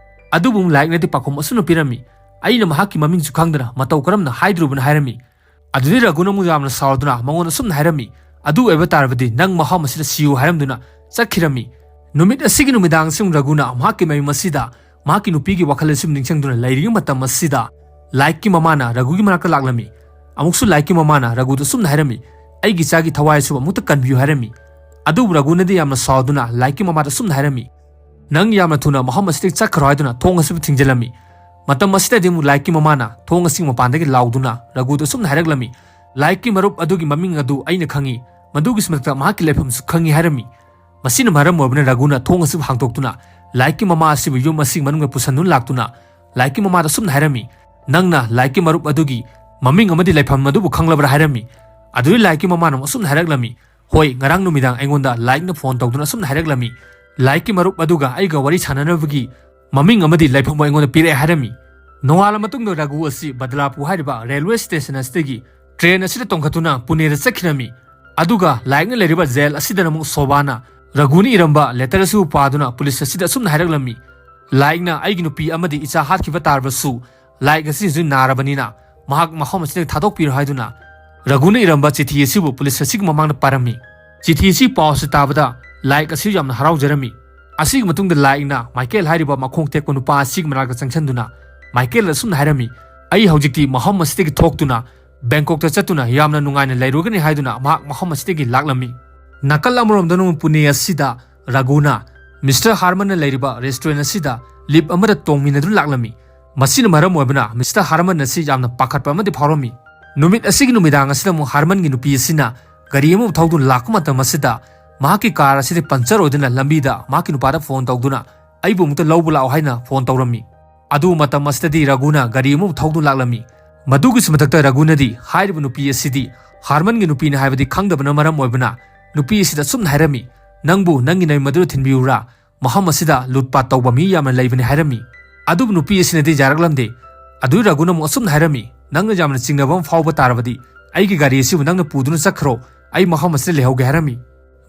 ꯑꯗꯨꯕꯨ ꯑꯃꯨꯛ ꯂꯥꯏꯛꯅꯗꯤ ꯄꯥꯎꯈꯨꯝ ꯑꯁꯨꯝꯅ ꯄꯤꯔꯝꯃꯤ, "ꯑꯩꯅ ꯃꯍꯥꯛꯀꯤ ꯃꯃꯤꯡꯁꯨ ꯈꯪꯗꯅ ꯃꯇꯧ ꯀꯔꯝꯅ ꯍꯥꯏꯗ꯭ꯔꯨꯕꯅꯣ" ꯍꯥꯏꯔꯝꯃꯤ꯫ ꯑꯗꯨꯗꯩ ꯔꯘꯨꯅ ꯑꯃꯨꯛ ꯌꯥꯝꯅ ꯁꯥꯎꯗꯨꯅ ꯃꯉꯣꯟꯗ ꯑꯁꯨꯝꯅ ꯍꯥꯏꯔꯝꯃꯤ, "ꯑꯗꯨ ꯑꯣꯏꯕ ꯇꯥꯔꯕꯗꯤ ꯅꯪ ꯃꯐꯝ ꯑꯁꯤꯗ ꯁꯤꯌꯨ" ꯍꯥꯏꯔꯝꯗꯨꯅ ꯆꯠꯈꯤꯔꯝꯃꯤ꯫ ꯅꯨꯃꯤꯠ ꯑꯁꯤꯒꯤ ꯅꯨꯃꯤꯗꯥꯡ ꯑꯁꯤ ꯔꯘꯨꯅ ꯃꯍꯥꯛꯀꯤ ꯃꯌꯨꯝ ꯑꯁꯤꯗ ꯃꯍꯥꯛꯀꯤ ꯅꯨꯄꯤꯒꯤ ꯋꯥꯈꯜ ꯑꯁꯨꯝ ꯅꯤꯡꯁꯤꯡꯗꯨꯅ ꯂꯩꯔꯤꯉꯩ ꯃꯇꯝ ꯑꯁꯤꯗ ꯂꯥꯏꯛꯀꯤ ꯃꯃꯥꯅ ꯔꯘꯨꯒꯤ ꯃꯅꯥꯛꯇ ꯂꯥꯛꯂꯝꯃꯤ꯫ ꯑꯃꯨꯛꯁꯨ ꯂꯥꯏꯛꯀꯤ ꯃꯃꯥꯅ ꯔꯘꯨꯗ ꯑꯁꯨꯝꯅ ꯍꯥꯏꯔꯝꯃꯤ, "ꯑꯩꯒꯤ ꯏꯆꯥꯒꯤ ꯊꯋꯥꯏ ꯑꯁꯤꯕꯨ ꯑꯃꯨꯛꯇ ꯀꯟꯕꯤꯌꯨ" ꯍꯥꯏꯔꯝꯃꯤ꯫ ꯑꯗꯨꯕꯨ ꯔꯘꯨꯅꯗꯤ ꯌꯥꯝꯅ ꯁꯥꯎꯗꯨꯅ ꯂꯥꯏꯛꯀꯤ ꯃꯃꯥꯗ ꯑꯁꯨꯝꯅ ꯍꯥꯏꯔꯝꯃꯤ, "ꯅꯪ ꯌꯥꯝꯅ ꯊꯨꯅ ꯃꯐꯝ ꯑꯁꯤꯗꯒꯤ ꯆꯠꯈ꯭ꯔꯣ" ꯍꯥꯏꯗꯨꯅ ꯊꯣꯡ ꯑꯁꯤꯕꯨ ꯊꯤꯡꯖꯤꯜꯂꯝꯃꯤ꯫ ꯃꯇꯝ ꯑꯁꯤꯗꯗꯤ ꯑꯃꯨꯛ ꯂꯥꯏꯛꯀꯤ ꯃꯃꯥꯅ ꯊꯣꯡ ꯑꯁꯤꯒꯤ ꯃꯄꯥꯟꯗꯒꯤ ꯂꯥꯎꯗꯨꯅ ꯔꯘꯨꯗ ꯑꯁꯨꯝꯅ ꯍꯥꯏꯔꯛꯂꯝꯃꯤ, "ꯂꯥꯏꯛꯀꯤ ꯃꯔꯨꯞ ꯑꯗꯨꯒꯤ ꯃꯃꯤꯡ ꯑꯗꯨ ꯑꯩꯅ ꯈꯪꯏ, ꯃꯗꯨꯒꯤ ꯃꯊꯛꯇ ꯃꯍꯥꯛꯀꯤ ꯂꯩꯐꯝꯁꯨ ꯈꯪꯏ" ꯍꯥꯏꯔꯝꯃꯤ꯫ ꯃꯁꯤꯅ ꯃꯔꯝ ꯑꯣꯏꯕꯅ ꯔꯘꯨꯅ ꯊꯣꯡ ꯑꯁꯤꯕꯨ ꯍꯥꯡꯗꯣꯛꯇꯨꯅ ꯂꯥꯏꯛꯀꯤ ꯃꯃꯥ ꯑꯁꯤꯕꯨ ꯌꯨꯝ ꯑꯁꯤꯒꯤ ꯃꯅꯨꯡꯗ ꯄꯨꯁꯟꯗꯨꯅ ꯂꯥꯛꯇꯨꯅ ꯂꯥꯏꯛꯀꯤ ꯃꯃꯥꯗ ꯑꯁꯨꯝꯅ ꯍꯥꯏꯔꯝꯃꯤ, "ꯅꯪꯅ ꯂꯥꯏꯛꯀꯤ ꯃꯔꯨꯞ ꯑꯗꯨꯒꯤ ꯃꯃꯤꯡ ꯑꯃꯗꯤ ꯂꯩꯐꯝ ꯑꯗꯨꯕꯨ ꯈꯪꯂꯕ꯭ꯔꯥ?" ꯍꯥꯏꯔꯝꯃꯤ꯫ ꯑꯗꯨꯗꯤ ꯂꯥꯏꯛꯀꯤ ꯃꯃꯥꯅ ꯑꯃꯨꯛ ꯑꯁꯨꯝꯅ ꯍꯥꯏꯔꯛꯂꯝꯃꯤ, "ꯍꯣꯏ, ꯉꯔꯥꯡ ꯅꯨꯃꯤꯗꯥꯡ ꯑꯩꯉꯣꯟꯗ ꯂꯥꯏꯛꯅ ꯐꯣꯟ ꯇꯧꯗꯨꯅ ꯑꯁꯨꯝꯅ ꯍꯥꯏꯔꯛꯂꯝꯃꯤ, ꯂꯥꯏꯛꯀꯤ ꯃꯔꯨꯞ ꯑꯗꯨꯒ ꯑꯩꯒ ꯋꯥꯔꯤ ꯁꯥꯟꯅꯅꯕꯒꯤ ꯃꯃꯤꯡ ꯑꯃꯗꯤ ꯂꯩꯐꯝ ꯑꯩꯉꯣꯟꯗ ꯄꯤꯔꯛꯑꯦ" ꯍꯥꯏꯔꯝꯃꯤ꯫ ꯅꯣꯡꯉꯥꯜꯂ ꯃꯇꯨꯡꯗ ꯔꯘꯨ ꯑꯁꯤ ꯕꯗꯂꯥꯄꯨꯔ ꯍꯥꯏꯔꯤꯕ ꯔꯦꯜꯋꯦ ꯁ꯭ꯇꯦꯁꯟ ꯑꯁꯤꯗꯒꯤ ꯇ꯭ꯔꯦꯟ ꯑꯁꯤꯗ ꯇꯣꯡꯈꯠꯇꯨꯅ ꯄꯨꯅꯦꯗ ꯆꯠꯈꯤꯔꯝꯃꯤ꯫ ꯑꯗꯨꯒ ꯂꯥꯏꯛꯅ ꯂꯩꯔꯤꯕ ꯖꯦꯜ ꯑꯁꯤꯗꯅ ꯑꯃꯨꯛ ꯁꯣꯚꯥꯅ ꯔꯘꯨꯅ ꯏꯔꯝꯕ ꯂꯦꯇꯔ ꯑꯁꯤꯕꯨ ꯄꯥꯗꯨꯅ ꯄꯨꯂꯤꯁ ꯑꯁꯤꯗ ꯑꯁꯨꯝꯅ ꯍꯥꯏꯔꯛꯂꯝꯃꯤ, "ꯂꯥꯏꯛꯅ ꯑꯩꯒꯤ ꯅꯨꯄꯤ ꯑꯃꯗꯤ ꯏꯆꯥ ꯍꯥꯠꯈꯤꯕ ꯇꯥꯔꯕꯁꯨ ꯂꯥꯏꯛ ꯑꯁꯤ ꯍꯧꯖꯤꯛ ꯅꯥꯔꯕꯅꯤꯅ ꯃꯍꯥꯛ ꯃꯐꯝ ꯑꯁꯤꯗꯒꯤ ꯊꯥꯗꯣꯛꯄꯤꯔꯣ" ꯍꯥꯏꯗꯨꯅ ꯔꯘꯨꯅ ꯏꯔꯝꯕ ꯆꯤꯊꯤ ꯑꯁꯤꯕꯨ ꯄꯨꯂꯤꯁ ꯑꯁꯤꯒꯤ ꯃꯃꯥꯡꯗ ꯄꯥꯔꯝꯃꯤ꯫ ꯆꯤꯊꯤ ꯑꯁꯤ ꯄꯥꯎ ꯑꯁꯤ ꯇꯥꯕꯗ ꯂꯥꯏꯛ ꯑꯁꯤ ꯌꯥꯝꯅ ꯍꯔꯥꯎꯖꯔꯝꯃꯤ꯫ ꯑꯁꯤꯒꯤ ꯃꯇꯨꯡꯗ ꯂꯥꯏꯛꯅ ꯃꯥꯏꯀꯦꯜ ꯍꯥꯏꯔꯤꯕ ꯃꯈꯣꯡ ꯇꯦꯛꯄ ꯅꯨꯄꯥ ꯑꯁꯤꯒꯤ ꯃꯅꯥꯛꯇ ꯆꯪꯁꯤꯟꯗꯨꯅ ꯃꯥꯏꯀꯦꯜꯗ ꯑꯁꯨꯝꯅ ꯍꯥꯏꯔꯝꯃꯤ, "ꯑꯩ ꯍꯧꯖꯤꯛꯇꯤ ꯃꯐꯝ ꯑꯁꯤꯗꯒꯤ ꯊꯣꯛꯇꯨꯅ ꯕꯦꯡꯀꯣꯛꯇ ꯆꯠꯇꯨꯅ ꯌꯥꯝꯅ ꯅꯨꯡꯉꯥꯏꯅ ꯂꯩꯔꯨꯒꯅꯤ" ꯍꯥꯏꯗꯨꯅ ꯃꯍꯥꯛ ꯃꯐꯝ ꯑꯁꯤꯗꯒꯤ ꯂꯥꯛꯂꯝꯃꯤ꯫ ꯅꯥꯀꯜ ꯑꯃꯔꯣꯝꯗꯅ ꯑꯃꯨꯛ ꯄꯨꯅꯦ ꯑꯁꯤꯗ ꯔꯘꯨꯅ ꯃꯤꯁꯇꯔ ꯍꯥꯔꯃꯟꯅ ꯂꯩꯔꯤꯕ ꯔꯦꯁꯇꯨꯔꯦꯟ ꯑꯁꯤꯗ ꯂꯤꯞ ꯑꯃꯗ ꯇꯣꯡꯃꯤꯟꯅꯗꯨꯅ ꯂꯥꯛꯂꯝꯃꯤ꯫ ꯃꯁꯤꯅ ꯃꯔꯝ ꯑꯣꯏꯕꯅ ꯃꯤꯁꯇꯔ ꯍꯥꯔꯃꯟ ꯑꯁꯤ ꯌꯥꯝꯅ ꯄꯥꯈꯠꯄ ꯑꯃꯗꯤ ꯐꯥꯎꯔꯝꯃꯤ꯫ ꯅꯨꯃꯤꯠ ꯑꯁꯤꯒꯤ ꯅꯨꯃꯤꯗꯥꯡ ꯑꯁꯤꯗ ꯑꯃꯨꯛ ꯍꯥꯔꯃꯟꯒꯤ ꯅꯨꯄꯤ ꯑꯁꯤꯅ ꯒꯥꯔꯤ ꯑꯃ ꯊꯧꯗꯨꯅ ꯂꯥꯛꯄ ꯃꯇꯝ ꯑꯁꯤꯗ ꯃꯍꯥꯛꯀꯤ ꯀꯥꯔ ꯑꯁꯤꯗꯤ ꯄꯟꯆꯔ ꯑꯣꯏꯗꯨꯅ ꯂꯝꯕꯤꯗ ꯃꯍꯥꯛꯀꯤ ꯅꯨꯄꯥꯗ ꯐꯣꯟ ꯇꯧꯗꯨꯅ "ꯑꯩꯕꯨ ꯑꯃꯨꯛꯇ ꯂꯧꯕ ꯂꯥꯛꯑꯣ" ꯍꯥꯏꯅ ꯐꯣꯟ ꯇꯧꯔꯝꯃꯤ꯫ ꯑꯗꯨ ꯃꯇꯝ ꯑꯁꯤꯗꯗꯤ ꯔꯘꯨꯅ ꯒꯥꯔꯤ ꯑꯃ ꯊꯧꯗꯨꯅ ꯂꯥꯛꯂꯝꯃꯤ꯫ ꯃꯗꯨꯒꯤꯁꯨ ꯃꯊꯛꯇ ꯔꯘꯨꯅꯗꯤ ꯍꯥꯏꯔꯤꯕ ꯅꯨꯄꯤ ꯑꯁꯤꯗꯤ ꯍꯥꯔꯃꯟꯒꯤ ꯅꯨꯄꯤꯅꯤ ꯍꯥꯏꯕꯗꯤ ꯈꯪꯗꯕꯅ ꯃꯔꯝ ꯑꯣꯏꯕꯅ ꯅꯨꯄꯤ ꯑꯁꯤꯗ ꯑꯁꯨꯝꯅ ꯍꯥꯏꯔꯝꯃꯤ, "ꯅꯪꯕꯨ ꯅꯪꯒꯤ ꯅꯌꯨꯝ ꯑꯗꯨꯗ ꯊꯤꯟꯕꯤꯌꯨꯔꯥ? ꯃꯐꯝ ꯑꯁꯤꯗ ꯂꯨꯠꯄꯥꯠ ꯇꯧꯕ ꯃꯤ ꯌꯥꯝꯅ ꯂꯩꯕꯅꯤ" ꯍꯥꯏꯔꯝꯃꯤ꯫ ꯑꯗꯨꯕꯨ ꯅꯨꯄꯤ ꯑꯁꯤꯅꯗꯤ ꯌꯥꯔꯛꯂꯝꯗꯦ꯫ ꯑꯗꯨ ꯔꯘꯨꯅ ꯑꯃꯨꯛ ꯑꯁꯨꯝꯅ ꯍꯥꯏꯔꯝꯃꯤ, "ꯅꯪꯅ ꯌꯥꯝꯅ ꯆꯤꯡꯅꯕ ꯑꯃ ꯐꯥꯎꯕ ꯇꯥꯔꯕꯗꯤ ꯑꯩꯒꯤ ꯒꯥꯔꯤ ꯑꯁꯤꯕꯨ ꯅꯪꯅ ꯄꯨꯗꯨꯅ ꯆꯠꯈ꯭ꯔꯣ, ꯑꯩ ꯃꯐꯝ ꯑꯁꯤꯗ ꯂꯩꯍꯧꯒꯦ" ꯍꯥꯏꯔꯝꯃꯤ꯫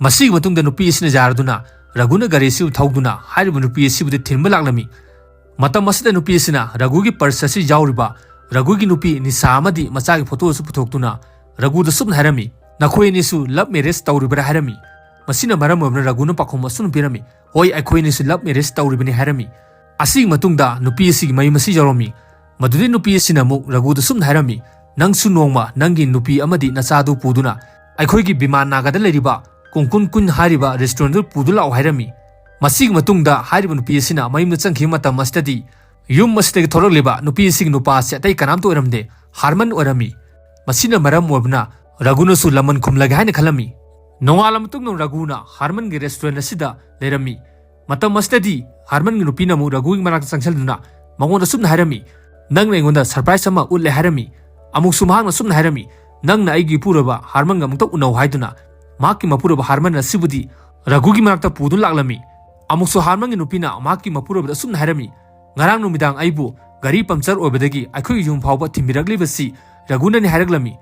ꯃꯁꯤꯒꯤ ꯃꯇꯨꯡꯗ ꯅꯨꯄꯤ ꯑꯁꯤꯅ ꯌꯥꯔꯗꯨꯅ ꯔꯘꯨꯅ ꯒꯥꯔꯤ ꯑꯁꯤꯕꯨ ꯊꯧꯗꯨꯅ ꯍꯥꯏꯔꯤꯕ ꯅꯨꯄꯤ ꯑꯁꯤꯕꯨꯗꯤ ꯊꯤꯟꯕ ꯂꯥꯛꯂꯝꯃꯤ꯫ ꯃꯇꯝ ꯑꯁꯤꯗ ꯅꯨꯄꯤ ꯑꯁꯤꯅ ꯔꯘꯨꯒꯤ ꯄꯔꯁ ꯑꯁꯤ ꯌꯥꯎꯔꯤꯕ ꯔꯘꯨꯒꯤ ꯅꯨꯄꯤ ꯅꯤꯁꯥ ꯑꯃꯗꯤ ꯃꯆꯥꯒꯤ ꯐꯣꯇꯣ ꯑꯁꯨ ꯄꯨꯊꯣꯛꯇꯨꯅ ꯔꯘꯨꯗ ꯁꯨꯝꯅ ꯍꯥꯏꯔꯝꯃꯤ, "ꯅꯈꯣꯏ ꯑꯅꯤꯁꯨ ꯂꯚ ꯃꯦꯔꯦꯖ ꯇꯧꯔꯤꯕ꯭ꯔꯥ?" ꯍꯥꯏꯔꯝꯃꯤ꯫ ꯃꯁꯤꯅ ꯃꯔꯝ ꯑꯣꯏꯗꯨꯅ ꯔꯘꯨꯅ ꯄꯥꯎꯈꯨꯝ ꯑꯁꯨꯝꯅ ꯄꯤꯔꯝꯃꯤ, "ꯍꯣꯏ, ꯑꯩꯈꯣꯏ ꯑꯅꯤꯁꯨ ꯂꯚ ꯃꯦꯔꯦꯖ ꯇꯧꯔꯤꯕꯅꯤ" ꯍꯥꯏꯔꯝꯃꯤ꯫ ꯑꯁꯤꯒꯤ ꯃꯇꯨꯡꯗ ꯅꯨꯄꯤ ꯑꯁꯤꯒꯤ ꯃꯌꯨꯝ ꯑꯁꯤ ꯌꯧꯔꯝꯃꯤ꯫ ꯃꯗꯨꯗꯩ ꯅꯨꯄꯤ ꯑꯁꯤꯅ ꯑꯃꯨꯛ ꯔꯘꯨꯗ ꯁꯨꯝꯅ ꯍꯥꯏꯔꯝꯃꯤ, "ꯅꯪꯁꯨ ꯅꯣꯡꯃ ꯅꯪꯒꯤ ꯅꯨꯄꯤ ꯑꯃꯗꯤ ꯅꯆꯥꯗꯨ ꯄꯨꯗꯨꯅ ꯑꯩꯈꯣꯏꯒꯤ ꯕꯤꯃꯥꯟ ꯅꯥꯒꯥꯗ ꯂꯩꯔꯤꯕ ꯀꯨꯡꯀꯨꯟ ꯀꯨꯟ ꯍꯥꯏꯔꯤꯕ ꯔꯦꯁꯇꯨꯔꯦꯟꯗꯨ ꯄꯨꯗꯨꯅ ꯂꯥꯛꯑꯣ" ꯍꯥꯏꯔꯝꯃꯤ꯫ ꯃꯁꯤꯒꯤ ꯃꯇꯨꯡꯗ ꯍꯥꯏꯔꯤꯕ ꯅꯨꯄꯤ ꯑꯁꯤꯅ ꯃꯌꯨꯝꯗ ꯆꯪꯈꯤꯕ ꯃꯇꯝ ꯑꯁꯤꯗꯗꯤ ꯌꯨꯝ ꯑꯁꯤꯗꯒꯤ ꯊꯣꯔꯛꯂꯤꯕ ꯅꯨꯄꯤ ꯑꯁꯤꯒꯤ ꯅꯨꯄꯥ ꯑꯁꯤ ꯑꯇꯩ ꯀꯅꯥꯝꯇ ꯑꯣꯏꯔꯝꯗꯦ, ꯍꯥꯔꯃꯟ ꯑꯣꯏꯔꯝꯃꯤ꯫ ꯃꯁꯤꯅ ꯃꯔꯝ ꯑꯣꯏꯕꯅ ꯔꯘꯨꯅꯁꯨ ꯂꯃꯟ ꯈꯨꯝꯂꯒꯦ ꯍꯥꯏꯅ ꯈꯜꯂꯝꯃꯤ꯫ ꯅꯣꯡꯉꯥꯜꯂ ꯃꯇꯨꯡꯗ ꯔꯘꯨꯅ ꯍꯥꯔꯃꯟꯒꯤ ꯔꯦꯁꯇꯨꯔꯦꯟ ꯑꯁꯤꯗ ꯂꯩꯔꯝꯃꯤ꯫ ꯃꯇꯝ ꯑꯁꯤꯗꯗꯤ ꯍꯥꯔꯃꯟꯒꯤ ꯅꯨꯄꯤꯅ ꯑꯃꯨꯛ ꯔꯘꯨꯒꯤ ꯃꯅꯥꯛꯇ ꯆꯪꯁꯤꯟꯗꯨꯅ ꯃꯉꯣꯟꯗ ꯁꯨꯝꯅ ꯍꯥꯏꯔꯝꯃꯤ, "ꯅꯪꯅ ꯑꯩꯉꯣꯟꯗ ꯁꯔꯄ꯭ꯔꯥꯏꯖ ꯑꯃ ꯎꯠꯂꯦ" ꯍꯥꯏꯔꯝꯃꯤ꯫ ꯑꯃꯨꯛꯁꯨ ꯃꯍꯥꯛꯅ ꯁꯨꯝꯅ ꯍꯥꯏꯔꯝꯃꯤ, "ꯅꯪꯅ ꯑꯩꯒꯤ ꯏꯄꯨꯔꯣꯏꯕ ꯍꯥꯔꯃꯟꯒ ꯑꯃꯨꯛꯇ ꯎꯅꯧ" ꯍꯥꯏꯗꯨꯅ ꯃꯍꯥꯛꯀꯤ ꯃꯄꯨꯔꯣꯏꯕ ꯍꯥꯔꯃꯟ ꯑꯁꯤꯕꯨꯗꯤ ꯔꯘꯨꯒꯤ ꯃꯅꯥꯛꯇ ꯄꯨꯗꯨꯅ ꯂꯥꯛꯂꯝꯃꯤ꯫ ꯑꯃꯨꯛꯁꯨ ꯍꯥꯔꯃꯟꯒꯤ ꯅꯨꯄꯤꯅ ꯃꯍꯥꯛꯀꯤ ꯃꯄꯨꯔꯣꯏꯕꯗ ꯑꯁꯨꯝꯅ ꯍꯥꯏꯔꯝꯃꯤ, "ꯉꯔꯥꯡ ꯅꯨꯃꯤꯗꯥꯡ ꯑꯩꯕꯨ ꯒꯥꯔꯤ ꯄꯝꯆꯔ ꯑꯣꯏꯕꯗꯒꯤ ꯑꯩꯈꯣꯏꯒꯤ ꯌꯨꯝ ꯐꯥꯎꯕ ꯊꯤꯟꯕꯤꯔꯛꯂꯤꯕꯁꯤ ꯔꯘꯨꯅꯅꯤ ꯍꯥꯏꯔꯛꯂꯝꯃꯤ꯫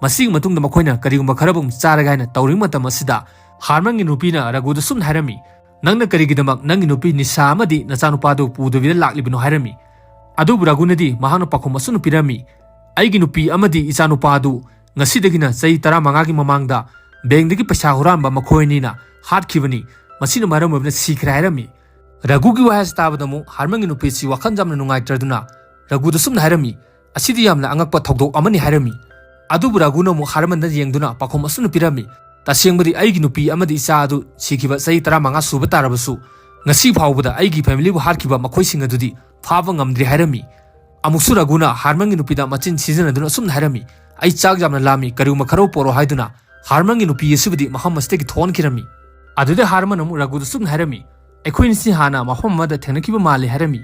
ꯃꯁꯤꯒꯤ ꯃꯇꯨꯡꯗ ꯃꯈꯣꯏꯅ ꯀꯔꯤꯒꯨꯝꯕ ꯈꯔꯕꯨ ꯆꯥꯔꯒꯦ ꯍꯥꯏꯅ ꯇꯧꯔꯤꯉꯩ ꯃꯇꯝ ꯑꯁꯤꯗ ꯍꯥꯔꯃꯟꯒꯤ ꯅꯨꯄꯤꯅ ꯔꯘꯨꯗ ꯁꯨꯝꯅ ꯍꯥꯏꯔꯝꯃꯤ, "ꯅꯪꯅ ꯀꯔꯤꯒꯤꯗꯃꯛ ꯅꯪꯒꯤ ꯅꯨꯄꯤ ꯅꯤꯁꯥ ꯑꯃꯗꯤ ꯅꯆꯥꯅꯨꯄꯥꯗꯨ ꯄꯨꯗꯕꯤꯗ ꯂꯥꯛꯂꯤꯕꯅꯣ?" ꯍꯥꯏꯔꯝꯃꯤ꯫ ꯑꯗꯨꯕꯨ ꯔꯘꯨꯅꯗꯤ ꯃꯍꯥꯛꯅ ꯄꯥꯎꯈꯨꯝ ꯑꯁꯨꯝꯅ ꯄꯤꯔꯝꯃꯤ, "ꯑꯩꯒꯤ ꯅꯨꯄꯤ ꯑꯃꯗꯤ ꯏꯆꯥꯅꯨꯄꯥꯗꯨ ꯉꯁꯤꯗꯒꯤꯅ ꯆꯍꯤ ꯇꯔꯥꯃꯉꯥꯒꯤ ꯃꯃꯥꯡꯗ ꯕꯦꯡꯗꯒꯤ ꯄꯩꯁꯥ ꯍꯨꯔꯥꯟꯕ ꯃꯈꯣꯏ ꯑꯅꯤꯅ ꯍꯥꯠꯈꯤꯕꯅꯤ꯫ ꯃꯁꯤꯅ ꯃꯔꯝ ꯑꯣꯏꯗꯨꯅ ꯁꯤꯈ꯭ꯔꯦ" ꯍꯥꯏꯔꯝꯃꯤ꯫ ꯔꯘꯨꯒꯤ ꯋꯥꯍꯩ ꯑꯁꯤ ꯇꯥꯕꯗ ꯑꯃꯨꯛ ꯍꯥꯔꯃꯟꯒꯤ ꯅꯨꯄꯤꯁꯤ ꯋꯥꯈꯜ ꯌꯥꯝꯅ ꯅꯨꯡꯉꯥꯏꯇ꯭ꯔꯗꯨꯅ ꯔꯘꯨꯗ ꯁꯨꯝꯅ ꯍꯥꯏꯔꯝꯃꯤ, "ꯑꯁꯤꯗꯤ ꯌꯥꯝꯅ ꯑꯉꯛꯄ ꯊꯧꯗꯣꯛ ꯑꯃꯅꯤ" ꯍꯥꯏꯔꯝꯃꯤ꯫ ꯑꯗꯨꯕꯨ ꯔꯘꯨꯅ ꯑꯃꯨꯛ ꯍꯥꯔꯃꯟꯗ ꯌꯦꯡꯗꯨꯅ ꯄꯥꯎꯈꯨꯝ ꯑꯁꯨꯝꯅ ꯄꯤꯔꯝꯃꯤ, "ꯇꯁꯦꯡꯕꯗꯤ ꯑꯩꯒꯤ ꯅꯨꯄꯤ ꯑꯃꯗꯤ ꯏꯆꯥ ꯑꯗꯨ ꯁꯤꯈꯤꯕ ꯆꯍꯤ ꯇꯔꯥꯃꯉꯥ ꯁꯨꯕ ꯇꯥꯔꯕꯁꯨ ꯉꯁꯤ ꯐꯥꯎꯕꯗ ꯑꯩꯒꯤ ꯐꯦꯃꯤꯂꯤꯕꯨ ꯍꯥꯠꯈꯤꯕ ꯃꯈꯣꯏꯁꯤꯡ ꯑꯗꯨꯗꯤ ꯐꯥꯕ ꯉꯝꯗ꯭ꯔꯤ" ꯍꯥꯏꯔꯝꯃꯤ꯫ ꯑꯃꯨꯛꯁꯨ ꯔꯘꯨꯅ ꯍꯥꯔꯃꯟꯒꯤ ꯅꯨꯄꯤꯗ ꯃꯆꯤꯟ ꯁꯤꯖꯤꯟꯅꯗꯨꯅ ꯑꯁꯨꯝꯅ ꯍꯥꯏꯔꯝꯃꯤ, "ꯑꯩ ꯆꯥꯛ ꯌꯥꯝꯅ ꯂꯥꯝꯃꯤ, ꯀꯔꯤꯒꯨꯝꯕ ꯈꯔ ꯄꯣꯔꯛꯑꯣ" ꯍꯥꯏꯗꯨꯅ ꯍꯥꯔꯃꯟꯒꯤ ꯅꯨꯄꯤ ꯑꯁꯤꯕꯨꯗꯤ ꯃꯐꯝ ꯑꯁꯤꯗꯒꯤ ꯊꯣꯛꯍꯟꯈꯤꯔꯝꯃꯤ꯫ ꯑꯗꯨꯗꯩ ꯍꯥꯔꯃꯟ ꯑꯃꯨꯛ ꯔꯘꯨꯗ ꯑꯁꯨꯝꯅ ꯍꯥꯏꯔꯝꯃꯤ, "ꯑꯩꯈꯣꯏ ꯑꯅꯤꯁꯤ ꯍꯥꯟꯅ ꯃꯐꯝ ꯑꯃꯗ ꯊꯦꯡꯅꯈꯤꯕ ꯃꯥꯜꯂꯤ" ꯍꯥꯏꯔꯝꯃꯤ꯫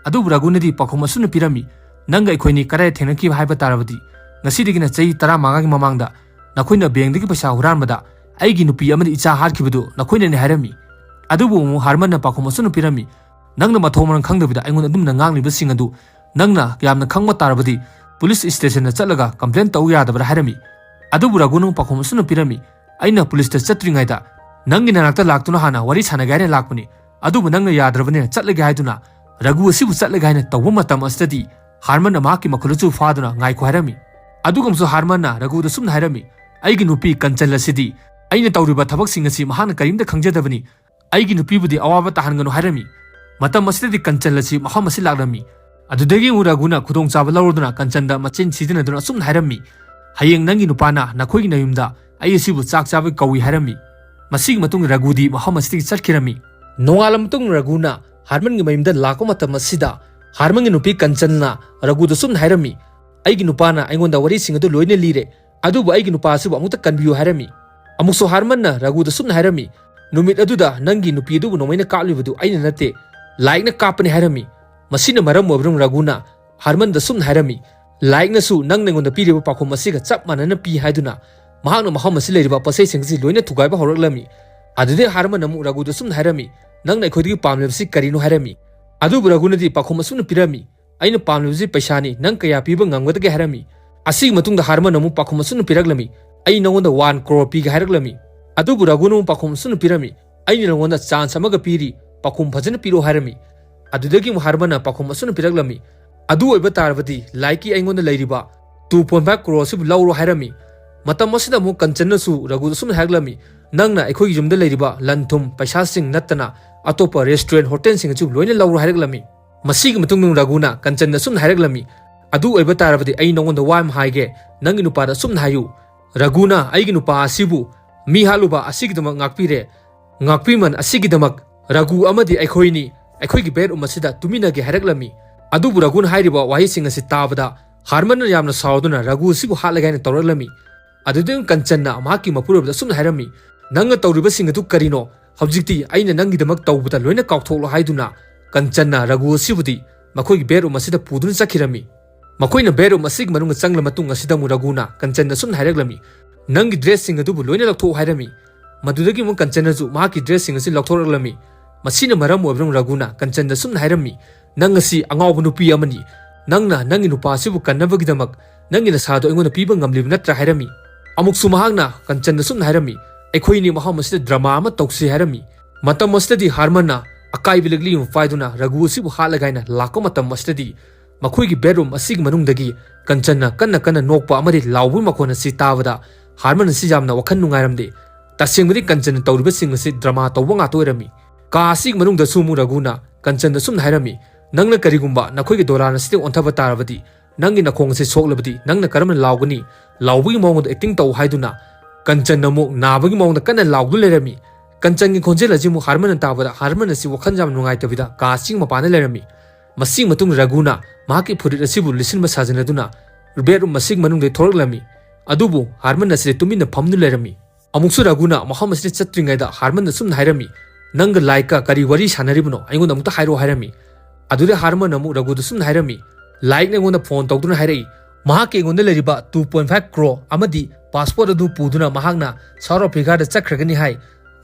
ꯑꯗꯨꯕꯨ ꯔꯘꯨꯅꯗꯤ ꯄꯥꯎꯈꯨꯝ ꯑꯁꯨꯝꯅ ꯄꯤꯔꯝꯃꯤ, "ꯅꯪꯒ ꯑꯩꯈꯣꯏꯅꯤ ꯀꯗꯥꯏ ꯊꯦꯡꯅꯈꯤꯕ ꯍꯥꯏꯕ ꯇꯥꯔꯕꯗꯤ ꯉꯁꯤꯗꯒꯤꯅ ꯆꯍꯤ ꯇꯔꯥꯃꯉꯥꯒꯤ ꯃꯃꯥꯡꯗ ꯅꯈꯣꯏꯅ ꯕꯦꯡꯗꯒꯤ ꯄꯩꯁꯥ ꯍꯨꯔꯥꯟꯕꯗ ꯑꯩꯒꯤ ꯅꯨꯄꯤ ꯑꯃꯗꯤ ꯏꯆꯥ ꯍꯥꯠꯈꯤꯕꯗꯨ ꯅꯈꯣꯏꯅꯅꯤ" ꯍꯥꯏꯔꯝꯃꯤ꯫ ꯑꯗꯨꯕꯨ ꯑꯃꯨꯛ ꯍꯥꯔꯃꯟꯅ ꯄꯥꯎꯈꯨꯝ ꯑꯁꯨꯝꯅ ꯄꯤꯔꯝꯃꯤ, "ꯅꯪꯅ ꯃꯊꯣꯡ ꯃꯔꯝ ꯈꯪꯗꯕꯤꯗ ꯑꯩꯉꯣꯟꯗ ꯑꯗꯨꯝꯅ ꯉꯥꯡꯂꯤꯕꯁꯤꯡ ꯑꯗꯨ ꯅꯪꯅ ꯌꯥꯝꯅ ꯈꯪꯕ ꯇꯥꯔꯕꯗꯤ ꯄꯨꯂꯤꯁ ꯁ꯭ꯇꯦꯁꯟꯗ ꯆꯠꯂꯒ ꯀꯝꯄ꯭ꯂꯦꯟ ꯇꯧ ꯌꯥꯗꯕ꯭ꯔꯥ?" ꯍꯥꯏꯔꯝꯃꯤ꯫ ꯑꯗꯨꯕꯨ ꯔꯘꯨꯅ ꯄꯥꯎꯈꯨꯝ ꯑꯁꯨꯝꯅ ꯄꯤꯔꯝꯃꯤ, "ꯑꯩꯅ ꯄꯨꯂꯤꯁꯇ ꯆꯠꯇ꯭ꯔꯤꯉꯩꯗ ꯅꯪꯒꯤ ꯅꯅꯥꯛꯇ ꯂꯥꯛꯇꯨꯅ ꯍꯥꯟꯅ ꯋꯥꯔꯤ ꯁꯥꯟꯅꯒꯦ ꯍꯥꯏꯅ ꯂꯥꯛꯄꯅꯤ, ꯑꯗꯨꯕꯨ ꯅꯪꯅ ꯌꯥꯗ꯭ꯔꯕꯅꯤꯅ ꯆꯠꯂꯒꯦ" ꯍꯥꯏꯗꯨꯅ ꯔꯘꯨ ꯑꯁꯤꯕꯨ ꯆꯠꯂꯒꯦ ꯍꯥꯏꯅ ꯇꯧꯕ ꯃꯇꯝ ꯑꯁꯤꯗꯗꯤ ꯍꯥꯔꯃꯟꯅ ꯃꯍꯥꯛꯀꯤ ꯃꯈꯨꯠ ꯑꯗꯨ ꯐꯥꯗꯨꯅ ꯉꯥꯏꯈꯣ ꯍꯥꯏꯔꯝꯃꯤ꯫ ꯑꯗꯨꯒꯨꯝꯁꯨ ꯍꯥꯔꯃꯟꯅ ꯔꯘꯨꯗ ꯁꯨꯝꯅ ꯍꯥꯏꯔꯝꯃꯤ, "ꯑꯩꯒꯤ ꯅꯨꯄꯤ ꯀꯟꯆꯟ ꯑꯁꯤꯗꯤ ꯑꯩꯅ ꯇꯧꯔꯤꯕ ꯊꯕꯛꯁꯤꯡ ꯑꯁꯤ ꯃꯍꯥꯛꯅ ꯀꯔꯤꯝꯇ ꯈꯪꯖꯗꯕꯅꯤ꯫ ꯑꯩꯒꯤ ꯅꯨꯄꯤꯕꯨꯗꯤ ꯑꯋꯥꯕ ꯇꯥꯍꯟꯒꯅꯨ" ꯍꯥꯏꯔꯝꯃꯤ꯫ ꯃꯇꯝ ꯑꯁꯤꯗꯗꯤ ꯀꯟꯆꯟ ꯑꯁꯤ ꯃꯐꯝ ꯑꯁꯤ ꯂꯥꯛꯂꯝꯃꯤ꯫ ꯑꯗꯨꯗꯒꯤ ꯑꯃꯨꯛ ꯔꯘꯨꯅ ꯈꯨꯗꯣꯡꯆꯥꯕ ꯂꯧꯔꯗꯨꯅ ꯀꯟꯆꯟꯗ ꯃꯆꯤꯟ ꯁꯤꯖꯤꯟꯅꯗꯨꯅ ꯑꯁꯨꯝꯅ ꯍꯥꯏꯔꯝꯃꯤ, "ꯍꯌꯦꯡ ꯅꯪꯒꯤ ꯅꯨꯄꯥꯅ ꯅꯈꯣꯏꯒꯤ ꯅꯌꯨꯝꯗ ꯑꯩ ꯑꯁꯤꯕꯨ ꯆꯥꯛ ꯆꯥꯕ ꯀꯧꯏ" ꯍꯥꯏꯔꯝꯃꯤ꯫ ꯃꯁꯤꯒꯤ ꯃꯇꯨꯡ ꯔꯘꯨꯗꯤ ꯃꯐꯝ ꯑꯁꯤꯗꯒꯤ ꯆꯠꯈꯤꯔꯝꯃꯤ꯫ ꯅꯣꯡꯉꯥꯜꯂ ꯃꯇꯨꯡ ꯔꯘꯨꯅ ꯍꯥꯔꯃꯟꯒꯤ ꯃꯌꯨꯝꯗ ꯂꯥꯛꯄ ꯃꯇꯝ ꯑꯁꯤꯗ ꯍꯥꯔꯃꯟꯒꯤ ꯅꯨꯄꯤ ꯀꯟꯆꯟꯅ ꯔꯘꯨꯗ ꯁꯨꯝꯅ ꯍꯥꯏꯔꯝꯃꯤ, "ꯑꯩꯒꯤ ꯅꯨꯄꯥꯅ ꯑꯩꯉꯣꯟꯗ ꯋꯥꯔꯤꯁꯤꯡ ꯑꯗꯨ ꯂꯣꯏꯅ ꯂꯤꯔꯦ, ꯑꯗꯨꯕꯨ ꯑꯩꯒꯤ ꯅꯨꯄꯥ ꯑꯁꯤꯕꯨ ꯑꯃꯨꯛꯇ ꯀꯟꯕꯤꯌꯨ" ꯍꯥꯏꯔꯝꯃꯤ꯫ ꯑꯃꯨꯛꯁꯨ ꯍꯥꯔꯃꯟꯅ ꯔꯘꯨꯗ ꯁꯨꯝꯅ ꯍꯥꯏꯔꯝꯃꯤ, "ꯅꯨꯃꯤꯠ ꯑꯗꯨꯗ ꯅꯪꯒꯤ ꯅꯨꯄꯤ ꯑꯗꯨꯕꯨ ꯅꯣꯡꯃꯩꯅ ꯀꯥꯞꯂꯤꯕꯗꯨ ꯑꯩꯅ ꯅꯠꯇꯦ, ꯂꯥꯏꯛꯅ ꯀꯥꯞꯄꯅꯤ" ꯍꯥꯏꯔꯝꯃꯤ꯫ ꯃꯁꯤꯅ ꯃꯔꯝ ꯑꯣꯏꯕꯅ ꯔꯘꯨꯅ ꯍꯥꯔꯃꯟꯗ ꯁꯨꯝꯅ ꯍꯥꯏꯔꯝꯃꯤ, "ꯂꯥꯏꯛꯅꯁꯨ ꯅꯪꯅ ꯑꯩꯉꯣꯟꯗ ꯄꯤꯔꯤꯕ ꯄꯥꯎꯈꯨꯝ ꯑꯁꯤꯒ ꯆꯞ ꯃꯥꯟꯅꯅ ꯄꯤ" ꯍꯥꯏꯗꯨꯅ ꯃꯍꯥꯛꯅ ꯃꯐꯝ ꯑꯁꯤ ꯂꯩꯔꯤꯕ ꯄꯣꯠꯆꯩꯁꯤꯡ ꯑꯁꯤ ꯂꯣꯏꯅ ꯊꯨꯒꯥꯏꯕ ꯍꯧꯔꯛꯂꯝꯃꯤ꯫ ꯑꯗꯨꯗꯩ ꯍꯥꯔꯃꯟ ꯑꯃꯨꯛ ꯔꯘꯨꯗ ꯁꯨꯝꯅ ꯍꯥꯏꯔꯝꯃꯤ, "ꯅꯪꯅ ꯑꯩꯈꯣꯏꯗꯒꯤ ꯄꯥꯝꯂꯤꯕꯁꯤ ꯀꯔꯤꯅꯣ?" ꯍꯥꯏꯔꯝꯃꯤ꯫ ꯑꯗꯨꯕꯨ ꯔꯘꯨꯅꯗꯤ ꯄꯥꯎꯈꯨꯝ ꯑꯁꯨꯝꯅ ꯄꯤꯔꯝꯃꯤ, ꯑꯩꯅ ꯄꯥꯝꯂꯤꯕꯁꯤ ꯄꯩꯁꯥꯅꯤ, ꯅꯪ ꯀꯌꯥ ꯄꯤꯕ ꯉꯝꯒꯗꯒꯦ ꯍꯥꯏꯔꯝꯃꯤ꯫ ꯑꯁꯤꯒꯤ ꯃꯇꯨꯡꯗ ꯍꯥꯔꯃꯟꯅ ꯑꯃꯨꯛ ꯄꯥꯎꯈꯨꯝ ꯑꯁꯨꯝꯅ ꯄꯤꯔꯛꯂꯝꯃꯤ, "ꯑꯩ ꯅꯉꯣꯟꯗ ꯋꯥꯟ ꯀ꯭ꯔꯣꯔ ꯄꯤꯒꯦ" ꯍꯥꯏꯔꯛꯂꯝꯃꯤ꯫ ꯑꯗꯨꯕꯨ ꯔꯘꯨꯅ ꯑꯃꯨꯛ ꯄꯥꯎꯈꯨꯝ ꯑꯁꯨꯝꯅ ꯄꯤꯔꯝꯃꯤ, "ꯑꯩꯅ ꯅꯉꯣꯟꯗ ꯆꯥꯟꯁ ꯑꯃꯒ ꯄꯤꯔꯤ, ꯄꯥꯎꯈꯨꯝ ꯐꯖꯅ ꯄꯤꯔꯛꯑꯣ" ꯍꯥꯏꯔꯝꯃꯤ꯫ ꯑꯗꯨꯗꯒꯤ ꯑꯃꯨꯛ ꯍꯥꯔꯃꯟꯅ ꯄꯥꯎꯈꯨꯝ ꯑꯁꯨꯝꯅ ꯄꯤꯔꯛꯂꯝꯃꯤ, "ꯑꯗꯨ ꯑꯣꯏꯕ ꯇꯥꯔꯕꯗꯤ ꯂꯥꯏꯛꯀꯤ ꯑꯩꯉꯣꯟꯗ ꯂꯩꯔꯤꯕ ꯇꯨ ꯄꯣꯏꯟ ꯐꯥꯏꯚ ꯀ꯭ꯔꯣꯔ ꯑꯁꯤꯕꯨ ꯂꯧꯔꯣ" ꯍꯥꯏꯔꯝꯃꯤ꯫ ꯃꯇꯝ ꯑꯁꯤꯗ ꯑꯃꯨꯛ ꯀꯟꯆꯟꯅꯁꯨ ꯔꯘꯨꯗ ꯑꯁꯨꯝꯅ ꯍꯥꯏꯔꯛꯂꯝꯃꯤ, "ꯅꯪꯅ ꯑꯩꯈꯣꯏꯒꯤ ꯌꯨꯝꯗ ꯂꯩꯔꯤꯕ ꯂꯟ ꯊꯨꯝ ꯄꯩꯁꯥꯁꯤꯡ ꯅꯠꯇꯅ ꯑꯇꯣꯞꯄ ꯔꯦꯁꯇꯨꯔꯦꯟ ꯍꯣꯇꯦꯜꯁꯤꯡ ꯑꯁꯤꯕꯨ ꯂꯣꯏꯅ ꯂꯧꯔꯣ" ꯍꯥꯏꯔꯛꯂꯝꯃꯤ꯫ ꯃꯁꯤꯒꯤ ꯃꯇꯨꯡꯗ ꯔꯘꯨꯅ ꯀꯟꯆꯟꯗ ꯑꯁꯨꯝꯅ ꯍꯥꯏꯔꯛꯂꯝꯃꯤ, "ꯑꯗꯨ ꯑꯣꯏꯕ ꯇꯥꯔꯕꯗꯤ ꯑꯩ ꯅꯉꯣꯟꯗ ꯋꯥ ꯑꯃ ꯍꯥꯏꯒꯦ, ꯅꯪꯒꯤ ꯅꯨꯄꯥꯗ ꯑꯁꯨꯝꯅ ꯍꯥꯏꯌꯨ, 'ꯔꯘꯨꯅ ꯑꯩꯒꯤ ꯅꯨꯄꯥ ꯑꯁꯤꯕꯨ ꯃꯤ ꯍꯥꯠꯂꯨꯕ ꯑꯁꯤꯒꯤꯗꯃꯛ ꯉꯥꯛꯄꯤꯔꯦ, ꯉꯥꯛꯄꯤꯃꯟ ꯑꯁꯤꯒꯤꯗꯃꯛ ꯔꯘꯨ ꯑꯃꯗꯤ ꯑꯩꯈꯣꯏꯅꯤ ꯑꯩꯈꯣꯏꯒꯤ ꯕꯦꯗꯔꯨꯝ ꯑꯁꯤꯗ ꯇꯨꯃꯤꯟꯅꯒꯦ' ꯍꯥꯏꯔꯛꯂꯝꯃꯤ꯫ ꯑꯗꯨꯕꯨ ꯔꯘꯨꯅ ꯍꯥꯏꯔꯤꯕ ꯋꯥꯍꯩꯁꯤꯡ ꯑꯁꯤ ꯇꯥꯕꯗ ꯍꯥꯔꯃꯟꯅ ꯌꯥꯝꯅ ꯁꯥꯎꯗꯨꯅ ꯔꯘꯨ ꯑꯁꯤꯕꯨ ꯍꯥꯠꯂꯒꯦ ꯍꯥꯏꯅ ꯇꯧꯔꯛꯂꯝꯃꯤ꯫ ꯑꯗꯨꯗꯒꯤ ꯀꯟꯆꯟꯅ ꯃꯍꯥꯛꯀꯤ ꯃꯄꯨꯔꯣꯏꯕꯗ ꯑꯁꯨꯝꯅ ꯍꯥꯏꯔꯝꯃꯤ, "ꯅꯪꯅ ꯇꯧꯔꯤꯕꯁꯤꯡ ꯑꯗꯨ ꯀꯔꯤꯅꯣ? ꯍꯧꯖꯤꯛꯇꯤ ꯑꯩꯅ ꯅꯪꯒꯤꯗꯃꯛ ꯇꯧꯕꯗ ꯂꯣꯏꯅ ꯀꯥꯎꯊꯣꯛꯂꯣ" ꯍꯥꯏꯗꯨꯅ ꯀꯟꯆꯟꯅ ꯔꯘꯨ ꯑꯁꯤꯕꯨꯗꯤ ꯃꯈꯣꯏꯒꯤ ꯕꯦꯗꯔꯨꯝ ꯑꯁꯤꯗ ꯄꯨꯗꯨꯅ ꯆꯠꯈꯤꯔꯝꯃꯤ꯫ ꯃꯈꯣꯏꯅ ꯕꯦꯗꯔꯨꯝ ꯑꯁꯤꯒꯤ ꯃꯅꯨꯡꯗ ꯆꯪꯂ ꯃꯇꯨꯡ ꯑꯁꯤꯗ ꯑꯃꯨꯛ ꯔꯘꯨꯅ ꯀꯟꯆꯟꯗ ꯑꯁꯨꯝꯅ ꯍꯥꯏꯔꯛꯂꯝꯃꯤ, "ꯅꯪꯒꯤ ꯗ꯭ꯔꯦꯁꯁꯤꯡ ꯑꯗꯨꯕꯨ ꯂꯣꯏꯅ ꯂꯧꯊꯣꯛꯎ" ꯍꯥꯏꯔꯝꯃꯤ꯫ ꯃꯗꯨꯗꯒꯤ ꯑꯃꯨꯛ ꯀꯟꯆꯟꯅꯁꯨ ꯃꯍꯥꯛꯀꯤ ꯗ꯭ꯔꯦꯁꯁꯤꯡ ꯑꯁꯤ ꯂꯧꯊꯣꯔꯛꯂꯝꯃꯤ꯫ ꯃꯁꯤꯅ ꯃꯔꯝ ꯑꯣꯏꯔꯒ ꯔꯘꯨꯅ ꯀꯟꯆꯟꯗ ꯑꯁꯨꯝꯅ ꯍꯥꯏꯔꯝꯃꯤ, "ꯅꯪ ꯑꯁꯤ ꯑꯉꯥꯎꯕ ꯅꯨꯄꯤ ꯑꯃꯅꯤ꯫ ꯅꯪꯅ ꯅꯪꯒꯤ ꯅꯨꯄꯥ ꯑꯁꯤꯕꯨ ꯀꯟꯅꯕꯒꯤꯗꯃꯛ ꯅꯪꯒꯤ ꯅꯁꯥꯗꯣ ꯑꯩꯉꯣꯟꯗ ꯄꯤꯕ ꯉꯝꯂꯤꯕ ꯅꯠꯇ꯭ꯔꯥ?" ꯍꯥꯏꯔꯝꯃꯤ꯫ ꯑꯃꯨꯛꯁꯨ ꯃꯍꯥꯛꯅ ꯀꯟꯆꯟꯗ ꯑꯁꯨꯝꯅ ꯍꯥꯏꯔꯝꯃꯤ, "ꯑꯩꯈꯣꯏꯅꯤ ꯃꯐꯝ ꯑꯁꯤꯗ ꯗ꯭ꯔꯃꯥ ꯑꯃ ꯇꯧꯁꯤ" ꯍꯥꯏꯔꯝꯃꯤ꯫ ꯃꯇꯝ ꯑꯁꯤꯗꯗꯤ ꯍꯥꯔꯃꯟꯅ ꯑꯀꯥꯏꯕ ꯂꯤꯛꯂꯤ ꯑꯃ ꯄꯥꯏꯗꯨꯅ ꯔꯘꯨ ꯑꯁꯤꯕꯨ ꯍꯥꯠꯂꯒꯦ ꯍꯥꯏꯅ ꯂꯥꯛꯄ ꯃꯇꯝ ꯑꯁꯤꯗꯗꯤ ꯃꯈꯣꯏꯒꯤ ꯕꯦꯗꯔꯨꯝ ꯑꯁꯤꯒꯤ ꯃꯅꯨꯡꯗꯒꯤ ꯀꯟꯆꯟꯅ ꯀꯟꯅ ꯀꯟꯅ ꯅꯣꯛꯄ ꯑꯃꯗꯤ ꯂꯥꯎꯕꯒꯤ ꯃꯈꯣꯟ ꯑꯁꯤ ꯇꯥꯕꯗ ꯍꯥꯔꯃꯟ ꯑꯁꯤ ꯌꯥꯝꯅ ꯋꯥꯈꯜ ꯅꯨꯡꯉꯥꯏꯔꯝꯗꯦ꯫ ꯇꯁꯦꯡꯕꯗꯤ ꯀꯟꯆꯟꯅ ꯇꯧꯔꯤꯕꯁꯤꯡ ꯑꯁꯤ ꯗ꯭ꯔꯃꯥ ꯇꯧꯕ ꯉꯥꯛꯇ ꯑꯣꯏꯔꯝꯃꯤ꯫ ꯀꯥ ꯑꯁꯤꯒꯤ ꯃꯅꯨꯡꯗꯁꯨ ꯑꯃꯨꯛ ꯔꯘꯨꯅ ꯀꯟꯆꯟꯗ ꯑꯁꯨꯝꯅ ꯍꯥꯏꯔꯝꯃꯤ, "ꯅꯪꯅ ꯀꯔꯤꯒꯨꯝꯕ ꯅꯈꯣꯏꯒꯤ ꯗꯣꯂꯥꯟ ꯑꯁꯤꯗ ꯑꯣꯟꯊꯕ ꯇꯥꯔꯕꯗꯤ ꯅꯪꯒꯤ ꯅꯈꯣꯡ ꯑꯁꯤ ꯁꯣꯛꯂꯕꯗꯤ ꯅꯪꯅ ꯀꯔꯝꯅ ꯂꯥꯎꯒꯅꯤ?" ꯂꯥꯎꯕꯒꯤ ꯃꯑꯣꯡꯗ ꯑꯦꯛꯇꯤꯡ ꯇꯧ ꯍꯥꯏꯗꯨꯅ ꯀꯟꯆꯟꯅ ꯑꯃꯨꯛ ꯅꯥꯕꯒꯤ ꯃꯑꯣꯡꯗ ꯀꯟꯅ ꯂꯥꯎꯗꯨꯅ ꯂꯩꯔꯝꯃꯤ꯫ ꯀꯟꯆꯟꯒꯤ ꯈꯣꯟꯖꯦꯜ ꯑꯁꯤ ꯑꯃꯨꯛ ꯍꯥꯔꯃꯟꯅ ꯇꯥꯕꯗ ꯍꯥꯔꯃꯟ ꯑꯁꯤ ꯋꯥꯈꯜ ꯌꯥꯝꯅ ꯅꯨꯡꯉꯥꯏꯇꯕꯤꯗ ꯀꯥ ꯑꯁꯤꯒꯤ ꯃꯄꯥꯟꯗ ꯂꯩꯔꯝꯃꯤ꯫ ꯃꯁꯤꯒꯤ ꯃꯇꯨꯡꯗ ꯔꯘꯨꯅ ꯃꯍꯥꯛꯀꯤ ꯐꯨꯔꯤꯠ ꯑꯁꯤꯕꯨ ꯂꯤꯠꯁꯤꯟꯕ ꯁꯥꯖꯤꯟꯅꯗꯨꯅ ꯕꯦꯗꯔꯨꯝ ꯑꯁꯤꯒꯤ ꯃꯅꯨꯡꯗ ꯊꯣꯔꯛꯂꯝꯃꯤ꯫ ꯑꯗꯨꯕꯨ ꯍꯥꯔꯃꯟ ꯑꯁꯤꯗꯤ ꯇꯨꯃꯤꯟꯅ ꯐꯝꯗꯨꯅ ꯂꯩꯔꯝꯃꯤ꯫ ꯑꯃꯨꯛꯁꯨ ꯔꯘꯨꯅ ꯃꯐꯝ ꯑꯁꯤꯗ ꯆꯠꯇ꯭ꯔꯤꯉꯩꯗ ꯍꯥꯔꯃꯟꯗ ꯑꯁꯨꯝꯅ ꯍꯥꯏꯔꯝꯃꯤ, "ꯅꯪꯒ ꯂꯥꯏꯛꯀ ꯀꯔꯤ ꯋꯥꯔꯤ ꯁꯥꯟꯅꯔꯤꯕꯅꯣ? ꯑꯩꯉꯣꯟꯗ ꯑꯃꯨꯛꯇ ꯍꯥꯏꯔꯛꯑꯣ" ꯍꯥꯏꯔꯝꯃꯤ꯫ ꯑꯗꯨꯗꯩ ꯍꯥꯔꯃꯟꯅ ꯑꯃꯨꯛ ꯔꯘꯨꯗ ꯑꯁꯨꯝꯅ ꯍꯥꯏꯔꯝꯃꯤ, "ꯂꯥꯏꯛꯅ ꯑꯩꯉꯣꯟꯗ ꯐꯣꯟ ꯇꯧꯗꯨꯅ ꯍꯥꯏꯔꯛꯏ, ꯃꯍꯥꯛꯀꯤ ꯑꯩꯉꯣꯟꯗ ꯂꯩꯔꯤꯕ ꯇꯨ ꯄꯣꯏꯟ ꯐꯥꯏꯚ ꯀ꯭ꯔꯣꯔ ꯑꯃꯗꯤ ꯄꯥꯁꯄꯣꯔꯠ ꯑꯗꯨ ꯄꯨꯗꯨꯅ ꯃꯍꯥꯛꯅ ꯁꯥꯎꯠ ꯑꯐ꯭ꯔꯤꯀꯥꯗ ꯆꯠꯈ꯭ꯔꯒꯅꯤ ꯍꯥꯏ꯫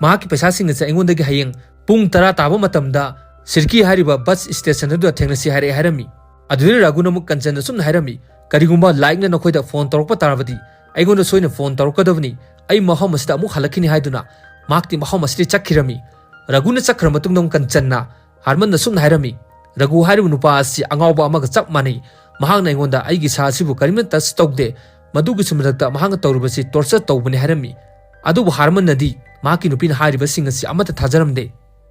ꯃꯍꯥꯛꯀꯤ ꯄꯩꯁꯥꯁꯤꯡ ꯑꯁꯤ ꯑꯩꯉꯣꯟꯗꯒꯤ ꯍꯌꯦꯡ ꯄꯨꯡ ꯇꯔꯥ ꯇꯥꯕ ꯃꯇꯝꯗ ꯁꯤꯔꯀꯤ ꯍꯥꯏꯔꯤꯕ ꯕꯁ ꯁ꯭ꯇꯦꯁꯟ ꯑꯗꯨꯗ ꯊꯦꯡꯅꯁꯤ" ꯍꯥꯏꯔꯛꯑꯦ ꯍꯥꯏꯔꯝꯃꯤ꯫ ꯑꯗꯨꯗ ꯔꯘꯨꯅ ꯑꯃꯨꯛ ꯀꯟꯆꯟꯗ ꯁꯨꯝꯅ ꯍꯥꯏꯔꯝꯃꯤ, "ꯀꯔꯤꯒꯨꯝꯕ ꯂꯥꯏꯛꯅ ꯅꯈꯣꯏꯗ ꯐꯣꯟ ꯇꯧꯔꯛꯄ ꯇꯥꯔꯕꯗꯤ ꯑꯩꯉꯣꯟꯗ ꯁꯣꯏꯅ ꯐꯣꯟ ꯇꯧꯔꯛꯀꯗꯕꯅꯤ, ꯑꯩ ꯃꯐꯝ ꯑꯁꯤꯗ ꯑꯃꯨꯛ ꯍꯜꯂꯛꯈꯤꯅꯤ" ꯍꯥꯏꯗꯨꯅ ꯃꯍꯥꯛꯇꯤ ꯃꯐꯝ ꯑꯁꯤꯗꯒꯤ ꯆꯠꯈꯤꯔꯝꯃꯤ꯫ ꯔꯘꯨꯅ ꯆꯠꯈ꯭ꯔ ꯃꯇꯨꯡꯗ ꯑꯃꯨꯛ ꯀꯟꯆꯟꯅ ꯍꯥꯔꯃꯟꯗ ꯁꯨꯝꯅ ꯍꯥꯏꯔꯝꯃꯤ, "ꯔꯘꯨ ꯍꯥꯏꯔꯤꯕ ꯅꯨꯄꯥ ꯑꯁꯤ ꯑꯉꯥꯎꯕ ꯑꯃꯒ ꯆꯞ ꯃꯥꯟꯅꯩ꯫ ꯃꯍꯥꯛꯅ ꯑꯩꯉꯣꯟꯗ ꯑꯩꯒꯤ ꯏꯁꯥ ꯑꯁꯤꯕꯨ ꯀꯔꯤꯝꯇ ꯇꯆ ꯇꯧꯗꯦ꯫ ꯃꯗꯨꯒꯤꯁꯨ ꯃꯊꯛꯇ ꯃꯍꯥꯛꯅ ꯇꯧꯔꯤꯕꯁꯤ ꯇꯣꯔꯆꯔ ꯇꯧꯕꯅꯤ" ꯍꯥꯏꯔꯝꯃꯤ꯫ ꯑꯗꯨꯕꯨ ꯍꯥꯔꯃꯟꯅꯗꯤ ꯃꯍꯥꯛꯀꯤ ꯅꯨꯄꯤꯅ ꯍꯥꯏꯔꯤꯕꯁꯤꯡ ꯑꯁꯤ ꯑꯃꯠꯇ ꯊꯥꯖꯔꯝꯗꯦ꯫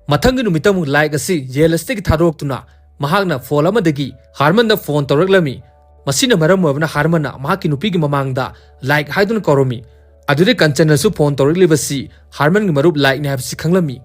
ꯃꯊꯪꯒꯤ ꯅꯨꯃꯤꯠꯇ ꯑꯃꯨꯛ ꯂꯥꯏꯛ ꯑꯁꯤ ꯖꯦꯜ ꯑꯁꯤꯗꯒꯤ ꯊꯥꯗꯣꯔꯛꯇꯨꯅ ꯃꯍꯥꯛꯅ ꯐꯣꯟ ꯑꯃꯗꯒꯤ ꯍꯥꯔꯃꯟꯗ ꯐꯣꯟ ꯇꯧꯔꯛꯂꯝꯃꯤ꯫ ꯃꯁꯤꯅ ꯃꯔꯝ ꯑꯣꯏꯕꯅ ꯍꯥꯔꯃꯟꯅ ꯃꯍꯥꯛꯀꯤ ꯅꯨꯄꯤꯒꯤ ꯃꯃꯥꯡꯗ ꯂꯥꯏꯛ ꯍꯥꯏꯗꯨꯅ ꯀꯧꯔꯝꯃꯤ꯫ ꯑꯗꯨꯗꯩ ꯀꯟꯆꯟꯅꯁꯨ ꯐꯣꯟ ꯇꯧꯔꯛꯂꯤꯕꯁꯤ ꯍꯥꯔꯃꯟꯒꯤ ꯃꯔꯨꯞ ꯂꯥꯏꯛꯅꯤ ꯍꯥꯏꯕꯁꯤ ꯈꯪꯂꯝꯃꯤ꯫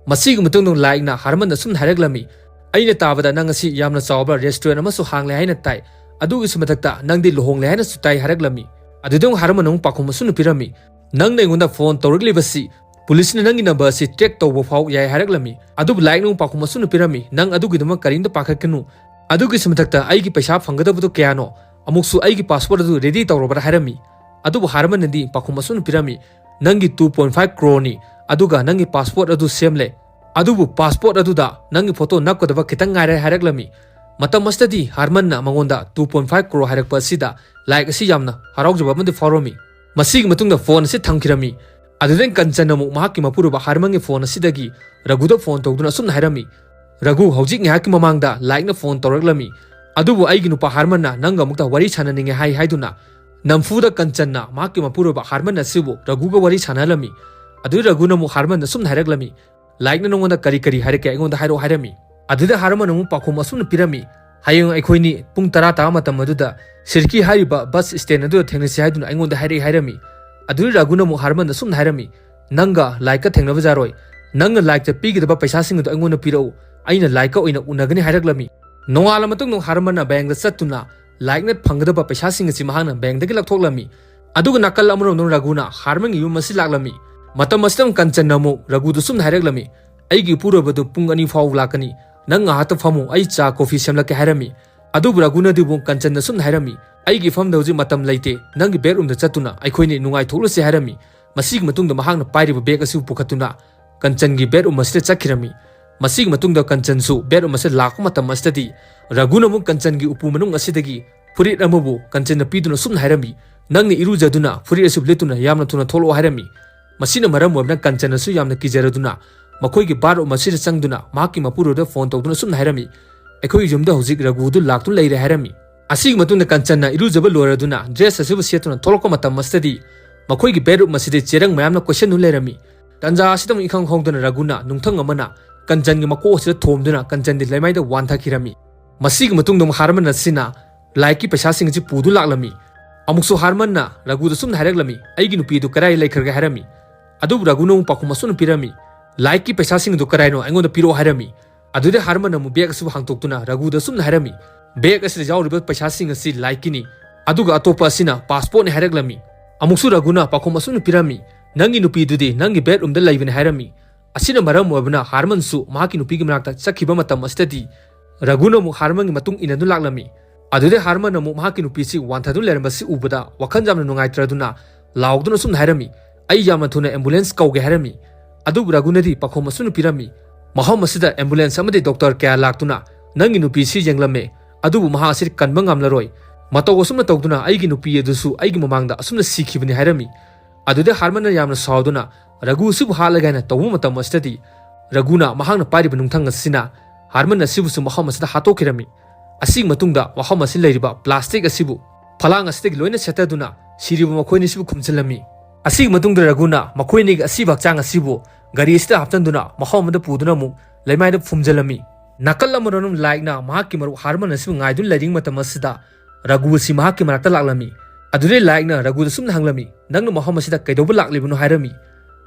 ꯃꯁꯤꯒꯤ ꯃꯇꯨꯡꯗ ꯂꯥꯏꯛꯅ ꯍꯥꯔꯃꯟꯗ ꯁꯨꯝ ꯍꯥꯏꯔꯛꯂꯝꯃꯤ, "ꯑꯩꯅ ꯇꯥꯕꯗ ꯅꯪ ꯑꯁꯤ ꯌꯥꯝꯅ ꯆꯥꯎꯕ ꯔꯦꯁꯇꯨꯔꯦꯟ ꯑꯃꯁꯨ ꯍꯥꯡꯂꯦ ꯍꯥꯏꯅ ꯇꯥꯏ꯫ ꯑꯗꯨꯒꯤꯁꯨ ꯃꯊꯛꯇ ꯅꯪꯗꯤ ꯂꯨꯍꯣꯡꯂꯦ ꯍꯥꯏꯅꯁꯨ ꯇꯥꯏ" ꯍꯥꯏꯔꯛꯂꯝꯃꯤ꯫ ꯑꯗꯨꯗ ꯑꯃꯨꯛ ꯍꯥꯔꯃꯟ ꯑꯃꯨꯛ ꯄꯥꯎꯈꯨꯝ ꯑꯁꯨꯝꯅ ꯄꯤꯔꯝꯃꯤ, "ꯅꯪꯅ ꯑꯩꯉꯣꯟꯗ ꯐꯣꯟ ꯇꯧꯔꯛꯂꯤꯕꯁꯤ ꯄꯨꯂꯤꯁꯅ ꯅꯪꯒꯤ ꯅꯝꯕꯔ ꯑꯁꯤ ꯇ꯭ꯔꯦꯛ ꯇꯧꯕ ꯐꯥꯎ ꯌꯥꯏ" ꯍꯥꯏꯔꯛꯂꯝꯃꯤ꯫ ꯑꯗꯨꯕꯨ ꯂꯥꯏꯛꯅ ꯑꯃꯨꯛ ꯄꯥꯎꯈꯨꯝ ꯑꯁꯨꯝꯅ ꯄꯤꯔꯝꯃꯤ, "ꯅꯪ ꯑꯗꯨꯒꯤꯗꯃꯛ ꯀꯔꯤꯝꯇ ꯄꯥꯈꯠꯀꯅꯨ꯫ ꯑꯗꯨꯒꯤꯁꯨ ꯃꯊꯛꯇ ꯑꯩꯒꯤ ꯄꯩꯁꯥ ꯐꯪꯒꯗꯕꯗꯨ ꯀꯌꯥꯅꯣ? ꯑꯃꯨꯛꯁꯨ ꯑꯩꯒꯤ ꯄꯥꯁꯄꯣꯔꯠ ꯑꯗꯨ ꯔꯦꯗꯤ ꯇꯧꯔꯕ꯭ꯔꯥ?" ꯍꯥꯏꯔꯝꯃꯤ꯫ ꯑꯗꯨꯕꯨ ꯍꯥꯔꯃꯟꯅꯗꯤ ꯄꯥꯎꯈꯨꯝ ꯑꯁꯨꯝꯅ ꯄꯤꯔꯝꯃꯤ, "ꯅꯪꯒꯤ two point five crore ꯅꯤ, ꯑꯗꯨꯒ ꯅꯪꯒꯤ ꯄꯥꯁꯄꯣꯔꯠ ꯑꯗꯨ ꯁꯦꯝꯂꯦ꯫ ꯑꯗꯨꯕꯨ ꯄꯥꯁꯄꯣꯔꯠ ꯑꯗꯨꯗ ꯅꯪꯒꯤ ꯐꯣꯇꯣ ꯅꯞꯀꯗꯕ ꯈꯤꯇꯪ ꯉꯥꯏꯔꯦ" ꯍꯥꯏꯔꯛꯂꯝꯃꯤ꯫ ꯃꯇꯝ ꯑꯁꯤꯗꯗꯤ ꯍꯥꯔꯃꯟꯅ ꯃꯉꯣꯟꯗ two point five crore ꯍꯥꯏꯔꯛꯄ ꯑꯁꯤꯗ ꯂꯥꯏꯛ ꯑꯁꯤ ꯌꯥꯝꯅ ꯍꯔꯥꯎꯖꯕ ꯑꯃꯗꯤ ꯐꯥꯎꯔꯝꯃꯤ꯫ ꯃꯁꯤꯒꯤ ꯃꯇꯨꯡꯗ ꯐꯣꯟ ꯑꯁꯤ ꯊꯝꯈꯤꯔꯝꯃꯤ꯫ ꯑꯗꯨꯗꯩ ꯀꯟꯆꯟꯅ ꯑꯃꯨꯛ ꯃꯍꯥꯛꯀꯤ ꯃꯄꯨꯔꯣꯏꯕ ꯍꯥꯔꯃꯟꯒꯤ ꯐꯣꯟ ꯑꯁꯤꯗꯒꯤ ꯔꯘꯨꯗ ꯐꯣꯟ ꯇꯧꯗꯨꯅ ꯑꯁꯨꯝꯅ ꯍꯥꯏꯔꯝꯃꯤ, "ꯔꯘꯨ, ꯍꯧꯖꯤꯛ ꯉꯥꯏꯍꯥꯛꯀꯤ ꯃꯃꯥꯡꯗ ꯂꯥꯏꯛꯅ ꯐꯣꯟ ꯇꯧꯔꯛꯂꯝꯃꯤ꯫ ꯑꯗꯨꯕꯨ ꯑꯩꯒꯤ ꯅꯨꯄꯥ ꯍꯥꯔꯃꯟꯅ ꯅꯪꯒ ꯑꯃꯨꯛꯇ ꯋꯥꯔꯤ ꯁꯥꯟꯅꯅꯤꯡꯉꯦ ꯍꯥꯏ" ꯍꯥꯏꯗꯨꯅ ꯅꯝꯐꯨꯗ ꯀꯟꯆꯟꯅ ꯃꯍꯥꯛꯀꯤ ꯃꯄꯨꯔꯣꯏꯕ ꯍꯥꯔꯃꯟ ꯑꯁꯤꯕꯨ ꯔꯘꯨꯒ ꯋꯥꯔꯤ ꯁꯥꯟꯅꯍꯜꯂꯝꯃꯤ꯫ ꯑꯗꯨꯗꯩ ꯔꯘꯨꯅ ꯑꯃꯨꯛ ꯍꯥꯔꯃꯟꯗ ꯑꯁꯨꯝꯅ ꯍꯥꯏꯔꯛꯂꯝꯃꯤ, "ꯂꯥꯏꯛꯅ ꯅꯉꯣꯟꯗ ꯀꯔꯤ ꯀꯔꯤ ꯍꯥꯏꯔꯛꯀꯦ ꯑꯩꯉꯣꯟꯗ ꯍꯥꯏꯔꯛꯑꯣ" ꯍꯥꯏꯔꯝꯃꯤ꯫ ꯑꯗꯨꯗ ꯍꯥꯔꯃꯟ ꯑꯃꯨꯛ ꯄꯥꯎꯈꯨꯝ ꯑꯁꯨꯝꯅ ꯄꯤꯔꯝꯃꯤ, "ꯍꯌꯦꯡ ꯑꯩꯈꯣꯏꯅꯤ ꯄꯨꯡ ꯇꯔꯥ ꯇꯥꯕ ꯃꯇꯝ ꯑꯗꯨꯗ ꯁꯤꯔꯀꯤ ꯍꯥꯏꯔꯤꯕ ꯕꯁ ꯁ꯭ꯇꯦꯟ ꯑꯗꯨꯗ ꯊꯦꯡꯅꯁꯤ" ꯍꯥꯏꯗꯨꯅ ꯑꯩꯉꯣꯟꯗ ꯍꯥꯏꯔꯛꯏ ꯍꯥꯏꯔꯝꯃꯤ꯫ ꯑꯗꯨꯗ ꯔꯘꯨꯅ ꯑꯃꯨꯛ ꯍꯥꯔꯃꯟꯗ ꯑꯁꯨꯝꯅ ꯍꯥꯏꯔꯝꯃꯤ, "ꯅꯪꯒ ꯂꯥꯏꯛꯀ ꯊꯦꯡꯅꯕ ꯌꯥꯔꯣꯏ꯫ ꯅꯪꯅ ꯂꯥꯏꯛꯇ ꯄꯤꯒꯗꯕ ꯄꯩꯁꯥꯁꯤꯡ ꯑꯗꯨ ꯑꯩꯉꯣꯟꯗ ꯄꯤꯔꯛꯎ꯫ ꯑꯩꯅ ꯂꯥꯏꯛꯀ ꯑꯣꯏꯅ ꯎꯅꯒꯅꯤ" ꯍꯥꯏꯔꯛꯂꯝꯃꯤ꯫ ꯅꯣꯡꯉꯥꯜꯂ ꯃꯇꯨꯡꯗ ꯍꯥꯔꯃꯟꯅ ꯕꯦꯡꯗ ꯆꯠꯇꯨꯅ ꯂꯥꯏꯛꯅ ꯐꯪꯒꯗꯕ ꯄꯩꯁꯥꯁꯤꯡ ꯑꯁꯤ ꯃꯍꯥꯛꯅ ꯕꯦꯡꯗꯒꯤ ꯂꯧꯊꯣꯛꯂꯝꯃꯤ꯫ ꯑꯗꯨꯒ ꯅꯥꯀꯜ ꯑꯃꯔꯣꯝꯗ ꯔꯘꯨꯅ ꯍꯥꯔꯃꯟꯒꯤ ꯌꯨꯝ ꯑꯁꯤ ꯂꯥꯛꯂꯝꯃꯤ꯫ ꯃꯇꯝ ꯑꯁꯤꯗ ꯑꯃꯨꯛ ꯀꯟꯆꯟꯅ ꯑꯃꯨꯛ ꯔꯘꯨꯗ ꯁꯨꯝꯅ ꯍꯥꯏꯔꯛꯂꯝꯃꯤ, "ꯑꯩꯒꯤ ꯏꯄꯨꯔꯣꯏꯕꯗꯨ ꯄꯨꯡ ꯑꯅꯤ ꯐꯥꯎꯕ ꯂꯥꯛꯀꯅꯤ꯫ ꯅꯪ ꯉꯥꯏꯍꯥꯛꯇ ꯐꯝꯃꯨ, ꯑꯩ ꯆꯥ ꯀꯣꯐꯤ ꯁꯦꯝꯂꯛꯀꯦ" ꯍꯥꯏꯔꯝꯃꯤ꯫ ꯑꯗꯨꯕꯨ ꯔꯘꯨꯅꯗꯤ ꯑꯃꯨꯛ ꯀꯟꯆꯟꯗ ꯁꯨꯝꯅ ꯍꯥꯏꯔꯝꯃꯤ, "ꯑꯩꯒꯤ ꯏꯐꯝꯗ ꯍꯧꯖꯤꯛ ꯃꯇꯝ ꯂꯩꯇꯦ꯫ ꯅꯪꯒꯤ ꯕꯦꯗꯔꯨꯝꯗ ꯆꯠꯇꯨꯅ ꯑꯩꯈꯣꯏꯅꯤ ꯅꯨꯡꯉꯥꯏꯊꯣꯛꯂꯁꯤ" ꯍꯥꯏꯔꯝꯃꯤ꯫ ꯃꯁꯤꯒꯤ ꯃꯇꯨꯡꯗ ꯃꯍꯥꯛꯅ ꯄꯥꯏꯔꯤꯕ ꯕꯦꯒ ꯑꯁꯤ ꯄꯨꯈꯠꯇꯨꯅ ꯀꯟꯆꯟꯒꯤ ꯕꯦꯗꯔꯨꯝ ꯑꯁꯤꯗ ꯆꯠꯈꯤꯔꯝꯃꯤ꯫ ꯃꯁꯤꯒꯤ ꯃꯇꯨꯡꯗ ꯀꯟꯆꯟꯁꯨ ꯕꯦꯗꯔꯨꯝ ꯑꯁꯤꯗ ꯂꯥꯛꯄ ꯃꯇꯝ ꯑꯁꯤꯗꯗꯤ ꯔꯘꯨꯅ ꯑꯃꯨꯛ ꯀꯟꯆꯟꯒꯤ ꯎꯄꯨ ꯃꯅꯨꯡ ꯑꯁꯤꯗꯒꯤ ꯐꯨꯔꯤꯠ ꯑꯃꯕꯨ ꯀꯟꯆꯟꯅ ꯄꯤꯗꯨꯅ ꯁꯨꯝꯅ ꯍꯥꯏꯔꯝꯃꯤ, "ꯅꯪꯅ ꯏꯔꯨꯖꯗꯨꯅ ꯐꯨꯔꯤꯠ ꯑꯁꯤꯕꯨ ꯂꯤꯠꯇꯨꯅ ꯌꯥꯝꯅ ꯊꯨꯅ ꯊꯣꯛꯂꯛꯑꯣ" ꯍꯥꯏꯔꯝꯃꯤ꯫ ꯃꯁꯤꯅ ꯃꯔꯝ ꯑꯣꯏꯗꯨꯅ ꯀꯟꯆꯟꯅꯁꯨ ꯌꯥꯝꯅ ꯀꯤꯖꯔꯗꯨꯅ ꯃꯈꯣꯏꯒꯤ ꯕꯥꯠꯔꯨꯝ ꯑꯁꯤꯗ ꯆꯪꯗꯨꯅ ꯃꯍꯥꯛꯀꯤ ꯃꯄꯨꯔꯣꯏꯕꯗ ꯐꯣꯟ ꯇꯧꯗꯨꯅ ꯁꯨꯝꯅ ꯍꯥꯏꯔꯝꯃꯤ, "ꯑꯩꯈꯣꯏꯒꯤ ꯌꯨꯝꯗ ꯍꯧꯖꯤꯛ ꯔꯘꯨꯗꯨ ꯂꯥꯛꯇꯨꯅ ꯂꯩꯔꯦ" ꯍꯥꯏꯔꯝꯃꯤ꯫ ꯑꯁꯤꯒꯤ ꯃꯇꯨꯡꯗ ꯀꯟꯆꯟꯅ ꯏꯔꯨꯖꯕ ꯂꯣꯏꯔꯗꯨꯅ ꯗ꯭ꯔꯦꯁ ꯑꯁꯤꯕꯨ ꯁꯦꯠꯇꯨꯅ ꯊꯣꯛꯂꯛꯄ ꯃꯇꯝ ꯑꯁꯤꯗꯗꯤ ꯃꯈꯣꯏꯒꯤ ꯕꯦꯗꯔꯨꯝ ꯑꯁꯤꯗꯤ ꯆꯦꯔꯪ ꯃꯌꯥꯝꯅ ꯀꯣꯏꯁꯟꯗꯨꯅ ꯂꯩꯔꯝꯃꯤ꯫ ꯇꯟꯖꯥ ꯑꯁꯤꯗ ꯑꯃꯨꯛ ꯏꯈꯪ ꯈꯪꯍꯧꯗꯅ ꯔꯘꯨꯅ ꯅꯨꯡꯊꯪ ꯑꯃꯅ ꯀꯟꯆꯟꯒꯤ ꯃꯀꯣꯛ ꯑꯁꯤꯗ ꯊꯣꯝꯗꯨꯅ ꯀꯟꯆꯟꯗꯤ ꯂꯩꯃꯥꯏꯗ ꯋꯥꯟꯊꯈꯤꯔꯝꯃꯤ꯫ ꯃꯁꯤꯒꯤ ꯃꯇꯨꯡꯗ ꯑꯃꯨꯛ ꯍꯥꯔꯃꯟ ꯑꯁꯤꯅ ꯂꯥꯏꯠꯀꯤ ꯄꯩꯁꯥꯁꯤꯡ ꯑꯁꯤ ꯄꯨꯗꯨ ꯂꯥꯛꯂꯝꯃꯤ꯫ ꯑꯃꯨꯛꯁꯨ ꯍꯥꯔꯃꯟꯅ ꯔꯘꯨꯗ ꯁꯨꯝꯅ ꯍꯥꯏꯔꯛꯂꯝꯃꯤ, "ꯑꯩꯒꯤ ꯅꯨꯄꯤꯗꯨ ꯀꯗꯥꯏ ꯂꯩꯈ꯭ꯔꯒꯦ?" ꯍꯥꯏꯔꯝꯃꯤ꯫ ꯑꯗꯨꯕꯨ ꯔꯘꯨꯅ ꯑꯃꯨꯛ ꯄꯥꯎꯈꯨꯝ ꯑꯁꯨꯝꯅ ꯄꯤꯔꯝꯃꯤ, "ꯂꯥꯏꯠꯀꯤ ꯄꯩꯁꯥꯁꯤꯡ ꯑꯗꯨ ꯀꯗꯥꯏꯅꯣ? ꯑꯩꯉꯣꯟꯗ ꯄꯤꯔꯛꯑꯣ" ꯍꯥꯏꯔꯝꯃꯤ꯫ ꯑꯗꯨꯗꯩ ꯍꯥꯔꯃꯟꯅ ꯑꯃꯨꯛ ꯕꯦꯒ ꯑꯁꯤꯕꯨ ꯍꯥꯡꯇꯣꯛꯇꯨꯅ ꯔꯘꯨꯗ ꯁꯨꯝꯅ ꯍꯥꯏꯔꯝꯃꯤ, "ꯕꯦꯒ ꯑꯁꯤꯗ ꯌꯥꯎꯔꯤꯕ ꯄꯩꯁꯥꯁꯤꯡ ꯑꯁꯤ ꯂꯥꯏꯠꯀꯤꯅꯤ, ꯑꯗꯨꯒ ꯑꯇꯣꯞꯄ ꯑꯁꯤꯅ ꯄꯥꯁꯄꯣꯔꯠꯅꯤ" ꯍꯥꯏꯔꯛꯂꯝꯃꯤ꯫ ꯑꯃꯨꯛꯁꯨ ꯔꯘꯨꯅ ꯄꯥꯎꯈꯨꯝ ꯑꯁꯨꯝꯅ ꯄꯤꯔꯝꯃꯤ, "ꯅꯪꯒꯤ ꯅꯨꯄꯤꯗꯨꯗꯤ ꯅꯪꯒꯤ ꯕꯦꯗꯔꯨꯝꯗ ꯂꯩꯕꯅꯤ" ꯍꯥꯏꯔꯝꯃꯤ꯫ ꯑꯁꯤꯅ ꯃꯔꯝ ꯑꯣꯏꯕꯅ ꯍꯥꯔꯃꯟꯁꯨ ꯃꯍꯥꯛꯀꯤ ꯅꯨꯄꯤꯒꯤ ꯃꯅꯥꯛꯇ ꯆꯠꯈꯤꯕ ꯃꯇꯝ ꯑꯁꯤꯗꯗꯤ ꯔꯘꯨꯅ ꯑꯃꯨꯛ ꯍꯥꯔꯃꯟꯒꯤ ꯃꯇꯨꯡ ꯏꯟꯅꯗꯨꯅ ꯂꯥꯛꯂꯝꯃꯤ꯫ ꯑꯗꯨꯗꯩ ꯍꯥꯔꯃꯟꯅ ꯑꯃꯨꯛ ꯃꯍꯥꯛꯀꯤ ꯅꯨꯄꯤꯁꯤ ꯋꯥꯟꯊꯗꯨꯅ ꯂꯩꯔꯝꯕꯁꯤ ꯎꯕꯗ ꯋꯥꯈꯜ ꯌꯥꯝꯅ ꯅꯨꯡꯉꯥꯏꯇ꯭ꯔꯗꯨꯅ ꯂꯥꯎꯗꯨꯅ ꯁꯨꯝꯅ ꯍꯥꯏꯔꯝꯃꯤ, "ꯑꯩ ꯌꯥꯝꯅ ꯊꯨꯅ ꯑꯦꯝꯕꯨꯂꯦꯟꯁ ꯀꯧꯒꯦ" ꯍꯥꯏꯔꯝꯃꯤ꯫ ꯑꯗꯨꯕꯨ ꯔꯘꯨꯅꯗꯤ ꯄꯥꯎꯈꯨꯝ ꯑꯁꯨꯝꯅ ꯄꯤꯔꯝꯃꯤ, "ꯃꯐꯝ ꯑꯁꯤꯗ ꯑꯦꯝꯕꯨꯂꯦꯟꯁ ꯑꯃꯗꯤ ꯗꯣꯛꯇꯔ ꯀꯌꯥ ꯂꯥꯛꯇꯨꯅ ꯅꯪꯒꯤ ꯅꯨꯄꯤꯁꯤ ꯌꯦꯡꯂꯝꯃꯦ, ꯑꯗꯨꯕꯨ ꯃꯍꯥꯛ ꯑꯁꯤ ꯀꯟꯕ ꯉꯝꯂꯔꯣꯏ꯫ ꯃꯇꯧ ꯑꯁꯨꯝꯅ ꯇꯧꯗꯨꯅ ꯑꯩꯒꯤ ꯅꯨꯄꯤ ꯑꯗꯨꯁꯨ ꯑꯩꯒꯤ ꯃꯃꯥꯡꯗ ꯑꯁꯨꯝꯅ ꯁꯤꯈꯤꯕꯅꯤ" ꯍꯥꯏꯔꯝꯃꯤ꯫ ꯑꯗꯨꯗꯩ ꯍꯥꯔꯃꯟꯅ ꯌꯥꯝꯅ ꯁꯥꯎꯗꯨꯅ ꯔꯘꯨ ꯑꯁꯤꯕꯨ ꯍꯥꯠꯂꯒꯦ ꯍꯥꯏꯅ ꯇꯧꯕ ꯃꯇꯝ ꯑꯁꯤꯗꯗꯤ ꯔꯘꯨꯅ ꯃꯍꯥꯛꯅ ꯄꯥꯏꯔꯤꯕ ꯅꯨꯡꯊꯪ ꯑꯁꯤꯅ ꯍꯥꯔꯃꯟ ꯑꯁꯤꯕꯨꯁꯨ ꯃꯐꯝ ꯑꯁꯤꯗ ꯍꯥꯠꯇꯣꯛꯈꯤꯔꯝꯃꯤ꯫ ꯑꯁꯤꯒꯤ ꯃꯇꯨꯡꯗ ꯃꯐꯝ ꯑꯁꯤꯗ ꯂꯩꯔꯤꯕ ꯄ꯭ꯂꯥꯁꯇꯤꯛ ꯑꯁꯤꯕꯨ ꯐꯂꯥꯡ ꯑꯁꯤꯗꯒꯤ ꯂꯣꯏꯅ ꯁꯦꯠꯇꯗꯨꯅ ꯁꯤꯔꯤꯕ ꯃꯈꯣꯏ ꯑꯅꯤꯁꯤꯕꯨ ꯈꯨꯝꯖꯤꯜꯂꯝꯃꯤ꯫ ꯑꯁꯤꯒꯤ ꯃꯇꯨꯡꯗ ꯔꯘꯨꯅ ꯃꯈꯣꯏ ꯑꯅꯤꯒꯤ ꯑꯁꯤꯕ ꯍꯛꯆꯥꯡ ꯑꯁꯤꯕꯨ ꯒꯥꯔꯤ ꯑꯁꯤꯗ ꯍꯥꯞꯆꯤꯟꯗꯨꯅ ꯃꯐꯝ ꯑꯃꯗ ꯄꯨꯗꯨꯅ ꯑꯃꯨꯛ ꯂꯩꯃꯥꯏꯗ ꯐꯨꯝꯖꯤꯜꯂꯝꯃꯤ꯫ ꯅꯥꯀꯜ ꯑꯃꯔꯣꯝ ꯂꯥꯏꯠꯅ ꯃꯍꯥꯛꯀꯤ ꯃꯔꯨꯞ ꯍꯥꯔꯃꯟ ꯑꯁꯤꯕꯨ ꯉꯥꯏꯗꯨꯅ ꯂꯩꯔꯤꯉꯩ ꯃꯇꯝ ꯑꯁꯤꯗ ꯔꯘꯨ ꯑꯁꯤ ꯃꯍꯥꯛꯀꯤ ꯃꯅꯥꯛꯇ ꯂꯥꯛꯂꯝꯃꯤ꯫ ꯑꯗꯨꯗꯩ ꯂꯥꯏꯠꯅ ꯔꯘꯨꯗ ꯁꯨꯝꯅ ꯍꯪꯂꯝꯃꯤ, "ꯅꯪꯅ ꯃꯐꯝ ꯑꯁꯤꯗ ꯀꯩꯗꯧꯕ ꯂꯥꯛꯂꯤꯕꯅꯣ?" ꯍꯥꯏꯔꯝꯃꯤ꯫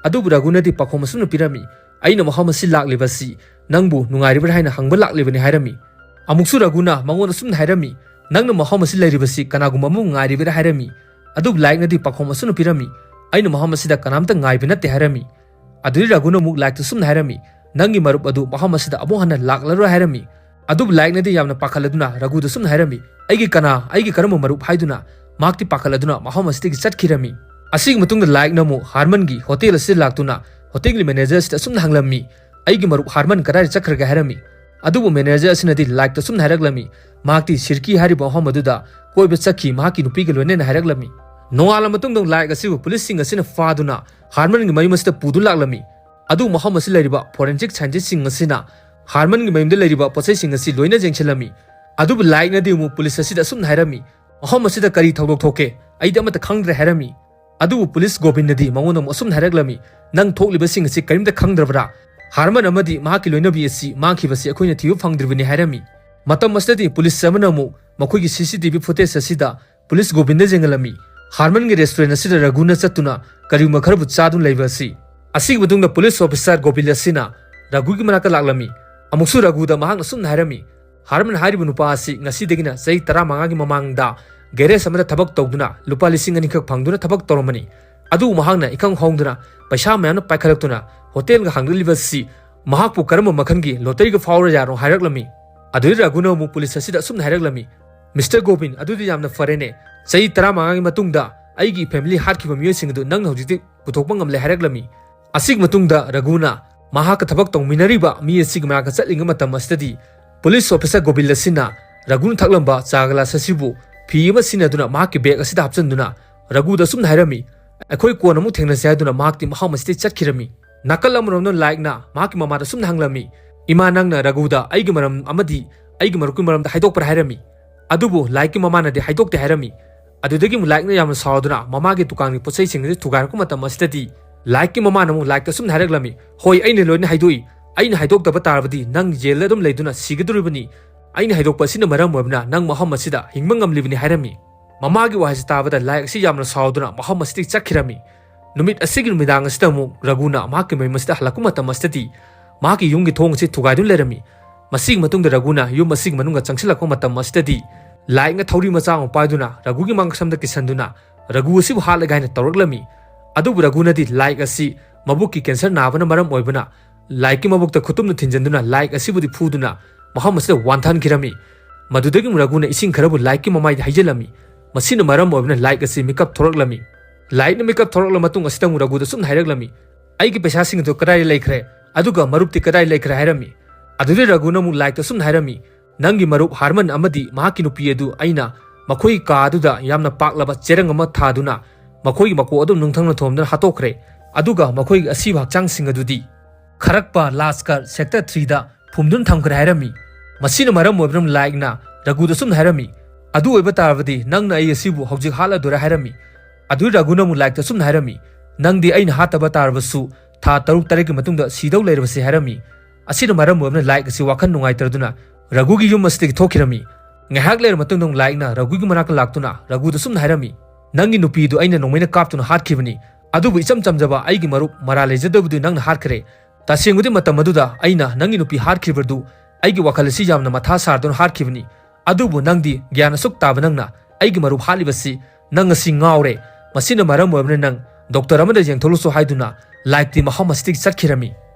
ꯑꯗꯨꯕꯨ ꯔꯘꯨꯅꯗꯤ ꯄꯥꯎꯈꯨꯝ ꯑꯁꯨꯝꯅ ꯄꯤꯔꯝꯃꯤ, "ꯑꯩꯅ ꯃꯐꯝ ꯑꯁꯤ ꯂꯥꯛꯂꯤꯕ ꯑꯁꯤ ꯅꯪꯕꯨ ꯅꯨꯡꯉꯥꯏꯔꯤꯕ꯭ꯔꯥ ꯍꯥꯏꯅ ꯍꯪꯕ ꯂꯥꯛꯂꯤꯕꯅꯤ" ꯍꯥꯏꯔꯝꯃꯤ꯫ ꯑꯃꯨꯛꯁꯨ ꯔꯘꯨꯅ ꯃꯉꯣꯟꯗ ꯑꯁꯨꯝꯅ ꯍꯥꯏꯔꯝꯃꯤ, "ꯅꯪꯅ ꯃꯐꯝ ꯑꯁꯤ ꯂꯩꯔꯤꯕꯁꯤ ꯀꯅꯥꯒꯨꯝꯕ ꯑꯃꯕꯨ ꯉꯥꯏꯔꯤꯕ꯭ꯔꯥ?" ꯍꯥꯏꯔꯝꯃꯤ꯫ ꯑꯗꯨꯕꯨ ꯂꯥꯏꯠꯅꯗꯤ ꯄꯥꯎꯈꯨꯝ ꯑꯁꯨꯝꯅ ꯄꯤꯔꯝꯃꯤ, "ꯑꯩꯅ ꯃꯐꯝ ꯑꯁꯤꯗ ꯀꯅꯥꯝꯇ ꯉꯥꯏꯕ ꯅꯠꯇꯦ" ꯍꯥꯏꯔꯝꯃꯤ꯫ ꯑꯗꯨꯗꯩ ꯔꯘꯨꯅ ꯑꯃꯨꯛ ꯂꯥꯏꯠꯇ ꯁꯨꯝꯅ ꯍꯥꯏꯔꯝꯃꯤ, "ꯅꯪꯒꯤ ꯃꯔꯨꯞ ꯑꯗꯨ ꯃꯐꯝ ꯑꯁꯤꯗ ꯑꯃꯨꯛ ꯍꯟꯅ ꯂꯥꯛꯂꯔꯣꯏ" ꯍꯥꯏꯔꯝꯃꯤ꯫ ꯑꯗꯨꯕꯨ ꯂꯥꯏꯠꯅꯗꯤ ꯌꯥꯝꯅ ꯄꯥꯈꯠꯂꯗꯨꯅ ꯔꯘꯨꯗ ꯁꯨꯝꯅ ꯍꯥꯏꯔꯝꯃꯤ, "ꯑꯩꯒꯤ ꯀꯅꯥ, ꯑꯩꯒꯤ ꯀꯔꯝꯕ ꯃꯔꯨꯞ?" ꯍꯥꯏꯗꯨꯅ ꯃꯍꯥꯛꯇꯤ ꯄꯥꯈꯠꯂꯗꯨꯅ ꯃꯐꯝ ꯑꯁꯤꯗꯒꯤ ꯆꯠꯈꯤꯔꯝꯃꯤ꯫ ꯑꯁꯤꯒꯤ ꯃꯇꯨꯡꯗ ꯂꯥꯏꯠꯅ ꯑꯃꯨꯛ ꯍꯥꯔꯃꯟꯒꯤ ꯍꯣꯇꯦꯜ ꯑꯁꯤꯗ ꯂꯥꯛꯇꯨꯅ ꯍꯣꯇꯦꯜꯒꯤ ꯃꯦꯅꯦꯖꯔ ꯑꯁꯤꯗ ꯑꯁꯨꯝꯅ ꯍꯪꯂꯝꯃꯤ, "ꯑꯩꯒꯤ ꯃꯔꯨꯞ ꯍꯥꯔꯃꯟ ꯀꯗꯥꯏꯗ ꯆꯠꯈ꯭ꯔꯒꯦ?" ꯍꯥꯏꯔꯝꯃꯤ꯫ ꯑꯗꯨꯕꯨ ꯃꯦꯅꯦꯖꯔ ꯑꯁꯤꯅꯗꯤ ꯂꯥꯏꯛꯇ ꯑꯁꯨꯝꯅ ꯍꯥꯏꯔꯛꯂꯝꯃꯤ, ꯃꯍꯥꯛꯇꯤ ꯁꯤꯔꯀꯤ ꯍꯥꯏꯔꯤꯕ ꯃꯐꯝ ꯑꯗꯨꯗ ꯀꯣꯏꯕ ꯆꯠꯈꯤ, ꯃꯍꯥꯛꯀꯤ ꯅꯨꯄꯤꯒ ꯂꯣꯏꯅꯅ ꯍꯥꯏꯔꯛꯂꯝꯃꯤ꯫ ꯅꯣꯡꯉꯥꯜꯂ ꯃꯇꯨꯡꯗ ꯂꯥꯏꯛ ꯑꯁꯤꯕꯨ ꯄꯨꯂꯤꯁꯁꯤꯡ ꯑꯁꯤꯅ ꯐꯥꯗꯨꯅ ꯍꯥꯔꯃꯟꯒꯤ ꯃꯌꯨꯝ ꯑꯁꯤꯗ ꯄꯨꯗꯨꯅ ꯂꯥꯛꯂꯝꯃꯤ꯫ ꯑꯗꯨꯕꯨ ꯃꯐꯝ ꯑꯁꯤꯗ ꯂꯩꯔꯤꯕ ꯐꯣꯔꯦꯟꯁꯤꯛ ꯁꯥꯏꯟꯇꯤꯁꯁꯤꯡ ꯑꯁꯤꯅ ꯍꯥꯔꯃꯟꯒꯤ ꯃꯌꯨꯝꯗ ꯂꯩꯔꯤꯕ ꯄꯣꯠꯆꯩꯁꯤꯡ ꯑꯁꯤ ꯂꯣꯏꯅ ꯌꯦꯡꯁꯤꯜꯂꯝꯃꯤ꯫ ꯑꯗꯨꯕꯨ ꯂꯥꯏꯛꯅꯗꯤ ꯑꯃꯨꯛ ꯄꯨꯂꯤꯁ ꯑꯁꯤꯗ ꯑꯁꯨꯝꯅ ꯍꯥꯏꯔꯝꯃꯤ, "ꯃꯐꯝ ꯑꯁꯤꯗ ꯀꯔꯤ ꯊꯧꯗꯣꯛ ꯊꯣꯛꯀꯦ? ꯑꯩꯗꯤ ꯑꯃꯠꯇ ꯈꯪꯗ꯭ꯔꯦ" ꯍꯥꯏꯔꯝꯃꯤ꯫ ꯑꯗꯨꯕꯨ ꯄꯨꯂꯤꯁ ꯒꯣꯕꯤꯟꯗꯗꯤ ꯃꯉꯣꯟꯗ ꯑꯃꯨꯛ ꯑꯁꯨꯝꯅ ꯍꯥꯏꯔꯛꯂꯝꯃꯤ, "ꯅꯪ ꯊꯣꯛꯂꯤꯕꯁꯤꯡ ꯑꯁꯤ ꯀꯔꯤꯝꯇ ꯈꯪꯗ꯭ꯔꯕ꯭ꯔꯥ? ꯍꯥꯔꯃꯟ ꯑꯃꯗꯤ ꯃꯍꯥꯛꯀꯤ ꯂꯣꯏꯅꯕꯤ ꯑꯁꯤ ꯃꯥꯡꯈꯤꯕꯁꯤ ꯑꯩꯈꯣꯏꯅ ꯊꯤꯕ ꯐꯪꯗ꯭ꯔꯤꯕꯅꯤ" ꯍꯥꯏꯔꯝꯃꯤ꯫ ꯃꯇꯝ ꯑꯁꯤꯗꯗꯤ ꯄꯨꯂꯤꯁ ꯑꯃꯅ ꯑꯃꯨꯛ ꯃꯈꯣꯏꯒꯤ ꯁꯤ ꯁꯤ ꯇꯤ ꯚꯤ ꯐꯨꯇꯦꯖ ꯑꯁꯤꯗ ꯄꯨꯂꯤꯁ ꯒꯣꯕꯤꯟꯗ ꯌꯦꯡꯍꯜꯂꯝꯃꯤ꯫ ꯍꯥꯔꯃꯟꯒꯤ ꯔꯦꯁꯇꯨꯔꯦꯟ ꯑꯁꯤꯗ ꯔꯘꯨꯅ ꯆꯠꯇꯨꯅ ꯀꯔꯤꯒꯨꯝꯕ ꯈꯔꯕꯨ ꯆꯥꯗꯨꯅ ꯂꯩꯕ ꯑꯁꯤ꯫ ꯑꯁꯤꯒꯤ ꯃꯇꯨꯡꯗ ꯄꯨꯂꯤꯁ ꯑꯣꯐꯤꯁꯥꯔ ꯒꯣꯕꯤꯟ ꯑꯁꯤꯅ ꯔꯘꯨꯒꯤ ꯃꯅꯥꯛꯇ ꯂꯥꯛꯂꯝꯃꯤ꯫ ꯑꯃꯨꯛꯁꯨ ꯔꯘꯨꯗ ꯃꯍꯥꯛꯅ ꯑꯁꯨꯝꯅ ꯍꯥꯏꯔꯝꯃꯤ, "ꯍꯥꯔꯃꯟ ꯍꯥꯏꯔꯤꯕ ꯅꯨꯄꯥ ꯑꯁꯤ ꯉꯁꯤꯗꯒꯤꯅ ꯆꯍꯤ ꯇꯔꯥꯃꯉꯥꯒꯤ ꯃꯃꯥꯡꯗ ꯒꯦꯔꯦꯖ ꯑꯃꯗ ꯊꯕꯛ ꯇꯧꯗꯨꯅ ꯂꯨꯄꯥ ꯂꯤꯁꯤꯡ ꯑꯅꯤꯈꯛ ꯐꯪꯗꯨꯅ ꯊꯕꯛ ꯇꯧꯔꯝꯕꯅꯤ꯫ ꯑꯗꯨꯕꯨ ꯃꯍꯥꯛꯅ ꯏꯈꯪ ꯈꯪꯍꯧꯗꯅ ꯄꯩꯁꯥ ꯃꯌꯥꯝꯅ ꯄꯥꯏꯈꯠꯂꯛꯇꯨꯅ ꯍꯣꯇꯦꯜꯒ ꯍꯥꯡꯗꯣꯛꯂꯤꯕ ꯑꯁꯤ ꯃꯍꯥꯛꯄꯨ ꯀꯔꯝꯕ ꯃꯈꯜꯒꯤ ꯂꯣꯇꯔꯤꯒ ꯐꯥꯎꯔꯖꯥꯠꯅꯣ?" ꯍꯥꯏꯔꯛꯂꯝꯃꯤ꯫ ꯑꯗꯨꯗꯩ ꯔꯘꯨꯅ ꯑꯃꯨꯛ ꯄꯨꯂꯤꯁ ꯑꯁꯤꯗ ꯑꯁꯨꯝꯅ ꯍꯥꯏꯔꯛꯂꯝꯃꯤ, "ꯃꯤꯁꯇꯔ ꯒꯣꯕꯤꯟ, ꯑꯗꯨꯗꯤ ꯌꯥꯝꯅ ꯐꯔꯦꯅꯦ꯫ ꯆꯍꯤ ꯇꯔꯥꯃꯉꯥꯒꯤ ꯃꯇꯨꯡꯗ ꯑꯩꯒꯤ ꯐꯦꯃꯤꯂꯤ ꯍꯥꯠꯈꯤꯕ ꯃꯤꯑꯣꯏꯁꯤꯡ ꯑꯗꯨ ꯅꯪꯅ ꯍꯧꯖꯤꯛꯇꯤ ꯄꯨꯊꯣꯛꯄ ꯉꯝꯂꯦ" ꯍꯥꯏꯔꯛꯂꯝꯃꯤ꯫ ꯑꯁꯤꯒꯤ ꯃꯇꯨꯡꯗ ꯔꯘꯨꯅ ꯃꯍꯥꯛꯀ ꯊꯕꯛ ꯇꯧꯃꯤꯟꯅꯔꯤꯕ ꯃꯤ ꯑꯁꯤꯒꯤ ꯃꯅꯥꯛꯇ ꯆꯠꯂꯤꯉꯩ ꯃꯇꯝ ꯑꯁꯤꯗꯗꯤ ꯄꯨꯂꯤꯁ ꯑꯣꯐꯤꯁꯥꯔ ꯒꯣꯕꯤꯟ ꯑꯁꯤꯅ ꯔꯘꯨꯅ ꯊꯛꯂꯝꯕ ꯆꯥ ꯒ꯭ꯂꯥꯁ ꯑꯁꯤꯕꯨ ꯐꯤ ꯑꯃ ꯁꯤꯖꯤꯟꯅꯗꯨꯅ ꯃꯍꯥꯛꯀꯤ ꯕꯦꯒ ꯑꯁꯤꯗ ꯍꯥꯞꯆꯤꯟꯗꯨꯅ ꯔꯘꯨꯗ ꯑꯁꯨꯝꯅ ꯍꯥꯏꯔꯝꯃꯤ, "ꯑꯩꯈꯣꯏ ꯀꯣꯟꯅ ꯑꯃꯨꯛ ꯊꯦꯡꯅꯁꯤ" ꯍꯥꯏꯗꯨꯅ ꯃꯍꯥꯛꯇꯤ ꯃꯐꯝ ꯑꯁꯤꯗꯒꯤ ꯆꯠꯈꯤꯔꯝꯃꯤ꯫ ꯅꯥꯀꯜ ꯑꯃꯔꯣꯝꯗ ꯂꯥꯏꯛꯅ ꯃꯍꯥꯛꯀꯤ ꯃꯃꯥꯗ ꯑꯁꯨꯝꯅ ꯍꯪꯂꯝꯃꯤ, "ꯏꯃꯥ, ꯅꯪꯅ ꯔꯘꯨꯗ ꯑꯩꯒꯤ ꯃꯔꯝ ꯑꯃꯗꯤ ꯑꯩꯒꯤ ꯃꯔꯨꯞꯀꯤ ꯃꯔꯝꯗ ꯍꯥꯏꯗꯣꯛꯄ꯭ꯔꯥ?" ꯍꯥꯏꯔꯝꯃꯤ꯫ ꯑꯗꯨꯕꯨ ꯂꯥꯏꯛꯀꯤ ꯃꯃꯥꯅꯗꯤ ꯍꯥꯏꯗꯣꯛꯇꯦ ꯍꯥꯏꯔꯝꯃꯤ꯫ ꯑꯗꯨꯗꯒꯤ ꯑꯃꯨꯛ ꯂꯥꯏꯛꯅ ꯌꯥꯝꯅ ꯁꯥꯎꯗꯨꯅ ꯃꯃꯥꯒꯤ ꯗꯨꯀꯥꯟꯒꯤ ꯄꯣꯠꯆꯩꯁꯤꯡ ꯑꯗꯨ ꯊꯨꯒꯥꯏꯔꯛꯄ ꯃꯇꯝ ꯑꯁꯤꯗꯗꯤ ꯂꯥꯏꯛꯀꯤ ꯃꯃꯥꯅ ꯑꯃꯨꯛ ꯂꯥꯏꯛꯇ ꯑꯁꯨꯝꯅ ꯍꯥꯏꯔꯛꯂꯝꯃꯤ, "ꯍꯣꯏ, ꯑꯩꯅ ꯂꯣꯏꯅ ꯍꯥꯏꯗꯣꯛꯏ꯫ ꯑꯩꯅ ꯍꯥꯏꯗꯣꯛꯇꯕ ꯇꯥꯔꯕꯗꯤ ꯅꯪ ꯖꯦꯜꯗ ꯑꯗꯨꯝ ꯂꯩꯗꯨꯅ ꯁꯤꯒꯗꯧꯔꯤꯕꯅꯤ꯫ ꯑꯩꯅ ꯍꯥꯏꯗꯣꯛꯄ ꯑꯁꯤꯅ ꯃꯔꯝ ꯑꯣꯏꯕꯅ ꯅꯪ ꯃꯐꯝ ꯑꯁꯤꯗ ꯍꯤꯡꯕ ꯉꯝꯂꯤꯕꯅꯤ" ꯍꯥꯏꯔꯝꯃꯤ꯫ ꯃꯃꯥꯒꯤ ꯋꯥꯍꯩꯁꯤ ꯇꯥꯕꯗ ꯂꯥꯏꯛ ꯑꯁꯤ ꯌꯥꯝꯅ ꯁꯥꯎꯗꯨꯅ ꯃꯐꯝ ꯑꯁꯤꯗꯒꯤ ꯆꯠꯈꯤꯔꯝꯃꯤ꯫ ꯅꯨꯃꯤꯠ ꯑꯁꯤꯒꯤ ꯅꯨꯃꯤꯗꯥꯡ ꯑꯁꯤꯗ ꯑꯃꯨꯛ ꯔꯘꯨꯅ ꯃꯍꯥꯛꯀꯤ ꯃꯌꯨꯝ ꯑꯁꯤꯗ ꯍꯜꯂꯛꯄ ꯃꯇꯝ ꯑꯁꯤꯗꯗꯤ ꯃꯍꯥꯛꯀꯤ ꯌꯨꯝꯒꯤ ꯊꯣꯡ ꯑꯁꯤ ꯊꯨꯒꯥꯏꯗꯨꯅ ꯂꯩꯔꯝꯃꯤ꯫ ꯃꯁꯤꯒꯤ ꯃꯇꯨꯡꯗ ꯔꯘꯨꯅ ꯌꯨꯝ ꯑꯁꯤꯒꯤ ꯃꯅꯨꯡꯗ ꯆꯪꯁꯤꯜꯂꯛꯄ ꯃꯇꯝ ꯑꯁꯤꯗꯗꯤ ꯂꯥꯏꯛꯅ ꯊꯧꯔꯤ ꯃꯆꯥ ꯑꯃ ꯄꯥꯏꯗꯨꯅ ꯔꯘꯨꯒꯤ ꯃꯥꯡꯁꯝꯗ ꯀꯤꯁꯟꯗꯨꯅ ꯔꯘꯨ ꯑꯁꯤꯕꯨ ꯍꯥꯠꯂꯒꯦ ꯍꯥꯏꯅ ꯇꯧꯔꯛꯂꯝꯃꯤ꯫ ꯑꯗꯨꯕꯨ ꯔꯘꯨꯅꯗꯤ ꯂꯥꯏꯛ ꯑꯁꯤ ꯃꯕꯨꯛꯀꯤ ꯀꯦꯟꯁꯔ ꯅꯥꯕꯅ ꯃꯔꯝ ꯑꯣꯏꯕꯅ ꯂꯥꯏꯛꯀꯤ ꯃꯕꯨꯛꯇ ꯈꯨꯇꯨꯝꯅ ꯊꯤꯟꯖꯤꯟꯗꯨꯅ ꯂꯥꯏꯛ ꯑꯁꯤꯕꯨꯗꯤ ꯐꯨꯗꯨꯅ ꯃꯐꯝ ꯑꯁꯤꯗ ꯋꯥꯟꯊꯍꯟꯈꯤꯔꯝꯃꯤ꯫ ꯃꯗꯨꯗꯒꯤ ꯑꯃꯨꯛ ꯔꯘꯨꯅ ꯏꯁꯤꯡ ꯈꯔꯕꯨ ꯂꯥꯏꯛꯀꯤ ꯃꯃꯥꯏꯗ ꯍꯩꯖꯤꯜꯂꯝꯃꯤ꯫ ꯃꯁꯤꯅ ꯃꯔꯝ ꯑꯣꯏꯕꯅ ꯂꯥꯏꯛ ꯑꯁꯤ ꯃꯤꯀꯞ ꯊꯣꯔꯛꯂꯝꯃꯤ꯫ ꯂꯥꯏꯛꯅ ꯃꯤꯀꯞ ꯊꯣꯔꯛꯂꯕ ꯃꯇꯨꯡ ꯑꯁꯤꯗ ꯑꯃꯨꯛ ꯔꯘꯨꯗ ꯑꯁꯨꯝꯅ ꯍꯥꯏꯔꯛꯂꯝꯃꯤ, "ꯑꯩꯒꯤ ꯄꯩꯁꯥꯁꯤꯡ ꯑꯗꯨ ꯀꯗꯥꯏꯗ ꯂꯩꯈ꯭ꯔꯦ? ꯑꯗꯨꯒ ꯃꯔꯨꯞꯇꯤ ꯀꯗꯥꯏ ꯂꯩꯈ꯭ꯔꯦ ꯍꯥꯏꯔꯝꯃꯤ꯫ ꯑꯗꯨꯗꯩ ꯔꯘꯨꯅ ꯑꯃꯨꯛ ꯂꯥꯏꯛꯇ ꯑꯁꯨꯝꯅ ꯍꯥꯏꯔꯝꯃꯤ, "ꯅꯪꯒꯤ ꯃꯔꯨꯞ ꯍꯥꯔꯃꯟ ꯑꯃꯗꯤ ꯃꯍꯥꯛꯀꯤ ꯅꯨꯄꯤ ꯑꯗꯨ ꯑꯩꯅ ꯃꯈꯣꯏꯒꯤ ꯀꯥ ꯑꯗꯨꯗ ꯌꯥꯝꯅ ꯄꯥꯛꯂꯕ ꯆꯦꯔꯪ ꯑꯃ ꯊꯥꯗꯨꯅ ꯃꯈꯣꯏꯒꯤ ꯃꯀꯣꯛ ꯑꯗꯨ ꯅꯨꯡꯊꯪꯅ ꯊꯣꯝꯗꯨꯅ ꯍꯥꯠꯇꯣꯛꯈ꯭ꯔꯦ꯫ ꯑꯗꯨꯒ ꯃꯈꯣꯏꯒꯤ ꯑꯁꯤꯕ ꯍꯛꯆꯥꯡꯁꯤꯡ ꯑꯗꯨꯗꯤ ꯈꯔꯛꯄ ꯂꯥꯁꯀꯔ ꯁꯦꯛꯇꯔ ꯊ꯭ꯔꯤꯗ ꯐꯨꯝꯗꯨꯅ ꯊꯝꯈ꯭ꯔꯦ" ꯍꯥꯏꯔꯝꯃꯤ꯫ ꯃꯁꯤꯅ ꯃꯔꯝ ꯑꯣꯏꯗꯨꯅ ꯂꯥꯏꯛꯅ ꯔꯘꯨꯗ ꯑꯁꯨꯝꯅ ꯍꯥꯏꯔꯝꯃꯤ, "ꯑꯗꯨ ꯑꯣꯏꯕ ꯇꯥꯔꯕꯗꯤ ꯅꯪꯅ ꯑꯩ ꯑꯁꯤꯕꯨ ꯍꯧꯖꯤꯛ ꯍꯥꯠꯂꯗꯣꯏꯔꯥ?" ꯍꯥꯏꯔꯝꯃꯤ꯫ ꯑꯗꯨ ꯔꯘꯨꯅ ꯑꯃꯨꯛ ꯂꯥꯏꯛꯇ ꯑꯁꯨꯝꯅ ꯍꯥꯏꯔꯝꯃꯤ, "ꯅꯪꯗꯤ ꯑꯩꯅ ꯍꯥꯠꯇꯕ ꯇꯥꯔꯕꯁꯨ ꯊꯥ ꯇꯔꯨꯛ ꯇꯔꯦꯠꯀꯤ ꯃꯇꯨꯡꯗ ꯁꯤꯗꯧ ꯂꯩꯔꯕꯁꯤ" ꯍꯥꯏꯔꯝꯃꯤ꯫ ꯑꯁꯤꯅ ꯃꯔꯝ ꯑꯣꯏꯗꯨꯅ ꯂꯥꯏꯛ ꯑꯁꯤ ꯋꯥꯈꯜ ꯅꯨꯡꯉꯥꯏꯇ꯭ꯔꯗꯨꯅ ꯔꯘꯨꯒꯤ ꯌꯨꯝ ꯑꯁꯤꯗꯒꯤ ꯊꯣꯛꯈꯤꯔꯝꯃꯤ꯫ ꯉꯥꯏꯍꯥꯛ ꯂꯩꯔ ꯃꯇꯨꯡꯗ ꯑꯃꯨꯛ ꯂꯥꯏꯛꯅ ꯔꯘꯨꯒꯤ ꯃꯅꯥꯛꯇ ꯂꯥꯛꯇꯨꯅ ꯔꯘꯨꯗ ꯑꯁꯨꯝꯅ ꯍꯥꯏꯔꯝꯃꯤ, "ꯅꯪꯒꯤ ꯅꯨꯄꯤꯗꯨ ꯑꯩꯅ ꯅꯣꯡꯃꯩꯅ ꯀꯥꯞꯇꯨꯅ ꯍꯥꯠꯈꯤꯕꯅꯤ꯫ ꯑꯗꯨꯕꯨ ꯏꯆꯝ ꯆꯝꯖꯕ ꯑꯩꯒꯤ ꯃꯔꯨꯞ ꯃꯔꯥꯜ ꯂꯩꯖꯗꯕꯗꯨ ꯅꯪꯅ ꯍꯥꯠꯈ꯭ꯔꯦ꯫ ꯇꯁꯦꯡꯕꯗꯤ ꯃꯇꯝ ꯑꯗꯨꯗ ꯑꯩꯅ ꯅꯪꯒꯤ ꯅꯨꯄꯤ ꯍꯥꯠꯈꯤꯕꯗꯨ ꯑꯩꯒꯤ ꯋꯥꯈꯜ ꯑꯁꯤ ꯌꯥꯝꯅ ꯃꯊꯥ ꯁꯥꯔꯗꯨꯅ ꯍꯥꯠꯈꯤꯕꯅꯤ꯫ ꯑꯗꯨꯕꯨ ꯅꯪꯗꯤ ꯒ꯭ꯌꯥꯟ ꯑꯁꯨꯛ ꯇꯥꯕ ꯅꯪꯅ ꯑꯩꯒꯤ ꯃꯔꯨꯞ ꯍꯥꯠꯂꯤꯕꯁꯤ ꯅꯪ ꯑꯁꯤ ꯉꯥꯎꯔꯦ꯫ ꯃꯁꯤꯅ ꯃꯔꯝ ꯑꯣꯏꯕꯅ ꯅꯪ ꯗꯣꯛꯇꯔ ꯑꯃꯗ ꯌꯦꯡꯊꯣꯛꯂꯨꯁꯨ" ꯍꯥꯏꯗꯨꯅ ꯂꯥꯏꯛꯇꯤ ꯃꯐꯝ ꯑꯁꯤꯗꯒꯤ ꯆꯠꯈꯤꯔꯝꯃꯤ꯫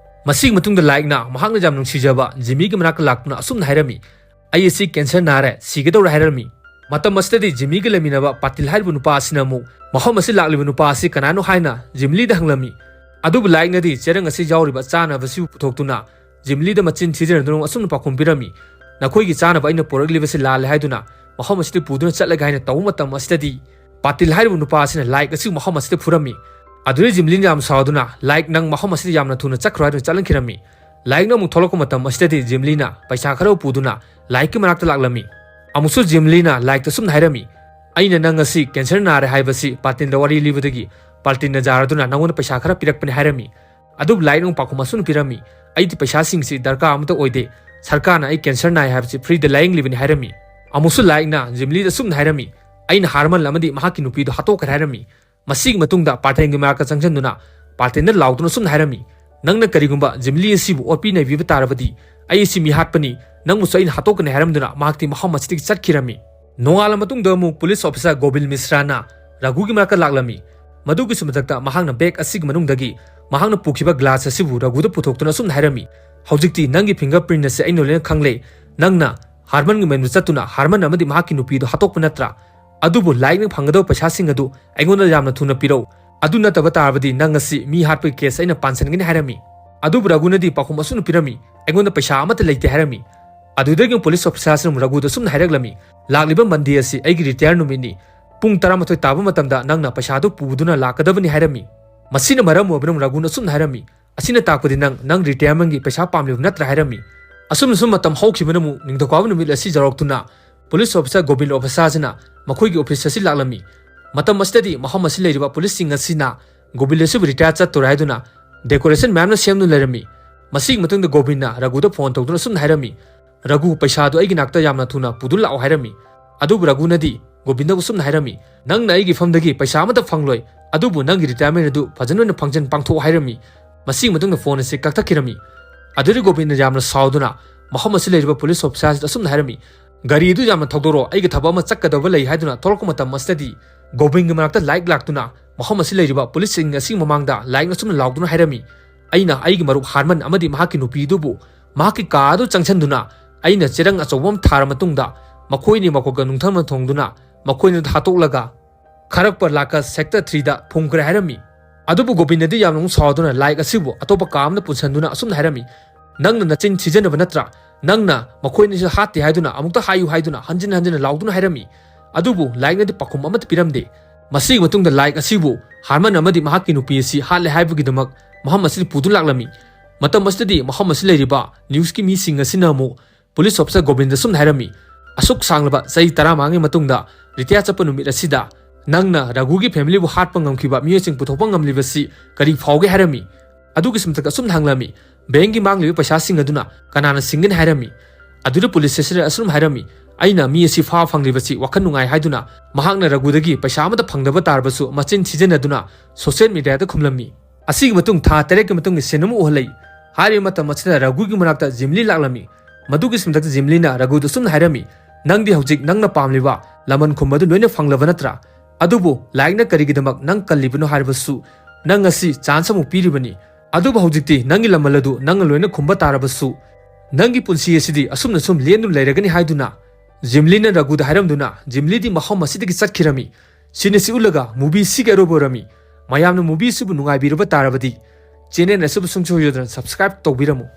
ꯃꯁꯤꯒꯤ ꯃꯇꯨꯡꯗ ꯂꯥꯏꯛꯅ ꯃꯍꯥꯛꯅ ꯌꯥꯝ ꯅꯨꯡꯁꯤꯖꯕ ꯖꯤꯃꯤꯒꯤ ꯃꯅꯥꯛꯇ ꯂꯥꯛꯇꯨꯅ ꯑꯁꯨꯝꯅ ꯍꯥꯏꯔꯝꯃꯤ, "ꯑꯩ ꯑꯁꯤ ꯀꯦꯟꯁꯔ ꯅꯥꯔꯦ, ꯁꯤꯒꯗꯧꯔꯦ" ꯍꯥꯏꯔꯝꯃꯤ꯫ ꯃꯇꯝ ꯑꯁꯤꯗꯗꯤ ꯖꯤꯃꯤꯒ ꯂꯩꯃꯤꯟꯅꯕ ꯄꯥꯇꯤꯜ ꯍꯥꯏꯔꯤꯕ ꯅꯨꯄꯥ ꯑꯁꯤꯅ ꯑꯃꯨꯛ ꯃꯐꯝ ꯑꯁꯤ ꯂꯥꯛꯂꯤꯕ ꯅꯨꯄꯥ ꯑꯁꯤ ꯀꯅꯥꯅꯣ ꯍꯥꯏꯅ ꯖꯤꯝꯂꯤꯗ ꯍꯪꯂꯝꯃꯤ꯫ ꯑꯗꯨꯕꯨ ꯂꯥꯏꯛꯅꯗꯤ ꯆꯦꯔꯪ ꯑꯁꯤ ꯌꯥꯎꯔꯤꯕ ꯆꯥꯅꯕꯁꯤꯕꯨ ꯄꯨꯊꯣꯛꯇꯨꯅ ꯖꯤꯝꯂꯤꯗ ꯃꯆꯤꯟ ꯊꯤꯖꯤꯟꯅꯗꯨꯅ ꯑꯁꯨꯝꯅ ꯄꯥꯎꯈꯨꯝ ꯄꯤꯔꯝꯃꯤ, "ꯅꯈꯣꯏꯒꯤ ꯆꯥꯅꯕ ꯑꯩꯅ ꯄꯨꯔꯛꯂꯤꯕꯁꯤ ꯂꯥꯜꯂꯦ" ꯍꯥꯏꯗꯨꯅ ꯃꯐꯝ ꯑꯁꯤꯗ ꯄꯨꯗꯨꯅ ꯆꯠꯂꯒꯦ ꯍꯥꯏꯅ ꯇꯧꯕ ꯃꯇꯝ ꯑꯁꯤꯗꯗꯤ ꯄꯥꯇꯤꯜ ꯍꯥꯏꯔꯤꯕ ꯅꯨꯄꯥ ꯑꯁꯤꯅ ꯂꯥꯏꯛ ꯑꯁꯤꯕꯨ ꯃꯐꯝ ꯑꯁꯤꯗ ꯐꯨꯔꯝꯃꯤ꯫ ꯑꯗꯨꯗꯩ ꯖꯤꯝꯂꯤꯅ ꯌꯥꯝ ꯁꯥꯎꯗꯨꯅ, "ꯂꯥꯏꯛ, ꯅꯪ ꯃꯐꯝ ꯑꯁꯤꯗ ꯌꯥꯝꯅ ꯊꯨꯅ ꯆꯠꯈ꯭ꯔꯣ" ꯍꯥꯏꯗꯨꯅ ꯆꯠꯍꯟꯈꯤꯔꯝꯃꯤ꯫ ꯂꯥꯏꯛꯅ ꯑꯃꯨꯛ ꯊꯣꯛꯂꯛꯄ ꯃꯇꯝ ꯑꯁꯤꯗꯗꯤ ꯖꯤꯝꯂꯤꯅ ꯄꯩꯁꯥ ꯈꯔ ꯄꯨꯗꯨꯅ ꯂꯥꯏꯛꯀꯤ ꯃꯅꯥꯛꯇ ꯂꯥꯛꯂꯝꯃꯤ꯫ ꯑꯃꯨꯛꯁꯨ ꯖꯤꯝꯂꯤꯅ ꯂꯥꯏꯛꯇ ꯁꯨꯝꯅ ꯍꯥꯏꯔꯝꯃꯤ, "ꯑꯩꯅ ꯅꯪ ꯑꯁꯤ ꯀꯦꯟꯁꯔ ꯅꯥꯔꯦ ꯍꯥꯏꯕꯁꯤ ꯄꯥꯇꯤꯟꯗ ꯋꯥꯔꯤ ꯂꯤꯕꯗꯒꯤ ꯄꯥꯇꯤꯟꯅ ꯖꯥꯔꯗꯨꯅ ꯅꯪꯉꯣꯟꯗ ꯄꯩꯁꯥ ꯈꯔ ꯄꯤꯔꯛꯄꯅꯤ" ꯍꯥꯏꯔꯝꯃꯤ꯫ ꯑꯗꯨꯕꯨ ꯂꯥꯏꯛꯅ ꯑꯃꯨꯛ ꯄꯥꯎꯈꯨꯝ ꯑꯁꯨꯝꯅ ꯄꯤꯔꯝꯃꯤ, "ꯑꯩꯗꯤ ꯄꯩꯁꯥꯁꯤꯡꯁꯤ ꯗꯔꯀꯥꯔ ꯑꯃꯠꯇ ꯑꯣꯏꯗꯦ, ꯁꯔꯀꯥꯔꯅ ꯑꯩ ꯀꯦꯟꯁꯔ ꯅꯥꯏ ꯍꯥꯏꯕꯁꯤ ꯐ꯭ꯔꯤꯗ ꯂꯥꯏꯌꯦꯡꯂꯤꯕꯅꯤ" ꯍꯥꯏꯔꯝꯃꯤ꯫ ꯑꯃꯨꯛꯁꯨ ꯂꯥꯏꯛꯅ ꯖꯤꯝꯂꯤꯗ ꯁꯨꯝꯅ ꯍꯥꯏꯔꯝꯃꯤ, "ꯑꯩꯅ ꯍꯥꯔꯃꯟ ꯑꯃꯗꯤ ꯃꯍꯥꯛꯀꯤ ꯅꯨꯄꯤꯗꯨ ꯍꯥꯠꯇꯣꯛꯈ꯭ꯔꯦ" ꯍꯥꯏꯔꯝꯃꯤ꯫ ꯃꯁꯤꯒꯤ ꯃꯇꯨꯡꯗ ꯄꯥꯇꯤꯟꯒꯤ ꯃꯅꯥꯛꯇ ꯆꯪꯁꯤꯟꯗꯨꯅ ꯄꯥꯇꯤꯟꯗ ꯂꯥꯎꯗꯨꯅ ꯁꯨꯝꯅ ꯍꯥꯏꯔꯝꯃꯤ, "ꯅꯪꯅ ꯀꯔꯤꯒꯨꯝꯕ ꯖꯤꯝꯂꯤ ꯑꯁꯤꯕꯨ ꯑꯣꯠꯄꯤ ꯅꯩꯕꯤꯕ ꯇꯥꯔꯕꯗꯤ ꯑꯩ ꯑꯁꯤ ꯃꯤ ꯍꯥꯠꯄꯅꯤ, ꯅꯪꯕꯨꯁꯨ ꯑꯩꯅ ꯍꯥꯠꯇꯣꯛꯀꯅꯤ" ꯍꯥꯏꯔꯝꯗꯨꯅ ꯃꯍꯥꯛꯇꯤ ꯃꯐꯝ ꯑꯁꯤꯗꯒꯤ ꯆꯠꯈꯤꯔꯝꯃꯤ꯫ ꯅꯣꯡꯉꯥꯜꯂ ꯃꯇꯨꯡꯗ ꯑꯃꯨꯛ ꯄꯨꯂꯤꯁ ꯑꯣꯐꯤꯁꯥꯔ ꯒꯣꯕꯤꯜ ꯃꯤꯁ꯭ꯔꯥꯅ ꯔꯘꯨꯒꯤ ꯃꯅꯥꯛꯇ ꯂꯥꯛꯂꯝꯃꯤ꯫ ꯃꯗꯨꯒꯤꯁꯨ ꯃꯊꯛꯇ ꯃꯍꯥꯛꯅ ꯕꯦꯒ ꯑꯁꯤꯒꯤ ꯃꯅꯨꯡꯗꯒꯤ ꯃꯍꯥꯛꯅ ꯄꯨꯈꯤꯕ ꯒ꯭ꯂꯥꯁ ꯑꯁꯤꯕꯨ ꯔꯘꯨꯗ ꯄꯨꯊꯣꯛꯇꯨꯅ ꯑꯁꯨꯝꯅ ꯍꯥꯏꯔꯝꯃꯤ, "ꯍꯧꯖꯤꯛꯇꯤ ꯅꯪꯒꯤ ꯐꯤꯡꯒꯔ ꯄ꯭ꯔꯤꯟꯠ ꯑꯁꯤ ꯑꯩꯅ ꯂꯣꯏꯅ ꯈꯪꯂꯦ꯫ ꯅꯪꯅ ꯍꯥꯔꯃꯟꯒꯤ ꯃꯌꯨꯝꯗ ꯆꯠꯇꯨꯅ ꯍꯥꯔꯃꯟ ꯑꯃꯗꯤ ꯃꯍꯥꯛꯀꯤ ꯅꯨꯄꯤꯗꯨ ꯍꯥꯠꯇꯣꯛꯄ ꯅꯠꯇ꯭ꯔꯥ? ꯑꯗꯨꯕꯨ ꯂꯥꯏꯛꯅ ꯐꯪꯒꯗꯕ ꯄꯩꯁꯥꯁꯤꯡ ꯑꯗꯨ ꯑꯩꯉꯣꯟꯗ ꯌꯥꯝꯅ ꯊꯨꯅ ꯄꯤꯔꯛꯎ꯫ ꯑꯗꯨ ꯅꯠꯇꯕ ꯇꯥꯔꯕꯗꯤ ꯅꯪ ꯑꯁꯤ ꯃꯤ ꯍꯥꯠꯄꯒꯤ ꯀꯦꯁ ꯑꯩꯅ ꯄꯥꯟꯁꯤꯟꯒꯅꯤ" ꯍꯥꯏꯔꯝꯃꯤ꯫ ꯑꯗꯨꯕꯨ ꯔꯘꯨꯅꯗꯤ ꯄꯥꯎꯈꯨꯝ ꯑꯁꯨꯝꯅ ꯄꯤꯔꯝꯃꯤ, "ꯑꯩꯉꯣꯟꯗ ꯄꯩꯁꯥ ꯑꯃꯠꯇ ꯂꯩꯇꯦ" ꯍꯥꯏꯔꯝꯃꯤ꯫ ꯑꯗꯨꯗꯒꯤ ꯑꯃꯨꯛ ꯄꯨꯂꯤꯁ ꯑꯣꯐꯤꯁꯥꯔꯁꯤꯅ ꯑꯃꯨꯛ ꯔꯘꯨꯗ ꯑꯁꯨꯝꯅ ꯍꯥꯏꯔꯛꯂꯝꯃꯤ, "ꯂꯥꯛꯂꯤꯕ ꯃꯟꯗꯦ ꯑꯁꯤ ꯑꯩꯒꯤ ꯔꯤꯇꯥꯌꯔ ꯅꯨꯃꯤꯠꯅꯤ꯫ ꯄꯨꯡ ꯇꯔꯥꯃꯥꯊꯣꯏ ꯇꯥꯕ ꯃꯇꯝꯗ ꯅꯪꯅ ꯄꯩꯁꯥꯗꯨ ꯄꯨꯗꯨꯅ ꯂꯥꯛꯀꯗꯕꯅꯤ" ꯍꯥꯏꯔꯝꯃꯤ꯫ ꯃꯁꯤꯅ ꯃꯔꯝ ꯑꯣꯏꯕꯅ ꯑꯃꯨꯛ ꯔꯘꯨꯅ ꯑꯁꯨꯝꯅ ꯍꯥꯏꯔꯝꯃꯤ, "ꯑꯁꯤꯅ ꯇꯥꯛꯄꯗꯤ ꯅꯪ, ꯅꯪ ꯔꯤꯇꯥꯌꯔꯃꯦꯟꯒꯤ ꯄꯩꯁꯥ ꯄꯥꯝꯂꯤꯕ ꯅꯠꯇ꯭ꯔꯥ?" ꯍꯥꯏꯔꯝꯃꯤ꯫ ꯑꯁꯨꯝꯅ ꯁꯨꯝ ꯃꯇꯝ ꯍꯧꯈꯤꯕꯅ ꯑꯃꯨꯛ ꯅꯤꯡꯊꯧꯀꯥꯕ ꯅꯨꯃꯤꯠ ꯑꯁꯤ ꯌꯧꯔꯛꯇꯨꯅ ꯄꯨꯂꯤꯁ ꯑꯣꯐꯤꯁꯥꯔ ꯒꯣꯕꯤꯟ ꯑꯣꯐꯤꯁꯥꯔꯁꯤꯅ ꯃꯈꯣꯏꯒꯤ ꯑꯣꯐꯤꯁ ꯑꯁꯤ ꯂꯥꯛꯂꯝꯃꯤ꯫ ꯃꯇꯝ ꯑꯁꯤꯗꯗꯤ ꯃꯐꯝ ꯑꯁꯤ ꯂꯩꯔꯤꯕ ꯄꯨꯂꯤꯁꯁꯤꯡ ꯑꯁꯤꯅ ꯒꯣꯕꯤꯟ ꯑꯁꯤꯕꯨ ꯔꯤꯇꯥꯌꯔ ꯆꯠꯇꯣꯔꯦ ꯍꯥꯏꯗꯨꯅ ꯗꯦꯀꯣꯔꯦꯁꯟ ꯃꯌꯥꯝꯅ ꯁꯦꯝꯗꯨꯅ ꯂꯩꯔꯝꯃꯤ꯫ ꯃꯁꯤꯒꯤ ꯃꯇꯨꯡꯗ ꯒꯣꯕꯤꯟꯅ ꯔꯘꯨꯗ ꯐꯣꯟ ꯇꯧꯗꯨꯅ ꯑꯁꯨꯝꯅ ꯍꯥꯏꯔꯝꯃꯤ, "ꯔꯘꯨ, ꯄꯩꯁꯥꯗꯨ ꯑꯩꯒꯤ ꯅꯥꯛꯇ ꯌꯥꯝꯅ ꯊꯨꯅ ꯄꯨꯗꯨꯅ ꯂꯥꯛꯑꯣ" ꯍꯥꯏꯔꯝꯃꯤ꯫ ꯑꯗꯨꯕꯨ ꯔꯘꯨꯅꯗꯤ ꯒꯣꯕꯤꯟꯗꯕꯨ ꯑꯁꯨꯝꯅ ꯍꯥꯏꯔꯝꯃꯤ, "ꯅꯪꯅ ꯑꯩꯒꯤ ꯐꯝꯗꯒꯤ ꯄꯩꯁꯥ ꯑꯃꯠꯇ ꯐꯪꯂꯣꯏ, ꯑꯗꯨꯕꯨ ꯅꯪꯒꯤ ꯔꯤꯇꯥꯌꯔꯃꯦꯟ ꯑꯗꯨ ꯐꯖꯅ ꯑꯣꯏꯅ ꯐꯪꯖꯟ ꯄꯥꯡꯊꯣꯛꯑꯣ" ꯍꯥꯏꯔꯝꯃꯤ꯫ ꯃꯁꯤꯒꯤ ꯃꯇꯨꯡꯗ ꯐꯣꯟ ꯑꯁꯤ ꯀꯛꯊꯠꯈꯤꯔꯝꯃꯤ꯫ ꯑꯗꯨꯗꯤ ꯒꯣꯕꯤꯟꯗ ꯌꯥꯝꯅ ꯁꯥꯎꯗꯨꯅ ꯃꯐꯝ ꯑꯁꯤ ꯂꯩꯔꯤꯕ ꯄꯨꯂꯤꯁ ꯑꯣꯐꯤꯁꯥꯔꯁꯤꯗ ꯑꯁꯨꯝꯅ ꯍꯥꯏꯔꯝꯃꯤ, "ꯒꯥꯔꯤ ꯑꯗꯨ ꯌꯥꯝꯅ ꯊꯧꯗꯣꯔꯛꯑꯣ, ꯑꯩꯒꯤ ꯊꯕꯛ ꯑꯃ ꯆꯠꯀꯗꯕ ꯂꯩ" ꯍꯥꯏꯗꯨꯅ ꯊꯣꯛꯂꯛꯄ ꯃꯇꯝ ꯑꯁꯤꯗꯗꯤ ꯒꯣꯕꯤꯟꯒꯤ ꯃꯅꯥꯛꯇ ꯂꯥꯏꯛ ꯂꯥꯛꯇꯨꯅ ꯃꯐꯝ ꯑꯁꯤ ꯂꯩꯔꯤꯕ ꯄꯨꯂꯤꯁꯁꯤꯡ ꯑꯁꯤꯒꯤ ꯃꯃꯥꯡꯗ ꯂꯥꯏꯛꯅ ꯑꯁꯨꯝꯅ ꯂꯥꯎꯗꯨꯅ ꯍꯥꯏꯔꯝꯃꯤ, "ꯑꯩꯅ ꯑꯩꯒꯤ ꯃꯔꯨꯞ ꯍꯥꯔꯃꯟ ꯑꯃꯗꯤ ꯃꯍꯥꯛꯀꯤ ꯅꯨꯄꯤ ꯑꯗꯨꯕꯨ ꯃꯍꯥꯛꯀꯤ ꯀꯥ ꯑꯗꯨ ꯆꯪꯁꯤꯟꯗꯨꯅ ꯑꯩꯅ ꯆꯦꯔꯪ ꯑꯆꯧꯕ ꯑꯃ ꯊꯥꯔ ꯃꯇꯨꯡꯗ ꯃꯈꯣꯏꯅꯤ ꯃꯈꯣꯛꯀ ꯅꯨꯡꯊꯪꯅ ꯊꯣꯡꯗꯨꯅ ꯃꯈꯣꯏꯅꯤꯗꯨ ꯍꯥꯠꯇꯣꯛꯂꯒ ꯈꯔꯛꯄ ꯂꯥꯛꯀ ꯁꯦꯛꯇꯔ ꯊ꯭ꯔꯤꯗ ꯐꯨꯝꯈ꯭ꯔꯦ" ꯍꯥꯏꯔꯝꯃꯤ꯫ ꯑꯗꯨꯕꯨ ꯒꯣꯕꯤꯟꯗꯗꯤ ꯌꯥꯝꯅ ꯑꯃꯨꯛ ꯁꯥꯎꯗꯨꯅ ꯂꯥꯏꯛ ꯑꯁꯤꯕꯨ ꯑꯇꯣꯞꯄ ꯀꯥ ꯑꯃꯗ ꯄꯨꯟꯁꯤꯟꯗꯨꯅ ꯑꯁꯨꯝꯅ ꯍꯥꯏꯔꯝꯃꯤ, "ꯅꯪꯅ ꯅꯆꯤꯟ ꯊꯤꯖꯅꯕ ꯅꯠꯇ꯭ꯔꯥ? ꯅꯪꯅ ꯃꯈꯣꯏꯅꯤꯁꯨ ꯍꯥꯠꯇꯦ ꯍꯥꯏꯗꯨꯅ ꯑꯃꯨꯛꯇ ꯍꯥꯏꯌꯨ" ꯍꯥꯏꯗꯨꯅ ꯍꯟꯖꯤꯟ ꯍꯟꯖꯤꯟꯅ ꯂꯥꯎꯗꯨꯅ ꯍꯥꯏꯔꯝꯃꯤ꯫ ꯑꯗꯨꯕꯨ ꯂꯥꯏꯛꯅꯗꯤ ꯄꯥꯎꯈꯨꯝ ꯑꯃꯠꯇ ꯄꯤꯔꯝꯗꯦ꯫ ꯃꯁꯤꯒꯤ ꯃꯇꯨꯡꯗ ꯂꯥꯏꯛ ꯑꯁꯤꯕꯨ ꯍꯥꯔꯃꯟ ꯑꯃꯗꯤ ꯃꯍꯥꯛꯀꯤ ꯅꯨꯄꯤ ꯑꯁꯤ ꯍꯥꯠꯂꯦ ꯍꯥꯏꯕꯒꯤꯗꯃꯛ ꯃꯐꯝ ꯑꯁꯤꯗ ꯄꯨꯗꯨꯅ ꯂꯥꯛꯂꯝꯃꯤ꯫ ꯃꯇꯝ ꯑꯁꯤꯗꯗꯤ ꯃꯐꯝ ꯑꯁꯤꯗ ꯂꯩꯔꯤꯕ ꯅ꯭ꯌꯨꯁꯀꯤ ꯃꯤꯁꯤꯡ ꯑꯁꯤꯅ ꯑꯃꯨꯛ ꯄꯨꯂꯤꯁ ꯑꯣꯐꯤꯁꯥꯔ ꯒꯣꯕꯤꯟꯗ ꯁꯨꯝꯅ ꯍꯥꯏꯔꯝꯃꯤ, "ꯑꯁꯨꯛ ꯁꯥꯡꯂꯕ ꯆꯍꯤ ꯇꯔꯥꯃꯉꯥꯒꯤ ꯃꯇꯨꯡꯗ ꯔꯤꯇꯥꯌꯔ ꯆꯠꯄ ꯅꯨꯃꯤꯠ ꯑꯁꯤꯗ ꯅꯪꯅ ꯔꯘꯨꯒꯤ ꯐꯦꯃꯤꯂꯤꯕꯨ ꯍꯥꯠꯄ ꯉꯝꯈꯤꯕ ꯃꯤꯑꯣꯏꯁꯤꯡ ꯄꯨꯊꯣꯛꯄ ꯉꯝꯂꯤꯕꯁꯤ ꯀꯔꯤ ꯐꯥꯎꯒꯦ?" ꯍꯥꯏꯔꯝꯃꯤ꯫ ꯑꯗꯨꯒꯤꯁꯨ ꯃꯊꯛꯇ ꯑꯁꯨꯝꯅ ꯍꯪꯂꯝꯃꯤ, "ꯕꯦꯡꯒꯤ ꯃꯥꯡꯂꯤꯕ ꯄꯩꯁꯥꯁꯤꯡ ꯑꯗꯨꯅ ꯀꯅꯥꯅ ꯁꯤꯡꯒꯅꯤ?" ꯍꯥꯏꯔꯝꯃꯤ꯫ ꯑꯗꯨꯗ ꯄꯨꯂꯤꯁ ꯑꯁꯤꯅ ꯑꯁꯨꯝ ꯍꯥꯏꯔꯝꯃꯤ, "ꯑꯩꯅ ꯃꯤ ꯑꯁꯤ ꯐꯥꯕ ꯐꯪꯂꯤꯕꯁꯤ ꯋꯥꯈꯜ ꯅꯨꯡꯉꯥꯏ" ꯍꯥꯏꯗꯨꯅ ꯃꯍꯥꯛꯅ ꯔꯘꯨꯗꯒꯤ ꯄꯩꯁꯥ ꯑꯃꯠꯇ ꯐꯪꯗꯕ ꯇꯥꯔꯕꯁꯨ ꯃꯆꯤꯟ ꯊꯤꯖꯟꯅꯗꯨꯅ ꯁꯣꯁꯤꯌꯦꯜ ꯃꯤꯗꯤꯌꯥꯗ ꯈꯨꯝꯂꯝꯃꯤ꯫ ꯑꯁꯤꯒꯤ ꯃꯇꯨꯡ ꯊꯥ ꯇꯔꯦꯠꯀꯤ ꯃꯇꯨꯡꯒꯤ ꯁꯤꯟ ꯑꯃ ꯎꯍꯜꯂꯛꯏ꯫ ꯍꯥꯏꯔꯤꯕ ꯃꯇꯝ ꯑꯁꯤꯗ ꯔꯘꯨꯒꯤ ꯃꯅꯥꯛꯇ ꯖꯤꯝꯂꯤ ꯂꯥꯛꯂꯝꯃꯤ꯫ ꯃꯗꯨꯒꯤ ꯃꯊꯛꯇ ꯖꯤꯝꯂꯤꯅ ꯔꯘꯨꯗ ꯑꯁꯨꯝꯅ ꯍꯥꯏꯔꯝꯃꯤ, "ꯅꯪꯗꯤ ꯍꯧꯖꯤꯛ ꯅꯪꯅ ꯄꯥꯝꯂꯤꯕ ꯂꯃꯟ ꯈꯨꯝꯕꯗꯨ ꯂꯣꯏꯅ ꯐꯪꯂꯕ ꯅꯠꯇ꯭ꯔꯥ? ꯑꯗꯨꯕꯨ ꯂꯥꯏꯛꯅ ꯀꯔꯤꯒꯤꯗꯃꯛ ꯅꯪ ꯀꯜꯂꯤꯕꯅꯣ ꯍꯥꯏꯔꯕꯁꯨ ꯅꯪ ꯉꯁꯤ ꯆꯥꯟꯁ ꯑꯃꯨꯛ ꯄꯤꯔꯤꯕꯅꯤ꯫ ꯑꯗꯨꯕꯨ ꯍꯧꯖꯤꯛꯇꯤ ꯅꯪꯒꯤ ꯂꯃꯜ ꯑꯗꯨ ꯅꯪꯅ ꯂꯣꯏꯅ ꯈꯨꯝꯕ ꯇꯥꯔꯕꯁꯨ ꯅꯪꯒꯤ ꯄꯨꯟꯁꯤ ꯑꯁꯤꯗꯤ ꯑꯁꯨꯝꯅ ꯁꯨꯝ ꯂꯦꯟꯗꯨꯅ ꯂꯩꯔꯒꯅꯤ" ꯍꯥꯏꯗꯨꯅ ꯖꯤꯝꯂꯤꯅ ꯔꯘꯨꯗ ꯍꯥꯏꯔꯝꯗꯨꯅ ꯖꯤꯝꯂꯤꯗꯤ ꯃꯐꯝ ꯑꯁꯤꯗꯒꯤ ꯆꯠꯈꯤꯔꯝꯃꯤ꯫ ꯁꯤꯟ ꯑꯁꯤ ꯎꯠꯂꯒ ꯃꯨꯚꯤ ꯑꯁꯤꯒꯤ ꯑꯔꯣꯏꯕ ꯑꯣꯏꯔꯝꯃꯤ꯫ ꯃꯌꯥꯝꯅ ꯃꯨꯚꯤ ꯑꯁꯤꯕꯨ ꯅꯨꯡꯉꯥꯏꯕꯤꯔꯕ ꯇꯥꯔꯕꯗꯤ ꯆꯦꯅꯦꯜ ꯑꯁꯤꯕꯨ ꯁꯨꯡꯁꯣꯏ ꯁꯣꯏꯗꯅ ꯁꯕꯁꯀ꯭ꯔꯥꯏꯕ ꯇꯧꯕꯤꯔꯝꯃꯨ꯫